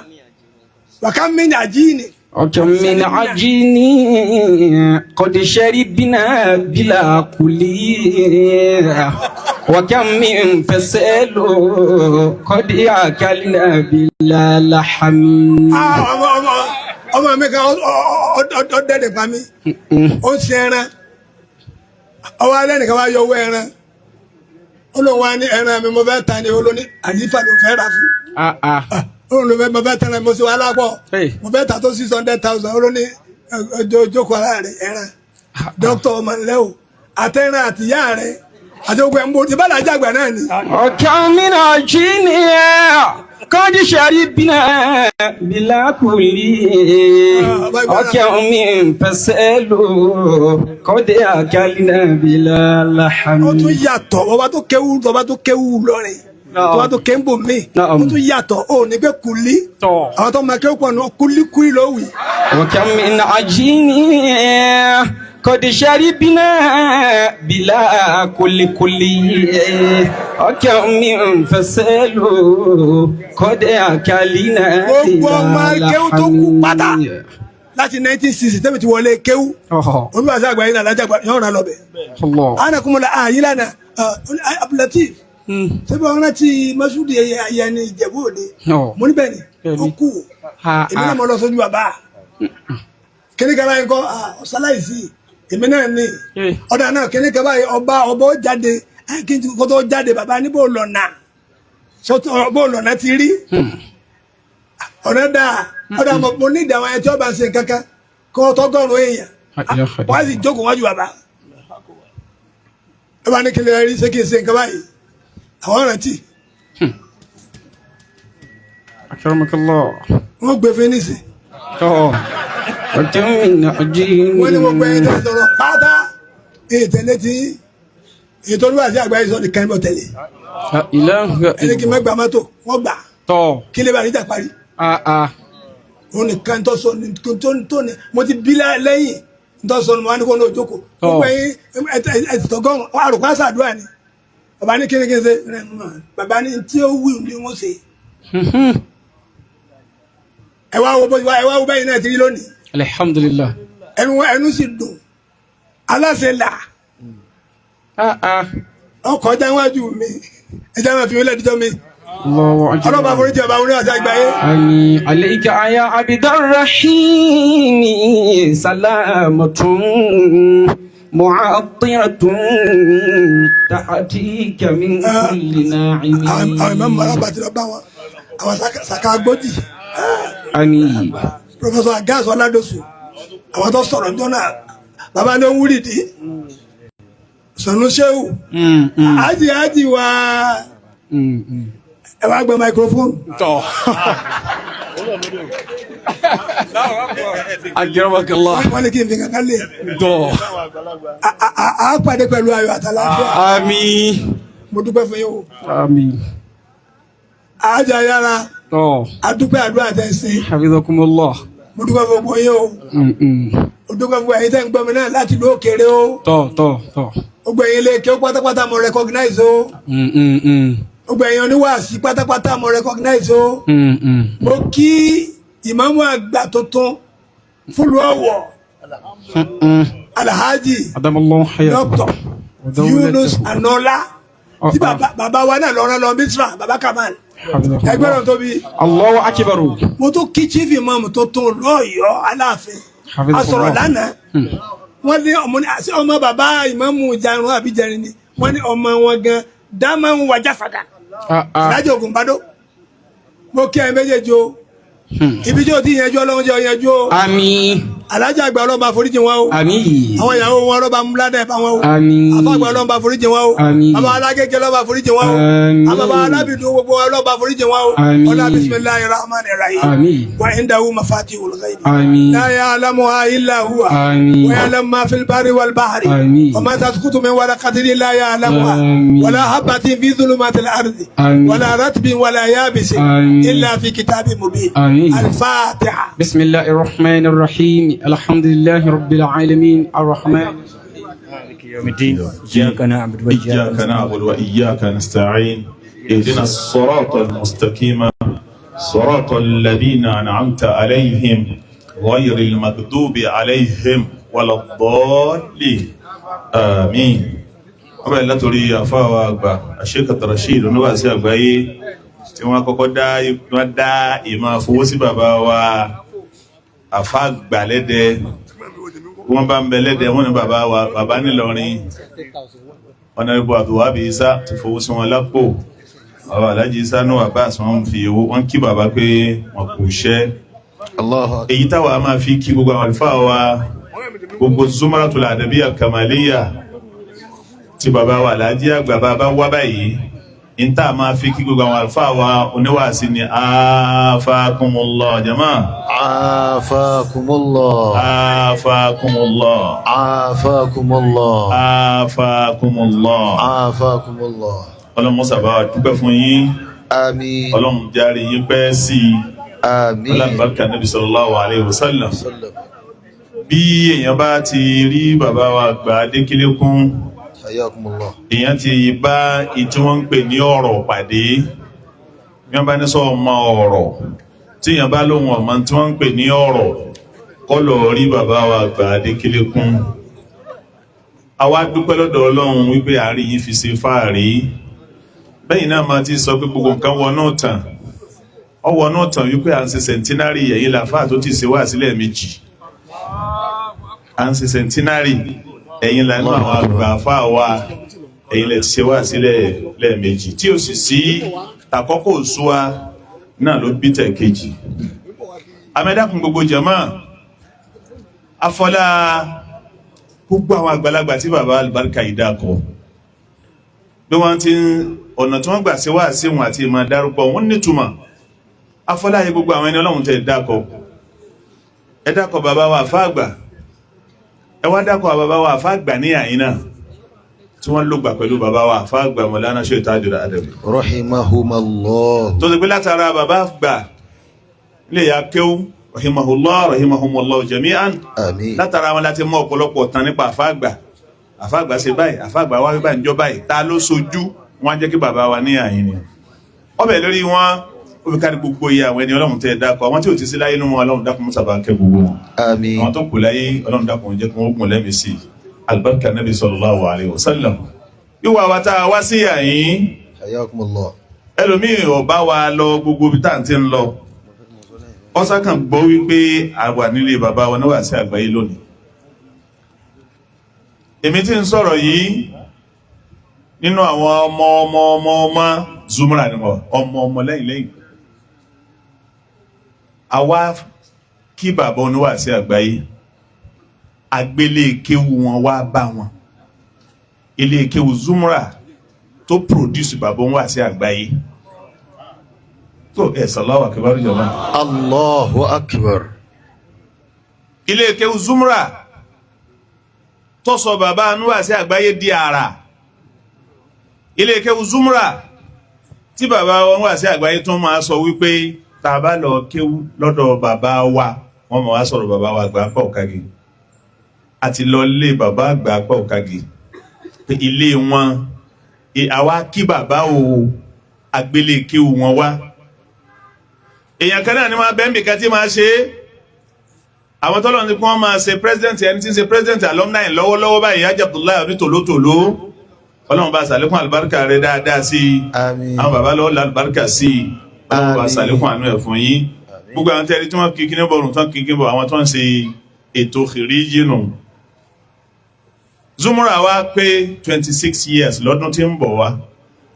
wàká mi ní àjíìní وكم من عجين قد شربنا بلا كلي وكم من فسل قد أكلنا بلا لحم. Ah, ọmọ mi kan ọ dẹ́dẹ̀ pa mí, ó ń ṣe ẹran, ọwọ́ alẹ́ nìkan wá yọ owó ẹran, ó lóun wá ní ẹran mi mo fẹ́ ta ni, ó lóun ní àlífà ló fẹ́ rà fún. Ah ah. Ó lóun fẹ́ mo fẹ́ tẹ̀lé mo sì wá lápọ̀. Hey. Mo fẹ́ ta tó 600,000, ó lóun ní ọjọ́ ìjókòó ara rẹ̀ ẹran dókítà ọmọ ńlẹ́ o àtẹ̀ràn àtìyá rẹ̀ àti ogun ẹ̀ ń bọ̀ tí bá làjà àgbà náà ni. وكم من عجين قد شربنا بلا كلي وكم من فسل قد أكلنا بلا لحم. Ó tún yàtọ̀, ọba tó kéwú, ọba tó kéwú lọ́rin, ọba tó kéwú mi, ó tún yàtọ̀, ó ní pé kùlí. Tọ́. Àwọn tó máa kéwú pọ̀ nù kúlí kúlí ló wì. وكم من عجين قد شربنا بلا كل كل وكم من فسل قد أكلنا Gbogbo ọmọ بلا kéwú tó kú pátá لحم. láti 1960 tẹ́mi ti wọlé kéwú, Oh, olúwa sí àgbáyé náà alájà yọ̀ọ́ ràn lọ́bẹ̀. Allah. Anakumula ayi lana Abdulatif, sẹ́bi wọn rántí Masudi ẹ̀yẹ ní Ìjẹ̀bú Òde? No. Mo ní bẹ́ẹ̀ ni. Bẹ́ẹ̀ Ó ni. kú. Ha, Èmi náà ha. mo lọ sójú bàbá kíní kan báyìí kọ́ ọ̀sáláìsì èmi náà ní Eh. ọ̀dà náà kíní kan báyìí, ọba ó jáde, kí n kó tó jáde bàbá ní bó lọ́nà sọ́tọ̀ bó lọ́nà ti rí ọ̀nà dáa ọ̀dà mo ní ìdàwọn ẹ̀ tí ọba ń ṣe kankan kó tọ́gọ́rùn-ún èèyàn wọ́n á sì jókòó wájú bàbá, ẹ bá ní kí lè rí ṣé kí n ṣe nǹkan báyìí, àwọn rántí. أكرمك الله. Wọ́n gbé fínísì. Oh. وكم من عجين Wọ́n ní gbogbo ẹni tó sọ̀rọ̀ pátá ètẹ̀lé tí ètò olúwa sí àgbáyé sọ nìkan bọ̀ tẹ̀lé. لا إله Ẹni kí n إلا má gba mọ́tò wọ́n gbà. الله. Kí lè bá níjà parí. Ah ah. Òun nìkan tó sọ ní tó tó ní mo ti bí lẹ́yìn tó sọ ní mo wá ní kó ní òjókòó. Gbogbo ẹyin ẹtìtọ́gọ́rùn àròkọ àṣàdúrà ni bàbá ní kíni kí n ṣe, bàbá ní tí ó wù ní wọ́n ṣe. Ẹ wá wo bó ẹ wá wo bẹ́yìn náà ti rí lónìí. الحمد لله. Ẹnu ẹnu sì dùn aláṣẹ là. Ah ah. Ọkọ̀ jáwájú mi, ẹ jẹ́ máa fi mí lẹ́díjọ́ mi. الله أكبر. Ọlọ́ba foríjì ọba orí àti àgbáyé. آمين. عليك يا عبد الرحيم سلامة معطرة تأتيك من كل ناعم. Àwọn ìmọ̀ mọ̀ràn bá ti lọ bá wọn àwọn saka gbójì. آمين. Professor Agas Ọládọ̀sù, àwọn tó sọ̀rọ̀ jọ náà, bàbá ní wúrì dí sọ̀nù sẹ́wù ájì ájì wá. Ẹ wá gba microphone. Tọ́. أكرمك الله. Wọ́n ní kí n fi kankan lé. Tọ́. A pàdé pẹ̀lú ayọ̀ àtàlàáfíà. آمين. Mo dúpẹ́ fún yín o. آمين. Ájà yára. Tọ́. A dúpẹ́ àdúrà tẹ̀ sí. حفظكم الله. Mo dúpẹ́ fún gbogbo yín o. Mo dúpẹ́ fún ẹ̀yin tẹ́ ń gbọ́ mi náà láti ìlú òkèèrè o. Tọ́ tọ́ tọ́. Gbogbo ẹ̀yin ilé kí ó pátápátá mo recognize o. Gbogbo ẹ̀yin oníwàásí pátápátá mo recognize o. Mo kí ìmáàmù àgbà tuntun fúlù Ọ̀wọ̀, Alhaji أدام الله حياته. Dr. Yunus Anola, tí bàbá wa náà lọ́rán lọ Misra, bàbá Kamal ẹgbẹ́ náà tóbi. الله أكبر. Mo tún kí chief imam tuntun lọ́yọ̀ọ́ Aláàfin. A sọ̀rọ̀ lánàá, wọ́n ní ọmọ ní àti ọmọ bàbá ìmáàmù jarun àbí jẹrin ni wọ́n ní ọmọ wọn gan dámáhùn wájà fàdà. Ah ah. Lájọ Ògùnbádó, mo kí ẹ méjèèjì o, ibi tí o ti yanjú Ọlọ́run jẹ́ yanjú o. آمين. Alájà àgbà Ọlọ́run bá foríjì wọn o. آمين. Àwọn ìyàwó wọn Ọlọ́run bá múládà ẹ̀ bá wọn o. Àmín. Àfàgbà Ọlọ́run bá foríjì wọn o. Àmín. Bàbá alágége Ọlọ́run bá foríjì wọn o. Àmín. Àbàbà alábìdún gbogbo Ọlọ́run bá foríjì wọn o. Àmín. Ọlá bisimilahi rahman rahim. Àmín. Wa indahu mafatihul ghaib. آمين. La ya'lamuha illa huwa. آمين. Wa ya'lamu ma fil barri wal bahri. آمين. Wa ma tasqutu min waraqatin illa ya'lamuha. آمين. Wala habbatin fi dhulumatil ardi. آمين. Wala ratbin wala yabisin. آمين. Illa fi kitabin mubin. آمين. Al-Fatiha. بسم الله الرحمن الرحيم، الحمد لله رب العالمين، الرحمن يوم الدين، إياك نعبد وإياك إياك نعبد وإياك نستعين، اهدنا الصراط المستقيم، صراط الذين أنعمت عليهم غير المغضوب عليهم ولا الضالين آمين. Wọ́n bẹ̀rẹ̀ látòrí àfáwà àgbà Sheikh Rasheed oníwàásí àgbáyé tí wọ́n kọ́kọ́ dá wọ́n dá ìmọ̀ fowó sí bàbá wa àfá àgbà lẹ́dẹ. Wọ́n bá ń bẹ lẹ́dẹ, wọ́n ní bàbá wa bàbá nílọrin Honorable Abdulwahab Isa ti fowó sí wọn lápò. Bàbá Alhaji Isa Nuhu Abbas wọ́n fi owó wọ́n kí bàbá pé wọ́n kò ṣẹ́. Èyí táwa máa fi kí gbogbo àwọn àlùfáà wa, gbogbo Zumratul Adabiyya Kamaliyya tí bàbá wa Alhaji àgbà bàbá wá báyìí, n tá a máa fi kí gbogbo àwọn àlùfáà wa oníwàásí ni afakumullah jama. Afakumullah. Afakumullah. Afakumullah. Afakumullah. Afakumullah. Ọlọ́run mọ́sà bá wa dúpẹ́ fún yín. Àmín. Ọlọ́run járe yín pẹ́ sí i. Àmín. Ọlọ́run barka nabi sallallahu alayhi wa sallam. Bí èèyàn bá ti rí bàbá wa àgbà Adékílékún, Hayakumullah. èèyàn ti bá ìtí wọ́n ń pè ní ọ̀rọ̀ pàdé. Bí wọ́n bá ní sọ ọmọ ọ̀rọ̀, tí èèyàn bá lóhun ọmọ tí wọ́n ń pè ní ọ̀rọ̀, kọ́ lọ rí bàbá wa àgbà Adékílékún. Àwa dúpẹ́ lọ́dọ̀ Ọlọ́run wípé àárín yìí fi ṣe fáàrí. Bẹ́yìn náà máa ti sọ pé gbogbo nǹkan wọnú tàn, ọ wọnú tàn wípé à ń ṣe centenary. Ẹ̀yìn làfáà tó ti ṣe wá sílẹ̀ méjì, à ń ṣe centenary. Ẹ̀yin lànà àwọn àgbà àfáà wa, ẹ̀yin lè ṣe wá sílẹ̀ lẹ́ẹ̀mejì tí ó sì sí àkọ́kọ́ òṣùwà náà ló bí tẹ̀ kejì. Amẹ́dàkùn gbogbo jàmá, afọlá gbogbo àwọn àgbàlagbà tí bàbá àlùbáríkà yìí dákọ̀, bí wọ́n ti ń ọ̀nà tí wọ́n gbà ṣe wá sí wọn àti ìmọ̀ dárúkọ wọn nítumọ̀. Afọlá yìí gbogbo àwọn ẹni Ọlọ́run tẹ̀ dákọ̀, ẹ dákọ̀ bàbá wa àfáà àgbà, ẹ wá dákọ̀ bàbá wa àfáà àgbà ní àyín náà tí wọ́n ló gbà pẹ̀lú bàbá wa àfáà àgbà Mọ̀lánà Sheikh Tajul Adabi Rahimahumallah. Tó ti pé látara bàbá àgbà ilé ya kéwú, rahimahullah rahimahumullah jami'an. Àmín. Látara wọn láti mọ ọ̀pọ̀lọpọ̀ tán nípa àfáà àgbà. Àfáà àgbà ṣe báyìí, àfáà àgbà wá báyìí níjọ́ báyìí, ta ló sojú wọn jẹ́ kí bàbá wa ní àyín ni ọbẹ̀ lórí wọn ó fi kárí gbogbo iye àwọn ẹni Ọlọ́run tẹ́ ẹ dákọ̀, àwọn tí ò ti sí láyé nínú wọn, Ọlọ́run dákun mú sábà kẹ́ gbogbo wọn. Àmín. Àwọn tó kù láyé, Ọlọ́run dákun jẹ́ kí wọ́n gùn lẹ́mìí sí i. Alibarika nabi sallallahu alayhi wa sallam. Wíwá wa tá a wá sí àyín, Hayakumullah. ẹlòmíì ọba wa lọ gbogbo ibi tá à ń ti ń lọ, ọsà kan gbọ́ wípé a wà nílé bàbá wa níwà sí àgbáyé lónìí. Èmi tí ń sọ̀rọ̀ yìí nínú àwọn ọmọ ọmọ ọmọ ọmọ Zumra ni wọn, ọmọ ọmọ lẹ́yìn lẹ́yìn. Àwa kí bàbá oníwà sí àgbáyé, agbélé kéwu wọn wá bá wọn, ilé kéwu Zumra tó produce bàbá oníwà sí àgbáyé tó ẹ sallahu akbar jọba. Allahu akbar. Ilé kéwu Zumra tó sọ bàbá oníwà sí àgbáyé di àrà, ilé kéwu Zumra tí bàbá oníwà sí àgbáyé tó máa sọ wípé tá a bá lọ kéwu lọ́dọ̀ bàbá wa, wọ́n máa wá sọ̀rọ̀ bàbá wa àgbà pọ̀ kági, àti lọ lé bàbá àgbà pọ̀ kági pé ilé wọn àwa kí bàbá o, agbélé kéwu wọn wá. Èèyàn kan náà ni máa bẹ́ẹ̀ nbìkan tí máa ṣe é. Àwọn tọ́lọ̀ ní kí wọ́n máa ṣe president, ẹni tí ń ṣe president alumni lọ́wọ́lọ́wọ́ báyìí, Haji Abdullahi onítòlótòló, Ọlọ́run bá ṣàlékún àlùbáríkà rẹ̀ dáadáa sí i. Àmín. Àwọn bàbá lọ́wọ́ làlùbáríkà sí i. Ọlọ́run bá Àmín. ṣàlékún àánú ẹ̀ fún yín. Gbogbo àwọn tẹ́lẹ̀ tí wọ́n kí kíní bọ̀rùn tán kí kíní bọ̀, àwọn tó ń ṣe ètò kìrìjì nù. Zumra wa pé 26 years lọ́dún tí ń bọ̀ wá.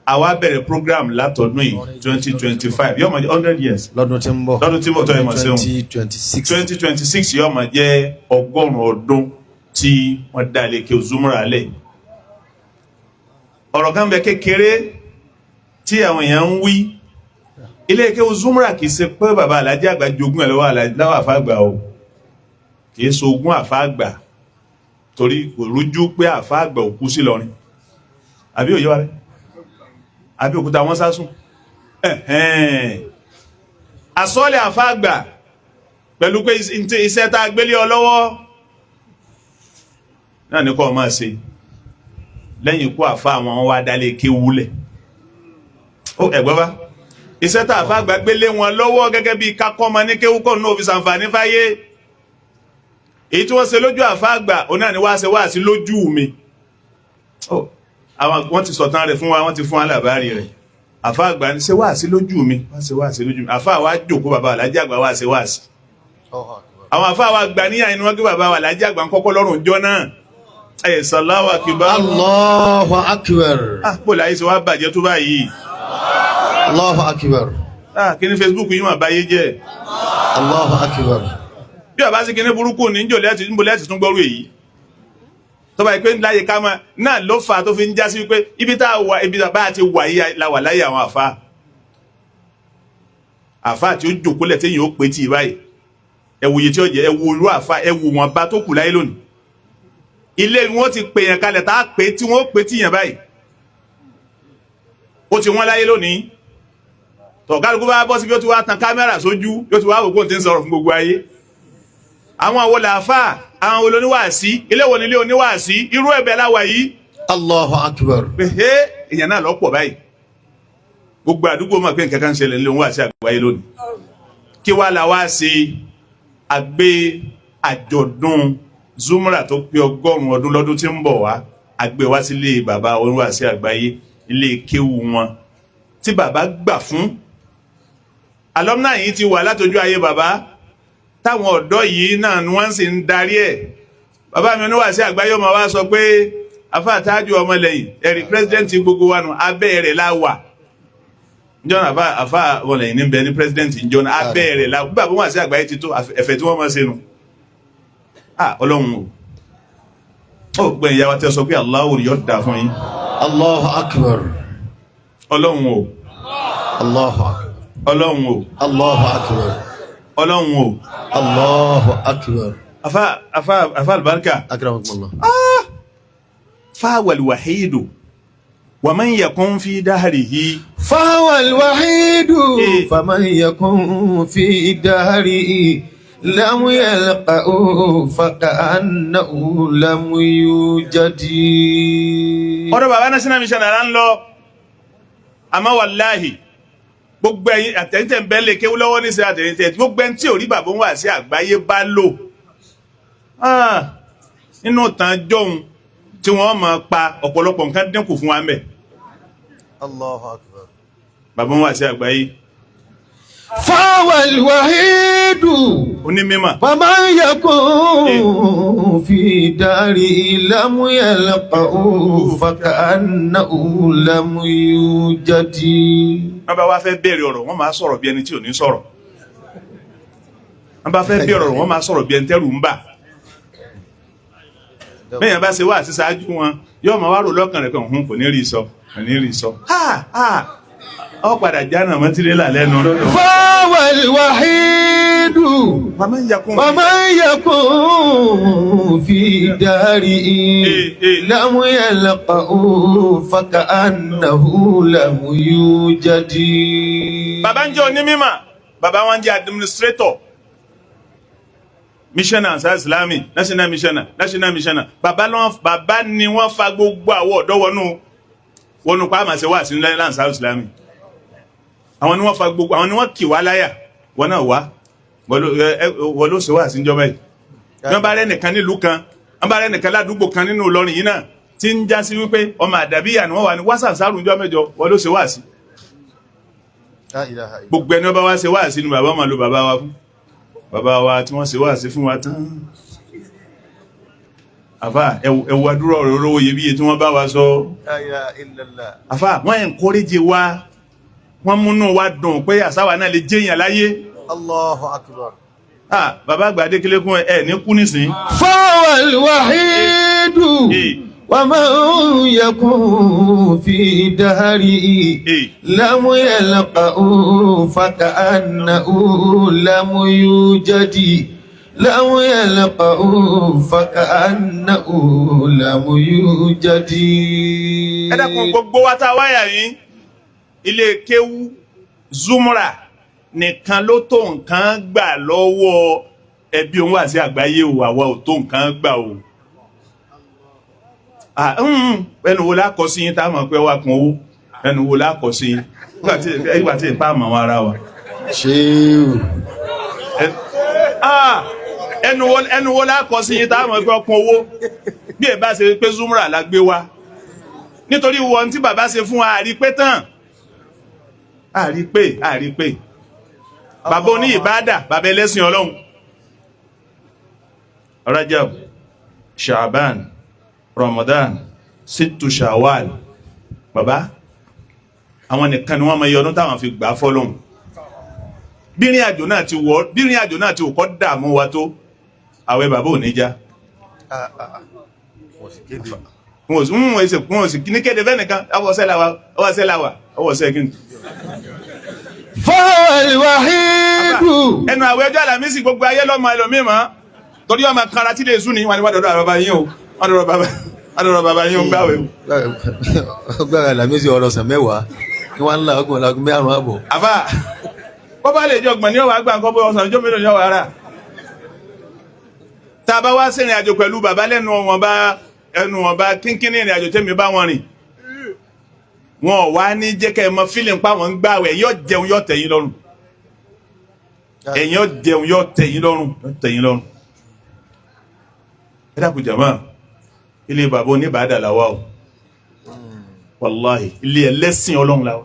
Àwa bẹ̀rẹ̀ program látọdún yìí, 2025 yóò máa jẹ́ 100 years. Lọ́dún tí ń bọ̀. Lọ́dún tí ń bọ̀ tó ẹ̀ mọ̀ sí òun. 2026. 2026 yóò máa jẹ́ 100 ọdún tí wọ́n dá ilé kí Zumra lẹ̀. Ọ̀rọ̀ kan bẹ kékeré tí àwọn èèyàn ń wí. Ilé kéwú Zumra kìí ṣe pé bàbá Alhaji àgbà jogún ẹ̀ lọ́wọ́ àfáàgbà o, kìí ṣe ogún àfáàgbà, torí kò rújú pé àfáàgbà ò kú sí Ìlọrin, àbí òye wa rẹ, àbí òkúta wọn sásùn. Àsọ́ọ̀lẹ̀ àfáàgbà pẹ̀lú pé iṣẹ́ tá a gbélé ọ lọ́wọ́ náà ní kọ́ ọ máa ṣe lẹ́yìn ikú àfa àwọn wa dálé kéwúlẹ̀ ó ẹ̀gbọ́n bá iṣẹ́ tá àfa àgbà gbélé wọn lọ́wọ́ gẹ́gẹ́ bí kakọ́ ọmọ ní kéwú kọ́ ní òfin ṣàǹfààní fáyé. Èyí tí wọ́n ṣe lójú àfa àgbà òun náà ni wá ṣe wá sí lójú mi. Àwọn wọ́n ti sọ̀tàn rẹ̀ fún wa, wọ́n ti fún alábàárì rẹ̀. Àfa àgbà ní ṣe wá sí lójú mi, wá ṣe wá sí lójú mi. Àfa wa jòkó, bàbá alájà àgbà wá ṣe wá sí. Àwọn àfa wa gbà níyà inú wọn kí bàbá wa alájà àgbà ń kọ́kọ́ lọ́rùn jọ náà. Ẹ̀ sàláwà kìbá. Allahu akbar. Ah, bó láyé ṣe wá bàjẹ́ tó báyìí. Allahu akbar. Ah, kí ni Facebook yìí mà báyé jẹ́. Allahu akbar. Bí bàbá sí kíní burúkú ní njò lẹ́tì níbo lẹ́tì tún gbọ́rú èyí. Tó bá yẹ pé láyé ká máa náà ló fà á tó fi ń já sí wípé ibi tá a wà, ibi tá a bá ti wà yìí la wà láyé àwọn àfa. Àfa tí ó jòkólẹ̀ téèyàn ó pé tì í báyìí. Ẹ wo iye tí ó jẹ, ẹ wo irú àfa, ẹ wo wọn bá tó kù láyé lónìí. Ilé wọn ti pè yàn kalẹ̀ tá a pè tí wọ́n ó pè tì yàn báyìí. Ó ti wọ́n láyé lónìí. Tọ̀kálukú bá bọ́ sí bí ó ti wá tan kámẹ́rà sójú, yóò ti wá wò kó ti ń sọ̀rọ̀ fún gbogbo ayé. Àwọn àwo làáfà, àwọn wo lóníwàásí, ilé wo nílé oníwàásí, irú ẹ̀bẹ̀ láwà yìí. Allahu akbar. Pé hé, èèyàn náà lọ́pọ̀ báyìí. Gbogbo àdúgbò mọ̀ pé nǹkan kan ń ṣẹlẹ̀ nílé oníwàásí àgbáyé lónìí. Kí wá la wá sí àgbé àjọ̀dún Zumra tó pé 100 ọdún lọ́dún tí ń bọ̀ wá, àgbé wá sílé bàbá oníwàásí àgbáyé, ilé kéwú wọn tí bàbá gbà fún. Alumni yìí ti wà látọjú ayé bàbá, táwọn ọ̀dọ́ yìí náà ni wọ́n sì ń darí ẹ̀. Bàbá mi oníwàásí àgbáyé ọmọ wa sọ pé afa Tájù Ọmọlẹ́yìn ẹ̀rí pírẹsidẹ́ǹtì gbogbo wa nù, abẹ́ rẹ̀ la wà. Njọ́nà afa Ọmọlẹ́yìn ní bẹ ní pírẹsidẹ́ǹtì njọ́nà abẹ́ rẹ̀ la wà. Bí bàbá oníwàásí àgbáyé ti tó ẹ̀fẹ̀ tí wọ́n máa ṣe nù. Ah, Ọlọ́run o, ó gbẹ̀yìn ìyá wa tẹ́ sọ pé Allahu yóò dà fún yín. Allahu akbar. Ọlọ́run o. Allahu akbar. Ọlọ́run o. Allahu akbar. Ọlọ́run o. Allahu akbar. Afa afa afa albarka. Akramakumullah. Fáwal wahidu wa man yakun fi dahrihi. Fáwal wahidu faman yakun fi dahrihi lam yalqa'u faka'annahu lam yujadi. Ọ̀dọ̀ bàbá national mission ara ń lọ. Àmọ́ wàláhì, gbogbo ẹ̀yin àtẹ̀yìntẹ̀ ń bẹ́ lè kéwú lọ́wọ́ ní sẹ́ àtẹ̀yìntẹ̀, gbogbo ẹni tí ò rí bàbá wá sí àgbáyé bá lò. Nínú tàn jọ̀hún tí wọ́n máa pa ọ̀pọ̀lọpọ̀ nǹkan dínkù fún wa mẹ́. Allahu akbar. Bàbá wá sí àgbáyé. Fáwal wahidu Onímímọ̀. faman yakun fi dari lam yalqa'u faka'annahu lam yujadi. Wọ́n bá wá fẹ́ bẹ̀rẹ̀ ọ̀rọ̀, wọ́n máa sọ̀rọ̀ bí ẹni tí ò ní sọ̀rọ̀. Wọ́n bá fẹ́ bẹ̀rẹ̀ ọ̀rọ̀, wọ́n máa sọ̀rọ̀ bí ẹni tẹ́rù ń bà. Bẹ́ẹ̀ bá ṣe wá àti ṣáájú wọn, yóò máa wá rò lọ́kàn rẹ̀ pé òun kò ní rí sọ, kò ní rí sọ. Ọ padà jáná mọ́ tirẹ́là lẹ́nu lọ́dọ̀. Fáwal wahidu faman yakun fi dari lam yalqa'u faka'annahu lam yujadi. Bàbá ń jẹ́ onímímọ̀, bàbá wọn jẹ́ administrator. Missioner Ansar Islami, national missioner, national missioner. Bàbá ni wọ́n fa gbogbo àwọ̀ ọ̀dọ́ wọnú pa àmàṣẹ wà sí nílẹ̀ Ansar Islami. Àwọn ni wọ́n fa gbogbo, àwọn ni wọ́n kì wá láyà, wọ́n náà wá. Wọ́n ló ṣe wá sí níjọba yìí. Wọ́n bá rẹ́ nìkan nílùú kan, wọ́n bá rẹ́ nìkan ládùúgbò kan nínú Ìlọrin yìí náà tí ń já sí wípé ọmọ àdàbíyà ni wọ́n wà ní wásàǹsárù níjọ́ mẹ́jọ, wọ́n ló ṣe wá sí. Gbogbo ẹni wọ́n bá wá ṣe wá sí ni bàbá máa lo bàbá wa fún. Bàbá wa tí wọ́n ṣe wá sí fún wa tán. Àfà ẹwù àdúrà ọ̀rọ̀ olówó iyebíye tí wọ́n bá wa sọ. Àfà wọ́n encourage wa, wọ́n múnú wa dùn pé àsáwà náà lè jẹ́yàn láyé. Allahu akbar. Ah, bàbá àgbà Adékẹ́lékún ẹ̀ ní kú nísìn. Fáwal wahidu wa man yakun fi dahrihi lam yalqa'u faka'annahu lam yujadi lam yalqa'u faka'annahu lam yujadi. Ẹ dákun gbogbo wa tá a wáyà yín, ilé kéwú Zumra nìkan ló tó nǹkan gbà lọ́wọ́ ẹbí òun wà sí àgbáyé o, àwa ò tó nǹkan gbà o. Ẹnu wo la kọ sí yín tá a mọ̀ pé wà kún owó, ẹnu wo la kọ sí yín nígbà tí ìpá àmọ́ ara wa. Ṣéwù. Ẹnu wo lákọ sí yín táwọn ẹgbẹ́ ọkùn owó bí ẹ bá ṣe pé Zumra la gbé wa nítorí wọn tí bàbá ṣe fún wa àrí pé tán àrí pé àrí pé bàbá oní ìbádà bàbá ẹlẹ́sìn Ọlọ́run. Rajab, Sha'ban, Ramadan, Sittu Shawwal, bàbá àwọn nìkan ni wọ́n mọ iye ọdún táwọn fi gbà fọ́lọ́hun. Bírin àjò náà ti wọ́, bírin àjò náà ti kọ́ dààmú wa tó, àwẹ̀ bàbá ò ní já. Wọn ò sì ní kéde fẹ́ nìkan, ọwọ́ sẹ́ la wa, ọwọ́ sẹ́ la wa, ọwọ́ sẹ́ kí ni. Fọ́ọ̀lì. Ẹnu àwẹ̀ ọjọ́ Àlàmísì gbogbo ayé lọ́mọ ẹlòmíì mọ́, torí ọmọ kanra tí lè sùn ní wọn ni wọ́n dọ̀dọ̀ bàbá yín o, wọ́n dọ̀dọ̀ bàbá yín o ń gbàwẹ̀ o. Gbàgbà Àlàmísì ọ̀rọ̀ ọ̀sán mẹ́wàá kí wọ́n ń la ọgbọ̀n lagun márùn-ún àbọ̀. Àfà bọ́bá lè jọ ọgbọ̀n ní ọwọ́ àgbà nǹkan bó ọ̀sán ọjọ́ mélòó ní ọwọ́ ara. Tá a bá wá sìnrìn àjò pẹ̀lú bàbá lẹ́nu wọn bá ẹnu wọn bá kínkínní ìrìn àjò tẹ́mi bá wọn rìn. Wọn ò wá ní jẹ́ kẹ́ ẹ mọ fílìn pa wọn ń gbàwẹ̀ yóò jẹun yóò tẹ̀ yín lọ́rùn. Ẹ̀yin yóò jẹun yóò tẹ̀ yín lọ́rùn yóò tẹ̀ yín lọ́rùn. Ẹ dákun jàmá, ilé bàbá oníbàádà làwa o. Wàláhì ilé ẹlẹ́sìn Ọlọ́run làwa.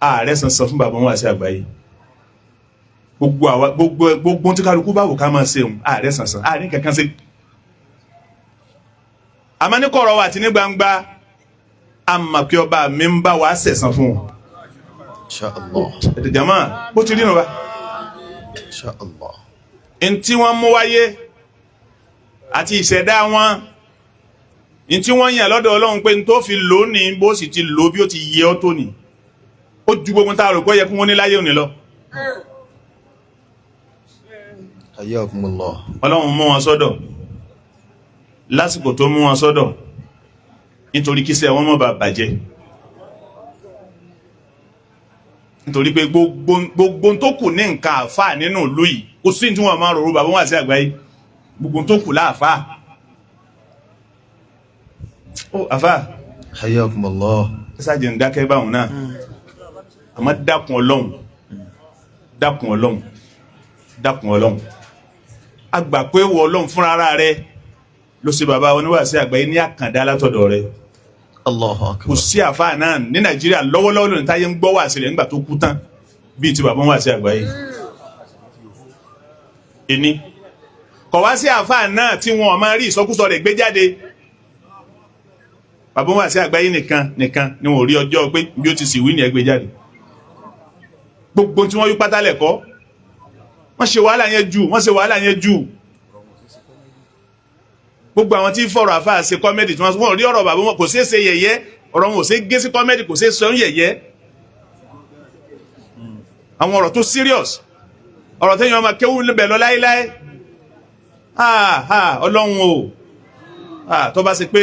Ààrẹ san san fún bàbá wọn àti àgbáyé. Gbogbo àwa gbogbo tí kálukú bá wò ká máa ṣe òun ààrẹ san san ààrẹ kankan ṣe. Àmọ́ ní kọ̀rọ̀ wa àti ní gbangba, a mọ̀ pé ọba mi ń bá wa ṣẹ̀san fún wọn. Insha Allah. Ètò jàmá bó ti rí nu wa. Insha Allah. Ntí wọ́n mú wáyé àti ìṣẹ̀dá wọn, ntí wọ́n yàn lọ́dọ̀ Ọlọ́run pé n tó fi lò ó ní bó sì ti lò ó bí ó ti yẹ ọ́ tó ní. Ó ju gbogbo tá a rò pé ó yẹ kí wọ́n ní láyé òní lọ. Hayyakumullah. Ọlọ́run mú wọn sọ́dọ̀ lásìkò tó mú wọn sọ́dọ̀ nítorí kíṣẹ́ wọn má bàa bàjẹ́, nítorí pé gbogbo tó kù ní nǹkan àáfàá nínú ìlú yìí kò sí tí wọn máa rọrùn bàbá wọn àti àgbáyé gbogbo tó kù láàfáà. Ó àfáà. Hayyakumullah. Ṣáàjì ń dákẹ́ báwọn náà, àmọ́ dákun Ọlọ́run, dákun Ọlọ́run, dákun Ọlọ́run, a gbà pé wọ Ọlọ́run fúnra ara rẹ ló ṣe bàbá oníwàásí àgbáyé ní àkàndá látọ̀dọ̀ rẹ. Allahu Kò akbar. sí àfáà náà ní Nàìjíríà lọ́wọ́lọ́wọ́ lónìí táyé ń gbọ́ wàásí rẹ̀ nígbà tó kú tán bíi ti bàbá oníwàásí àgbáyé. Ẹni kò wá sí àfáà náà tí wọn máa rí ìsọkúsọ rẹ̀ gbé jáde. Bàbá oníwàásí àgbáyé nìkan nìkan ni wọn ò rí ọjọ́ pé bí ó ti sì wí ní ẹgbẹ́ jáde. Gbogbo tí wọ́n yí pátá lẹ̀kọ́, wọ́n ṣe wàhálà yẹn jù, wọ́n ṣe wàhálà yẹn jù. Gbogbo àwọn tí fọ̀rọ̀ àfáà ṣe kọ́mẹ́dì tí wọ́n rí ọ̀rọ̀ bàbá wọn kò ṣeé ṣe yẹ̀yẹ́, ọ̀rọ̀ wọn ò ṣeé gé sí kọ́mẹ́dì, kò ṣeé sọ ń yẹ̀yẹ́. Àwọn ọ̀rọ̀ tó serious, ọ̀rọ̀ tẹ́yìn ọmọ kéwú níbẹ̀ lọ láéláé. Ọlọ́run o, tó bá ṣe pé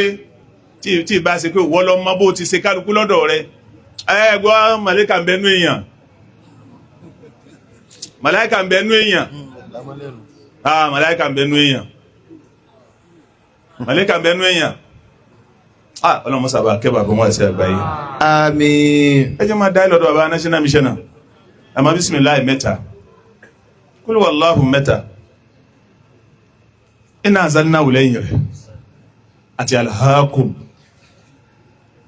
tí ì bá ṣe pé wọ́n lọ mọ bó ti ṣe kálukú lọ́dọ̀ rẹ, ẹ gbọ́ màlẹ́kà ń bẹnu èèyàn, màláíkà ń bẹnu èèyàn, màláíkà ń bẹnu èèyàn, màláíkà ń bẹnu èèyàn. Ọlọ́run mọ́sá bá kẹ́ bàbá wọn àti àgbáyé. Àmín. Ẹ jẹ́ máa dá ìlọ́dọ̀ bàbá national missioner. Àmọ́ bísímìláì mẹ́ta, kúlù wàláhù mẹ́ta, iná àzánnáwò lẹ́yìn rẹ̀ àti alhaakum.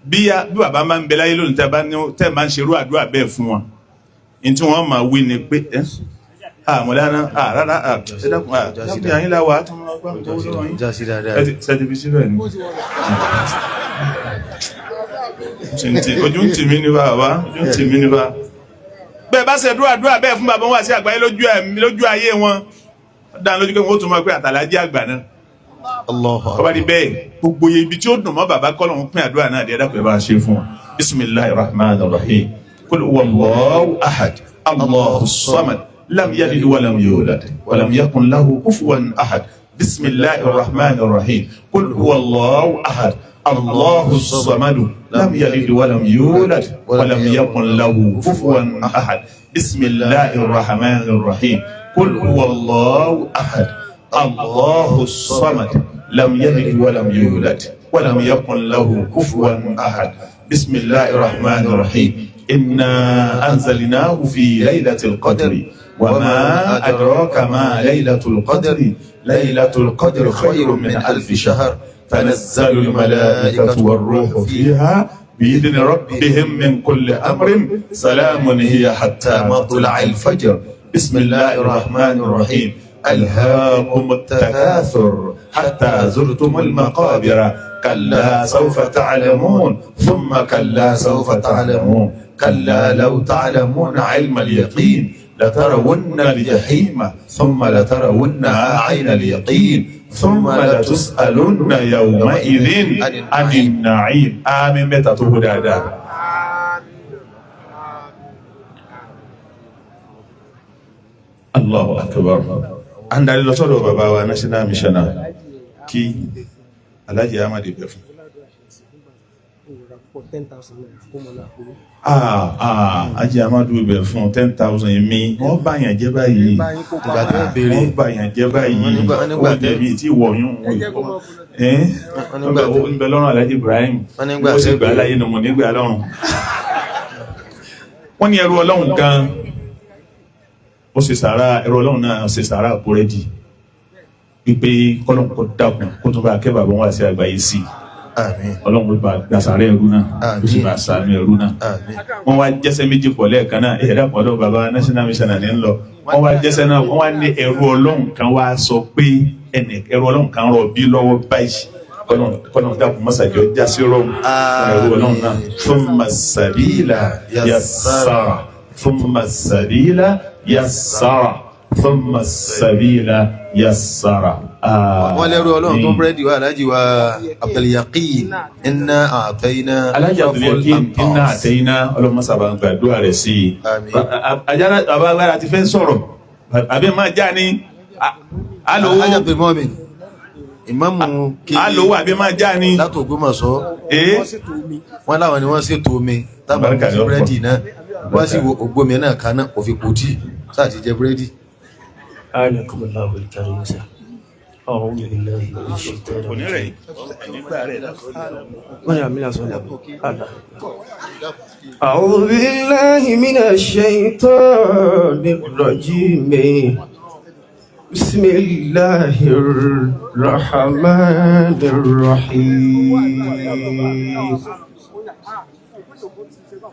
Bí bàbá máa ń bẹ láyé lónìí tẹ́ máa ń ṣerú àdúrà bẹ́ẹ̀ fún wọn, ní tí wọ́n máa wí ni pé mọ̀lánà rárá ẹ dákun dákun yàyín láwà á tún máa gbá tó lọ́wọ́ yín. Jásí dáadáa. Ṣe ti fi síbẹ̀ ni. Ojú ń tì mí ní bàbá, ojú ń tì mí ní bàbá. Bẹ́ẹ̀ bá ṣe dúrà dúrà bẹ́ẹ̀ fún bàbá wọn àti àgbáyé lójú ayé wọn, dá lójú pé wọ́n tún máa pé àtàlájẹ́ àgbà náà. Allahu akbar. Ọba di bẹ́ẹ̀ gbogbo ibi tí ó dùn mọ́ bàbá kọ́ lóun pín àdúrà náà di ẹ̀dá pẹ̀lú bá a ṣe fún wọn. Bismillahir Rahmanir Rahim. Qul huwallahu ahad. Allahu samad. Lam yalid wa lam yulad. Wa lam yakun lahu kufuwan ahad. Bismillahir Rahmanir Rahim. Qul huwallahu ahad. Allahu samad. Lam yalid wa lam yulad. Wa lam yakun lahu kufuwan ahad. Bismillahir Rahmanir Rahim. Qul huwallahu ahad. Allahu samad. Lam yalid wa lam yulad. Wa lam yakun lahu kufuwan ahad. Bismillahir Rahmanir Rahim. Inna anzalnahu fi laylatil qadri. Wa ma adraka ma laylatul qadri laylatul qadri khayrun min alfi shahr tanazzalu al-malaikatu war-ruhu fiha bi'idhni rabbihim min kulli amrin salamun hiya hatta matla'il fajr. Bismillahir rahmanir rahim. ألهاكم التكاثر حتى زرتم المقابر كلا سوف تعلمون ثم كلا سوف تعلمون كلا لو تعلمون علم اليقين لترون الجحيم ثم لترونها عين اليقين ثم لتسألن يومئذ عن النعيم. آمين. متى تهدى. Allahu akbar. An darí lọ sọ́dọ̀ bàbá wa national missioner kí Alhaji Ahmad ibẹ̀ fún. Alhaji Ahmad ibẹ̀ fún 10,000 mi. Wọ́n bá yàn jẹ́ báyìí. Wọ́n bá yàn jẹ́ báyìí. Ó jẹ̀bi tí wọ̀nyún. Ń bẹ lọ́rùn Alhaji Ibrahim. Ó sì gbà láyé nù mọ̀ nígbà lọ́rùn. Wọ́n ní ẹrú Ọlọ́run gan. Ó ṣe sàárà ẹ̀rọ Ọlọ́run náà ṣe sàárà búrẹ́dì wípé kọ́lọ́n kó dákun kó tún bá kẹ́ bàbá wọn àti àgbáyé sí i. Ọlọ́run bá gba sàárà ẹrú náà ó sì bá sàánú ẹrú náà. Wọ́n wá jẹ́sẹ́ méjì pọ̀ lẹ́ẹ̀kan náà ẹ̀dá pọ̀dọ̀ bàbá national mission ní ń lọ. Wọ́n wá jẹ́sẹ́ náà wọ́n wá ní ẹrú Ọlọ́run kan wá sọ pé ẹnì ẹrú Ọlọ́run kan rọ̀ bí lọ́wọ́ báyìí kọ́lọ́n dákun mọ́sàjọ́ jásí rọrùn ẹrú Ọlọ́run náà. Thumma sabila yassara thumma sabila yassara thumma sabila yassara. Wọ́n lẹ́rú Ọlọ́run tó ń búrẹ́dì wa Alhaji wa Abdulyaqeen inna a'tayna. Alhaji Abdulyaqeen inna a'tayna ọlọ́mọ sábà ń gbàdúrà rẹ̀ sí i. Àjàrà bàbá agbára ti fẹ́ sọ̀rọ̀ àbí máa já ni alówó. Alhaji Abdulmumin ìmáàmù kí alówó àbí máa já ni. Láti Ògbómọ̀ṣọ́ wọ́n láwọn ni wọ́n ṣètò omi tábà búrẹ́dì náà wọ́n sì wo ògbómi náà kaná òfin kò tí sáà ti jẹ búrẹ́dì. Anakumullahu al-karim sa. A'udhu billahi minash shaitani rajim. A'udhu billahi minash shaitani rajim. Bismillahir rahmanir rahim.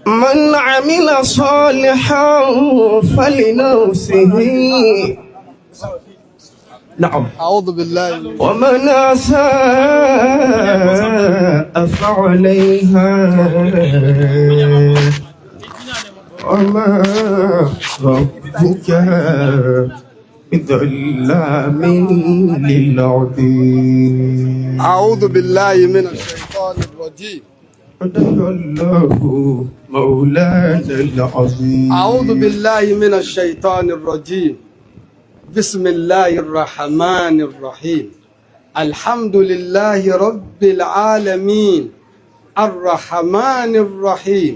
من عمل صالحا فلنفسه نعم أعوذ بالله ومن أساء فعليها وما ربك بظلام للعبيد. أعوذ بالله من الشيطان الرجيم. الله مولانا العظيم. أعوذ بالله من الشيطان الرجيم. بسم الله الرحمن الرحيم. الحمد لله رب العالمين الرحمن الرحيم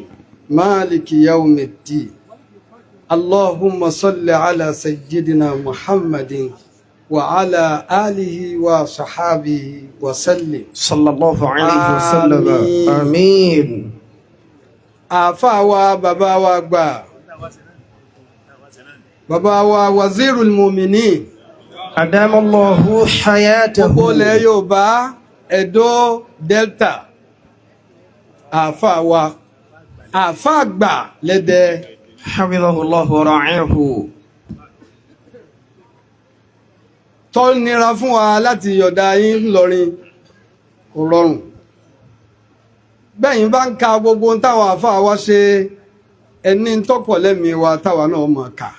مالك يوم الدين. اللهم صل على سيدنا محمد وعلى آله وصحابه وسلم. صلى الله عليه وسلم. آمين. Àfáà wa bàbá wa gbà bàbá wa Wazirul Muminin. Adama Allahu hayatahu. Gbogbo ilẹ̀ Yorùbá, Ẹdó, Delta. Àfáà wa àfáà gbà lẹ́dẹ̀. Hafidhahullahu wa ra'ahu. Tó nira fún wa láti yọ̀dá yín ńlọrin kò rọrùn. Bẹ́yìn bá ń ka gbogbo ohun táwọn àfáà wa ṣe ẹni tọ́pọ̀ lẹ́mìí wa táwa náà mọ̀ ká.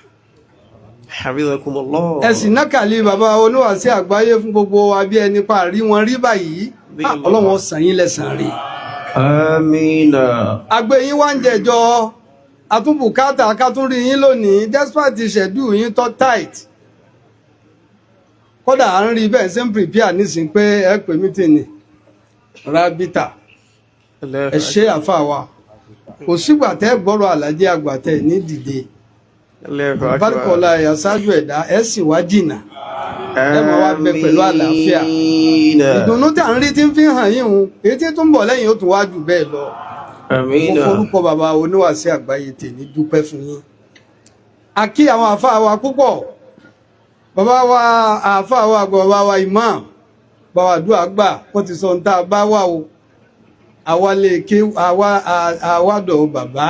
Hafidhakumullah. Ẹ̀sìn nákàlí bàbá oníwàásí àgbáyé fún gbogbo wa bí ẹni pa rí wọn rí báyìí. Ọlọ́run ó san yín lẹ́san rí. Amina. Àgbẹ̀ yín wá ń jẹjọ àtúbùkátà kátúrí yín lónìí despite schedule yín tó tight. Kódà à ń rí bẹ́ẹ̀ ṣe ń prepare nísìnyí pé ẹ pè mítìnì rábítà. Ẹ ṣe àfáà wa. Kò sígbà tẹ́ gbọ́rọ̀ Àlàjì àgbà tẹ́ ní dìde. Bárkọ̀lá ẹ̀yà ṣáájú ẹ̀dá ẹ̀ sì wá jìnnà. Ẹ máa wá bẹ pẹ̀lú àlàáfíà. Ìdùnnú tí à ń rí tí ń fi hàn yín hun, èyí tí tún bọ̀ lẹ́yìn ó tún wá jù bẹ́ẹ̀ lọ. Mo forúkọ bàbá oníwàásí àgbáyé tèmi dúpẹ́ fún yín. A kí àwọn àfáà wa púpọ̀, bàbá wa àfáà wa àgbà, bàbá wa imam, bàbá àdúrà gbà. Wọ́n ti sọ ohun tá a bá wà o. Àwa lè ké àwa àwádọ̀ bàbá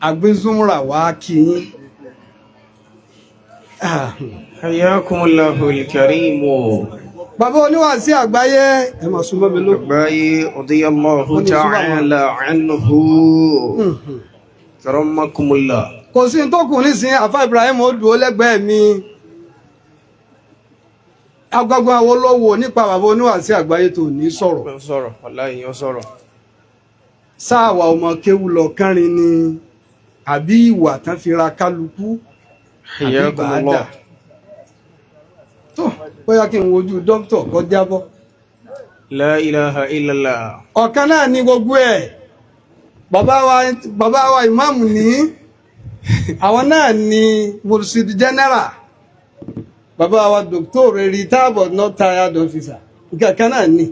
àgbézúmúrà wá kí yín. حياكم الله الكريم. Bàbá oníwàásí àgbáyé, ẹ máa súnmọ́ mi lókun. Àgbáyé رضي الله تعالى عنه كرمكم الله. Kò sí tó kù nísìnyí. Àfa Ibrahim ó dúró lẹ́gbẹ̀ẹ́ mi. Agbágbá wo ló wò nípa bàbá oníwàásí àgbáyé tó ní sọ̀rọ̀? Sọ̀rọ̀ wàláhì, yẹn sọ̀rọ̀. Sáàwà ọmọ kéwú lọ kánrin ni, àbí ìwà tán fi ra kálukú, àbí حياكم bàádà الله. Tó bóyá kí n wojú dókítà kó jábọ́. لا إله إلا الله. Ọ̀kan náà ni gbogbo ẹ̀. Bàbá wa ìmáàmù ní àwọn náà ni mursid general, bàbá wa doctor, retired but not tired officer. Nǹkan kan náà ni,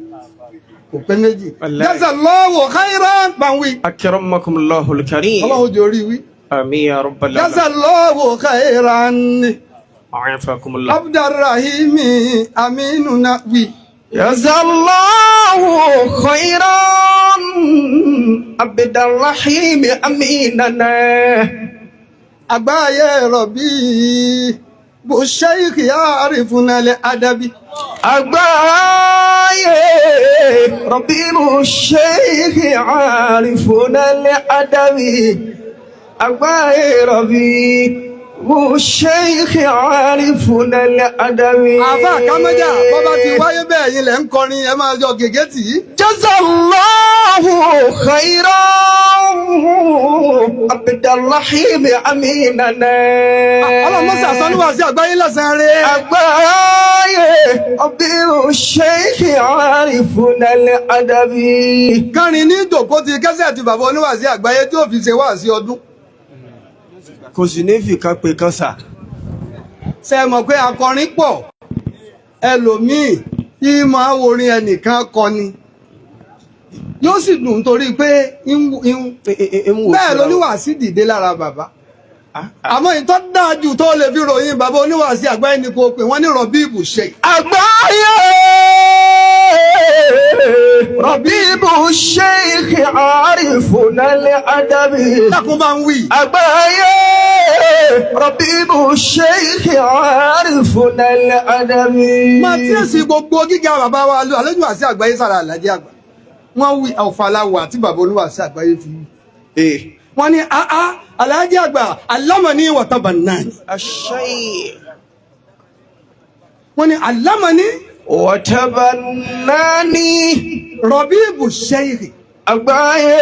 kò pé méjì. Wallahi. Jazallahu khairan banwi. أكرمكم الله الكريم. Ọlọ́run jẹ́ orí wí. آمين يا رب العالمين. Jazallahu khairan. عافاكم الله. Abdulrahimi aminu na wí. جزا الله خيرا عبد الرحيم أميننا. Àgbáyé rọ̀bì bó sheikh ya'rifuna li adabi. Àgbáyé ربيب الشيخ عارفنا الأدب. Àgbáyé ربيب الشيخ عارفنا الأدب. Àfa àkámẹ́jà, bọ́bá ti wáyé bẹ́ẹ̀ yín lẹ̀ ń kọrin, ẹ máa yọ gègé tì í. جزا الله خيرا عبد الرحيم أميننا. Ọlọ́mọsà sanúwà sí àgbáyé lẹ́sàn-án rẹ̀. Àgbáyé ربيب الشيخ عارفنا الأدب. Kánrin ní ìjòkó ti kẹ́sẹ̀ ti bàbá oníwàásí àgbáyé tí ó fi ṣe wáàsí ọdún. Kò sì ní fìkan pé kan sà. Ṣe mọ̀ pé akọrin pọ̀, ẹlòmíì tí máa worin ẹnìkan kọni yóò sì dùn torí pé bẹ́ẹ̀ lóníwàásí dìde lára bàbá. Àmọ́ ìtọ́ dáa jù tó lè fi ròyìn bàbá oníwàásí àgbáyé ni kò pè wọ́n ní rọ̀bíìbù ṣe. Àgbáyé ربيب الشيخ عارفنا الأدب. Dákun, bá ń wí. Àgbáyé ربيب الشيخ عارفنا الأدب. Máa tí èsì gbogbo gíga bàbá wa àlejò àti àgbáyé sára àlàjì àgbà wọ́n wí ọ̀fàlàwà tí bàbá oníwàásí àgbáyé fi wí. Wọ́n ní àá àlàjì àgbà alámọ̀ní wọ̀tàbà náà ni. الشيخ Wọ́n ní alámọ̀ní وتبناني. rọ̀bíìbù ṣẹ́yìrì. Àgbáyé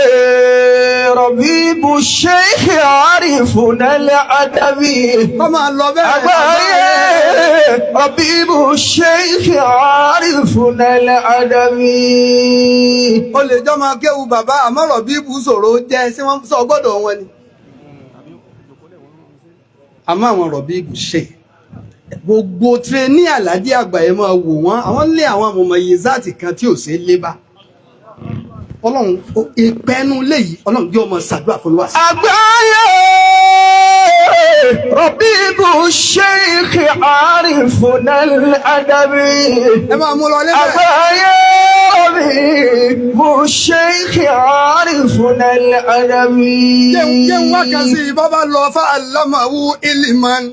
ربيب الشيخ عارفنا الأدب. Kọ́ máa lọ bẹ́ẹ̀. Àgbáyé ربيب الشيخ عارفنا الأدب. O lè jọ máa kéwu bàbá, àmọ́ rọ̀bíìbù ṣòro jẹ́ sí wọ́n sọ gbọ́dọ̀ wọn ni. Àmọ́ àwọn rọ̀bíìbù ṣe gbogbo tirẹ̀ ní àlàjì àgbà yẹn, máa wò wọ́n, àwọn lé àwọn mọ̀mọ́ kan tí ò ṣeé lé bá. Ọlọ́run ìpẹ́nu léyìí, Ọlọ́run yóò mọ ṣàdúrà fún wa. Àgbáyé ربيب الشيخ عارفنا الأدب. Ẹ máa mú lọ lébẹ̀. Àgbáyé ربيب الشيخ عارفنا الأدب. Jẹun wá kan sí i, bàbá lọ fa alamahu iliman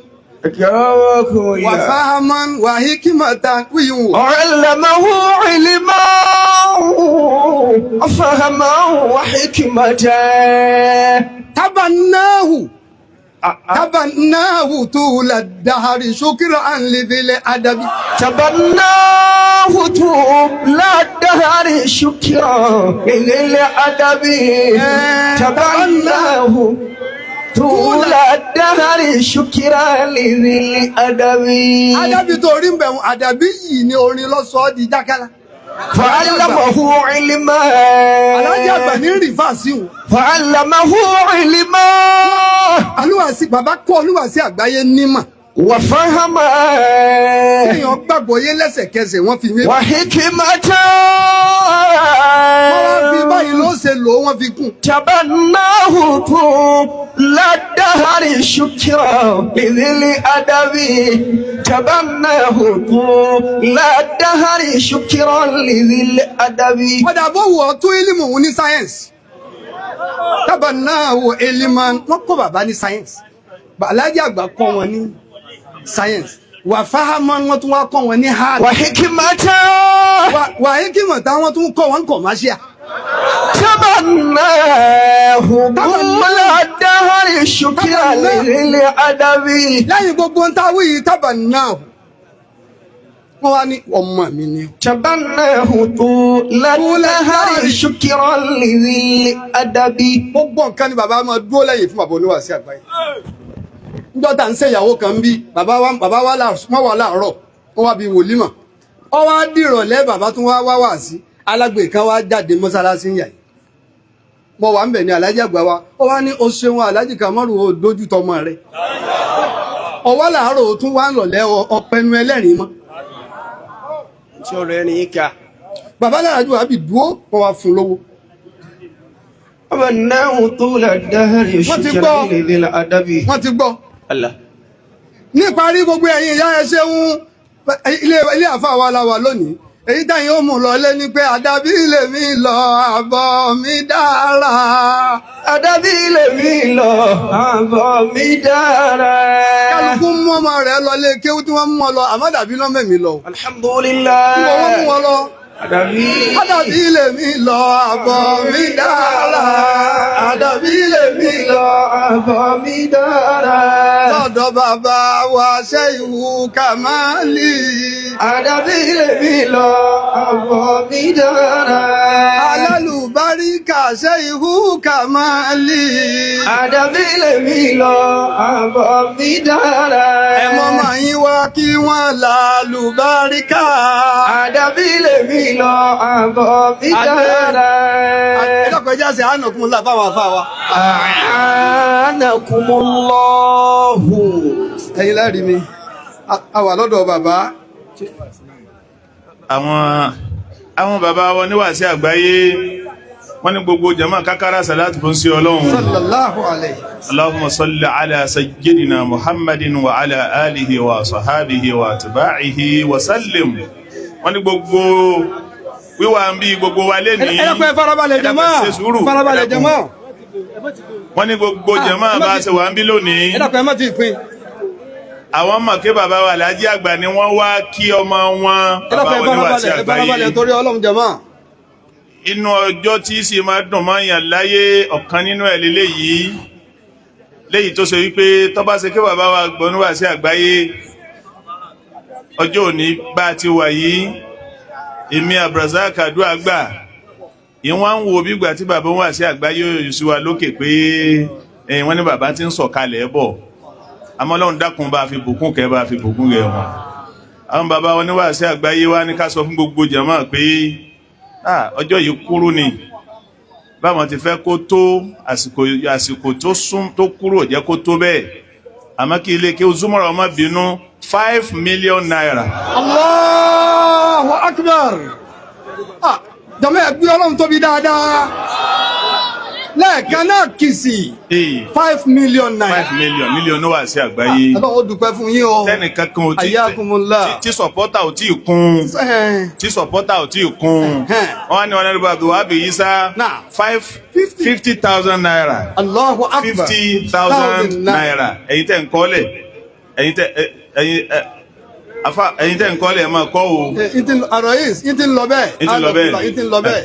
أكرمكم wà الله. fahaman wà hikimatan wíyùn wò. علمه علما فهما وحكمة. Tabannahu tabannahu tula dahari shukran lidhil adabi. تبناه طول الدهر شكرا للأدب. تبناه طول الدهر شكرا للأدب. Adabi tó rí ń bẹ̀rù adabi yìí ni orin lọ́sọ̀ọ́ di jákàlá. فعلمه علما. Alájà àgbà ní rìfà sí wọn. فعلمه علما. Olúwàsí bàbá kọ́ olúwàsí àgbáyé nímọ̀. وفهما Kéèyàn gbàgbọ́ yé lẹ́sẹ̀kẹsẹ̀ wọ́n fi wé. وحكمة Wọ́n wá fi báyìí ló ṣe lò ó wọ́n fi kún. تبناه طول الدهر شكرا لذي الأدب تبناه طول الدهر شكرا لذي الأدب Ọ̀dà bó wù ọ́ tún ílímù òun ní sáyẹ́ǹsì. Tábà náà wò élímà wọ́n kọ́ bàbá ní sáyẹ́ǹsì. Aláàjì àgbà kọ́ wọn ní sáyẹ́ǹsì. Wà fáhámọ́ wọ́n tún wá kọ́ wọn ní hard. وحكمة Wà híkìmọ̀ táwọn tún kọ́ wọn kọ̀máṣíà. تبناه طول الدهر شكرا لذي الأدب Lẹ́yìn gbogbo ń táwí yìí tábà náà wọ́n wá ní ọmọ mi ni. تبناه طول الدهر شكرا لذي الأدب Gbogbo nǹkan ni bàbá máa dúró lẹ́yìn fún bàbá oníwàásí àgbáyé. Níjọ́ tá à ń ṣe ìyàwó kan bí bàbá wa bàbá wa wọ́n wà láàárọ̀ wọ́n wá bí wòlímọ̀. Ó wá dìrọ̀lẹ́ bàbá tún wá wá wá sí alágbè kan wá jáde mọ́sálásí ń yà yìí. Mo wà ń bẹ̀ ní aláàjì àgbà wa. Ó wá ní o ṣeun aláàjì Kamaru o dójú tọmọ rẹ̀. Ọwọ́ làárọ̀ o tún wá ń lọ̀lẹ́ ọpẹnu ẹlẹ́rìí mọ́. Tí ọ̀rọ̀ ẹni yìí ká. Bàbá aláàjì wa bì dúró wọ́n wá fún lówó. تبناه طول الدهر Wọ́n ti شكرا gbọ́. لذي الأدب Wọ́n ti gbọ́. الله Níparí gbogbo ẹ̀yin ìyá ẹ ṣeun ilé ilé àfa wa la wà lónìí èyí táyìn ó mú lọ lé ní pé àdàbí lèmi lọ àbọ̀ mi dára. Àdàbí lèmi lọ, àbọ̀ mi dára. Kálukú mú ọmọ rẹ̀ lọ lé kéwú tí wọ́n mú ọ lọ àmọ́ dàbí lọ́ mẹ́mi lọ. Alhamdulillah. Kí wọ́n mú wọn lọ. Àdàbí. Àdàbí lèmi lọ àbọ̀ mi dára. Àdàbí lèmi lọ lọ, àbọ̀ mi dára. lọ́dọ̀ bàbá wa ṣe ìwú Kàmáàlì. Àdàbí lèmi lọ, àbọ̀ mi dára. Alálùbáríkà ṣe ìwú Kàmáàlì. Àdàbí lèmi lọ, àbọ̀ mi dára. Ẹ mọ́ máa yín wá kí wọ́n lálùbáríkà. Àdàbí lèmi lọ, àbọ̀ mi dára. Ẹ dákun ẹ jẹ́ àṣẹ àánú kún un láfáwọn àfáà wa. A'anakumullahu. Ẹ̀yin lẹ́rìí mi, a wà lọ́dọ̀ bàbá. Àwọn bàbá wọn níwàásí àgbáyé wọ́n ní gbogbo jama kákàrà sàlátù fún sí Ọlọ́run. Sallallahu alayhi. Allahumma salli ala sayyidina Muhammadin wa ala alihi wa sahabihi wa atba'ihi wa sallim. Wọ́n ní gbogbo wíwà ń bí gbogbo wa lé ní. Ẹ dákun ẹ farabalẹ̀ Ẹ dákun, jama. ṣe sùúrù. Farabalẹ̀ Ẹ dákun. jama. Wọ́n ní gbogbo jama ẹ má bá ti- ṣe wà ń bí lónìí. Ẹ dákun ẹ má ti pín. Àwọn mọ̀ pé bàbá wa Alhaji àgbà ni wọ́n wá kí ọmọ wọn Ẹ bàbá dákun ẹ wọn níwàásí farabalẹ̀ ẹ farabalẹ̀ àgbáyé. torí Ọlọ́run jama. Inú ọjọ́ tí sì máa dùn máa yàn láyé ọ̀kan nínú ẹ̀ lélẹ́yìí léyìí tó ṣe wípé tó bá ṣe kí bàbá wa gbọ́nú wá sí àgbáyé ọjọ́ òní bá a ti wà yìí èmi Abdulrasaq àdúrà gbà ìwọ̀n ń wo bígbà tí bàbá wà sí àgbáyé yóò sí wa lókè pé ẹ̀yìn wọn ní bàbá ti ń sọ̀kalẹ̀ bọ̀ àmọ́ Ọlọ́run dákun bá a fi bùkún kẹ́ bá a fi bùkún kẹ́ wọn àwọn bàbá wọn ní wà sí àgbáyé wa ní ká sọ fún gbogbo jàmáà pé ọjọ́ yìí kúrú ni báwọn ti fẹ́ kó tó àsìkò tó sún tó kúrò jẹ́ kó tó bẹ́ẹ̀ àmọ́ kí ilé kí Zumara ọmọ bínú 5 million naira. Allahu akbar. Ah, jama ẹ gbé Ọlọ́run tóbi dáadáa. Lẹ́ẹ̀kan náà kìsì 5 million naira. 5 million mílíọ̀nù wà sí àgbáyé. Ọlọ́run ó dúpẹ́ fún yín o. Tẹ́nìkan kan ò tí Ayakumullah. tí supporter ò tí ì kún tí supporter ò tí ì kún wọ́n ní wọn ní Abdul Isa 550,000 naira. Allahu akbar. 50,000 naira. Ẹ̀yin tẹ́ ń kọ́lẹ̀ ẹ̀yin tẹ́ ẹ̀yin afa ẹ̀yin tẹ́ ń kọ́lẹ̀ ẹ̀ máa kọ́ o. Ọ̀rọ̀ yìí ń ti ń lọ bẹ́ẹ̀. Ń ti lọ bẹ́ẹ̀. Ń ti ń lọ bẹ́ẹ̀.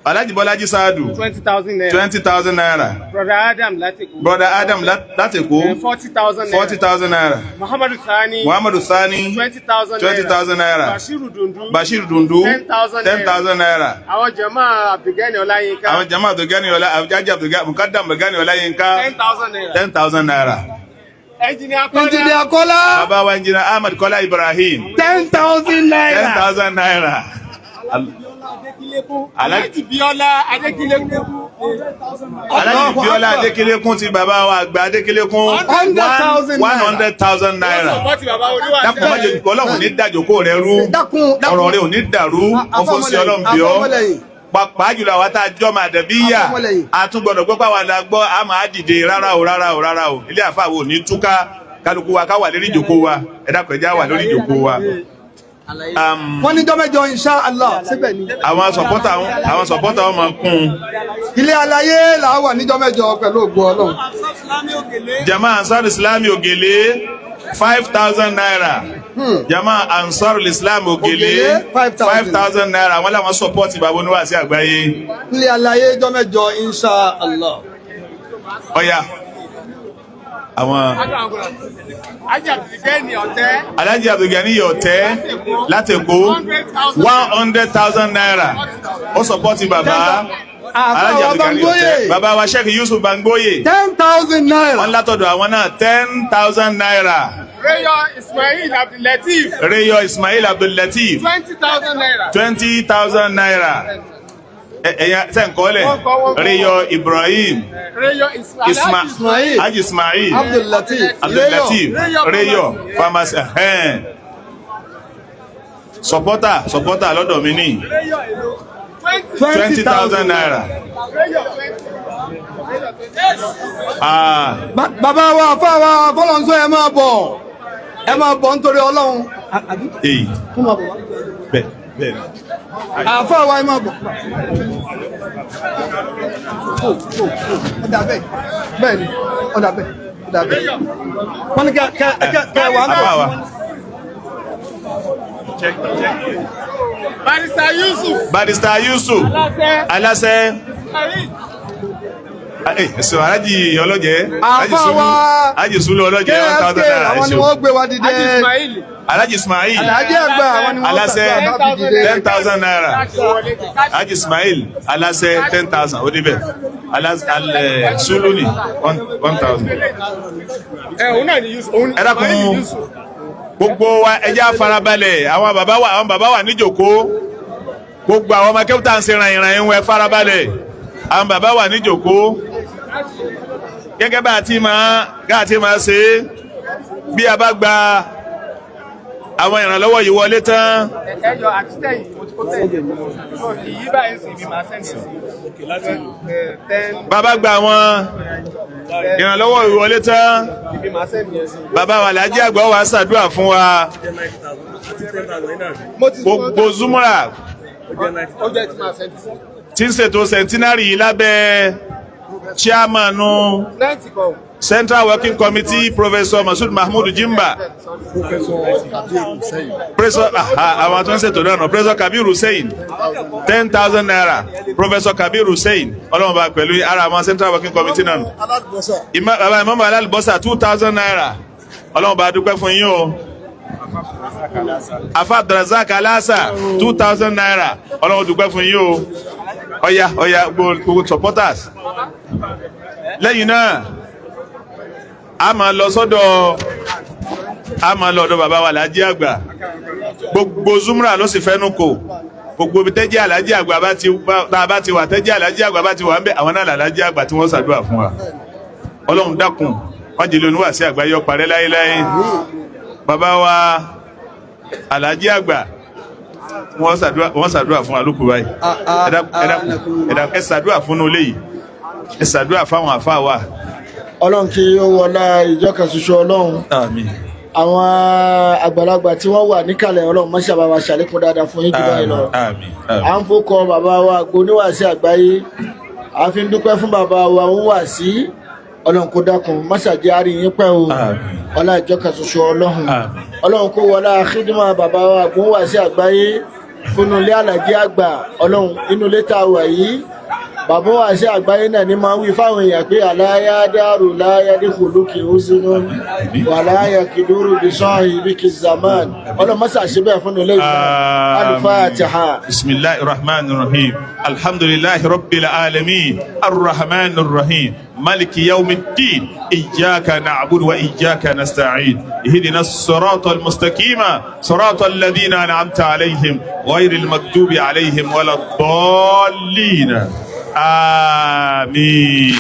Alhaji Bọ́lájí Saadu 20,000 naira. 20,000 naira. Brother Adam Latiku. Brother Adam Latiku. 40,000 naira. 40,000 naira. Muhammadu Sani. Muhammadu Sani. 20,000 naira. 20,000 naira. Bashiru Dundu. Bashiru Dundu. 10,000 naira. 10,000 naira. Àwọn jama Abdulgani Ọláyínká. Àwọn jama Abdulgani Ọlá Ajaji Abdulgani Mukadam Abdulgani Ọláyínká. 10,000 naira. 10,000 naira. Engineer Kọ́lá. Engineer Kọ́lá. Bàbá wa Engineer Ahmad Kọ́lá Ibrahim. 10,000 naira. 10,000 naira. Alhaji Bíọ́lá Adékílékún. Alhaji Bíọ́lá Adékèlékún ti bàbá wa àgbà Adékèlékún 100,000 one hundred thousand naira. Dákun, má jẹ́ Ọlọ́run ní dàjókòó rẹ rú, Dákun, dákun. ọ̀rọ̀ rẹ ò ní dàrú. Mo fọ́ sí Ọlọ́run bí ọ́, Àfọmọlẹ́yìn. pàápàá jùlọ àwa tá a jọ́ máa dẹ̀bí yà, Àfọmọlẹ́yìn. a tún gbọ́dọ̀ gbọ́ pàwọn àdá gbọ́ a máa dìde. Rárá o, rárá o, rárá o. Ilé àfa wo ní túká. Kálukú wa ká wà lórí ìjókòó wa. Ẹ dákun, ẹ já wà lórí ìjókòó wa. Wọ́n ní jọ́mẹ́jọ, insha Allah, síbẹ̀ ni. Àwọn supporter wọn máa kún un. Ilé aláyé là wà níjọ́ mẹ́jọ pẹ̀lú ògo Ọlọ́run. Jama Ansar Islam Ògèlè, ₦5,000. Jama Ansar Islam Ògèlè, Ògèlè, 5,000. ₦5,000. Àwọn làwọn support bàbá oníwàásí àgbáyé. Ilé aláyé jọ́ mẹ́jọ, insha Allah. Ọ̀ya, àwọn Ajé Abdulgani Ọ̀tẹ́. Alhaji Abdulgani Ọ̀tẹ́ láti Èkó, ₦100,000. Ó support bàbá Alhaji Àfáà Abdulgani Ọ̀tẹ́. Bangboyè. Bàbá wa Sheikh Yusuf Bangboyè, ₦10,000. Wọ́n látọ̀dọ̀ àwọn náà, ₦10,000. Rayo Ismail Abdulateef. Rayo Ismail Abdulateef. ₦20,000. ₦20,000. Ẹ̀yà sẹ́ǹkọ́lẹ̀ Rayo Ibrahim Rayo Ismail. Ismail. Haji Ismail Abdulateef. Abdulateef Rayo pharmacy ẹ̀hẹ́n. Supporter lọ́dọ̀ mi ní Rayo èlò. ₦20,000. Rayo 20. Rayo 20. Ah, Bàbá wa, àfáà wa fọlọ́nsọ, ẹ máa bọ̀, ẹ máa bọ̀ nítorí Ọlọ́run. Èyí bẹ́ẹ̀ bẹ́ẹ̀ ni. Àfáà wa, ẹ máa bọ̀. Ọ̀dà bẹ́ẹ̀ bẹ́ẹ̀ ni, ọ̀dà bẹ́ẹ̀, ọ̀dà bẹ́ẹ̀. Wọ́n ní kẹ́ kẹ́ kẹ́ kẹ́ wà Àfáà wa. Barrister Yusuf. Barrister Yusuf Aláṣẹ. Aláṣẹ. Ismail. Ẹ̀sùn Alájì ọlọ́jẹ́ Alájì Àfáà Sulu wa Alájì Sulu ọlọ́jẹ́, one KSK, thousand naira. àwọn ni Ẹ̀sùn wọ́n gbé wa dìde. Haji Ismail. Alájì Ismail. Alhaji àgbà, àwọn ni wọ́n Aláṣẹ, ṣàdúrà bá fi dìde. ₦10,000. Haji Ismail Aláṣẹ, 10,000. Ó débẹ̀. Sulu ni 1,000. Ẹ òun náà ni Yusuf. Òun Ẹ dákun, Ismail Yusuf. Gbogbo wa, ẹ jẹ́ á farabalẹ̀. Àwọn bàbá wa níjòkó. Gbogbo àwọn ọmọ akẹ́kọ̀ọ́ tá à ń ṣe ràyìnràyìn wọn, ẹ farabalẹ̀. Àwọn bàbá wa níjòkó. Gẹ́gẹ́ bá a ti máa ṣe é, bí a bá gba àwọn ìrànlọ́wọ́ yìí wọlé tán, Ẹ yọ àtìtẹ́yìn ó tẹ̀yìn. So ìyí báyìí sì ni màá send sí. 10. Bàbá gba àwọn ìrànlọ́wọ́ yìí wọlé tán, Ibi màá send yẹn sí. bàbá wa Alhaji àgbà wa ṣàdúrà fún wa. Mo ti Gbogbo Zumura Ó jẹ́ tí màá send sí. tí ń ṣètò centenary yìí lábẹ́ chairman 90 kọ. Central Working Committee, Professor Masud Mahmood Jimba, Professor, àwọn tó ń ṣètò náà nù, Professor Kabir Hussein, ₦10,000. Professor Kabir Hussein, Ọlọ́run bá pẹ̀lú ara àwọn Central Working Committee náà nù. Bàbá Imam Alálùbọ́sà, ₦2,000. Ọlọ́run bá dúpẹ́ fún yín o. Afa Abdulrasaq Alasa, ₦2,000. Ọlọ́run dúpẹ́ fún yín o. Ọ̀ya, ọ̀ya, gbogbo supporters. Lẹ́yìn náà, a máa lọ ọ̀dọ̀ bàbá wa Alhaji àgbà. Gbogbo Zumra ló sì fẹ́nu kò. Gbogbo ibi tẹ́jẹ́ Alhaji àgbà bá ti tá a bá ti wà, tẹ́jẹ́ Alhaji àgbà bá ti wà ń bẹ̀, àwọn náà làlájì àgbà tí wọ́n ṣàdúrà fún wa. Ọlọ́run dákun, wọ́n jẹ́ lónìí wá sí àgbáyé ọ̀parẹ́ láéláé. Bàbá wa Alhaji àgbà, wọ́n ṣàdúrà fún wa lókù báyìí. Ẹ dákun, ẹ dákun, ẹ dákun, ẹ ṣàdúrà fún inú ilé yìí, ẹ ṣàdúrà fáwọn àfáà wa. Ọlọ́run kí ó wọlá ìjọ kan ṣoṣo Ọlọ́run. Àmín. Àwọn àgbàlagbà tí wọ́n wà níkàlẹ̀, Ọlọ́run mọ́ṣẹ́ bá wa ṣàlékún dáadáa fún yín jù báyìí lọ. Àmín. À ń fọkọ bàbá wa àgbo oníwàásí àgbáyé, a fi ń dúpẹ́ fún bàbá wa ń wà sí. Ọlọ́run kó dákun mọ́ṣáájì àárín yín pẹ́ o. Ọlá ìjọ kan ṣoṣo Ọlọ́run. Ọlọ́run kó wọlá khidma bàbá wa àgbo oníwàásí àgbáyé fúnnu ilé Àlàjì àgbà. Ọlọ́run, inú ilé tá a wà yìí, bàbá wa ṣe àgbáyé náà ní máa ń wí fáwọn èèyàn pé aláyá dárò láyá dínkù lókè ó sínú wà láyà kìdúró bí sọ́ọ̀hìn ibi kì zaman. Ọlọ́mọ́sà ṣe bẹ́ẹ̀ fún ilé ìgbà. Alifatiha. Bisimilahi rahman rahim. Alhamdulilahi rabbil alamin. Arrahman rahim. Maliki yawmiddin. Iyyaka na'budu wa iyyaka nasta'in. Ihdina as-sirata al-mustaqima. Sirata alladhina an'amta alayhim. Ghayril maghdubi alayhim waladdallin. Àmín.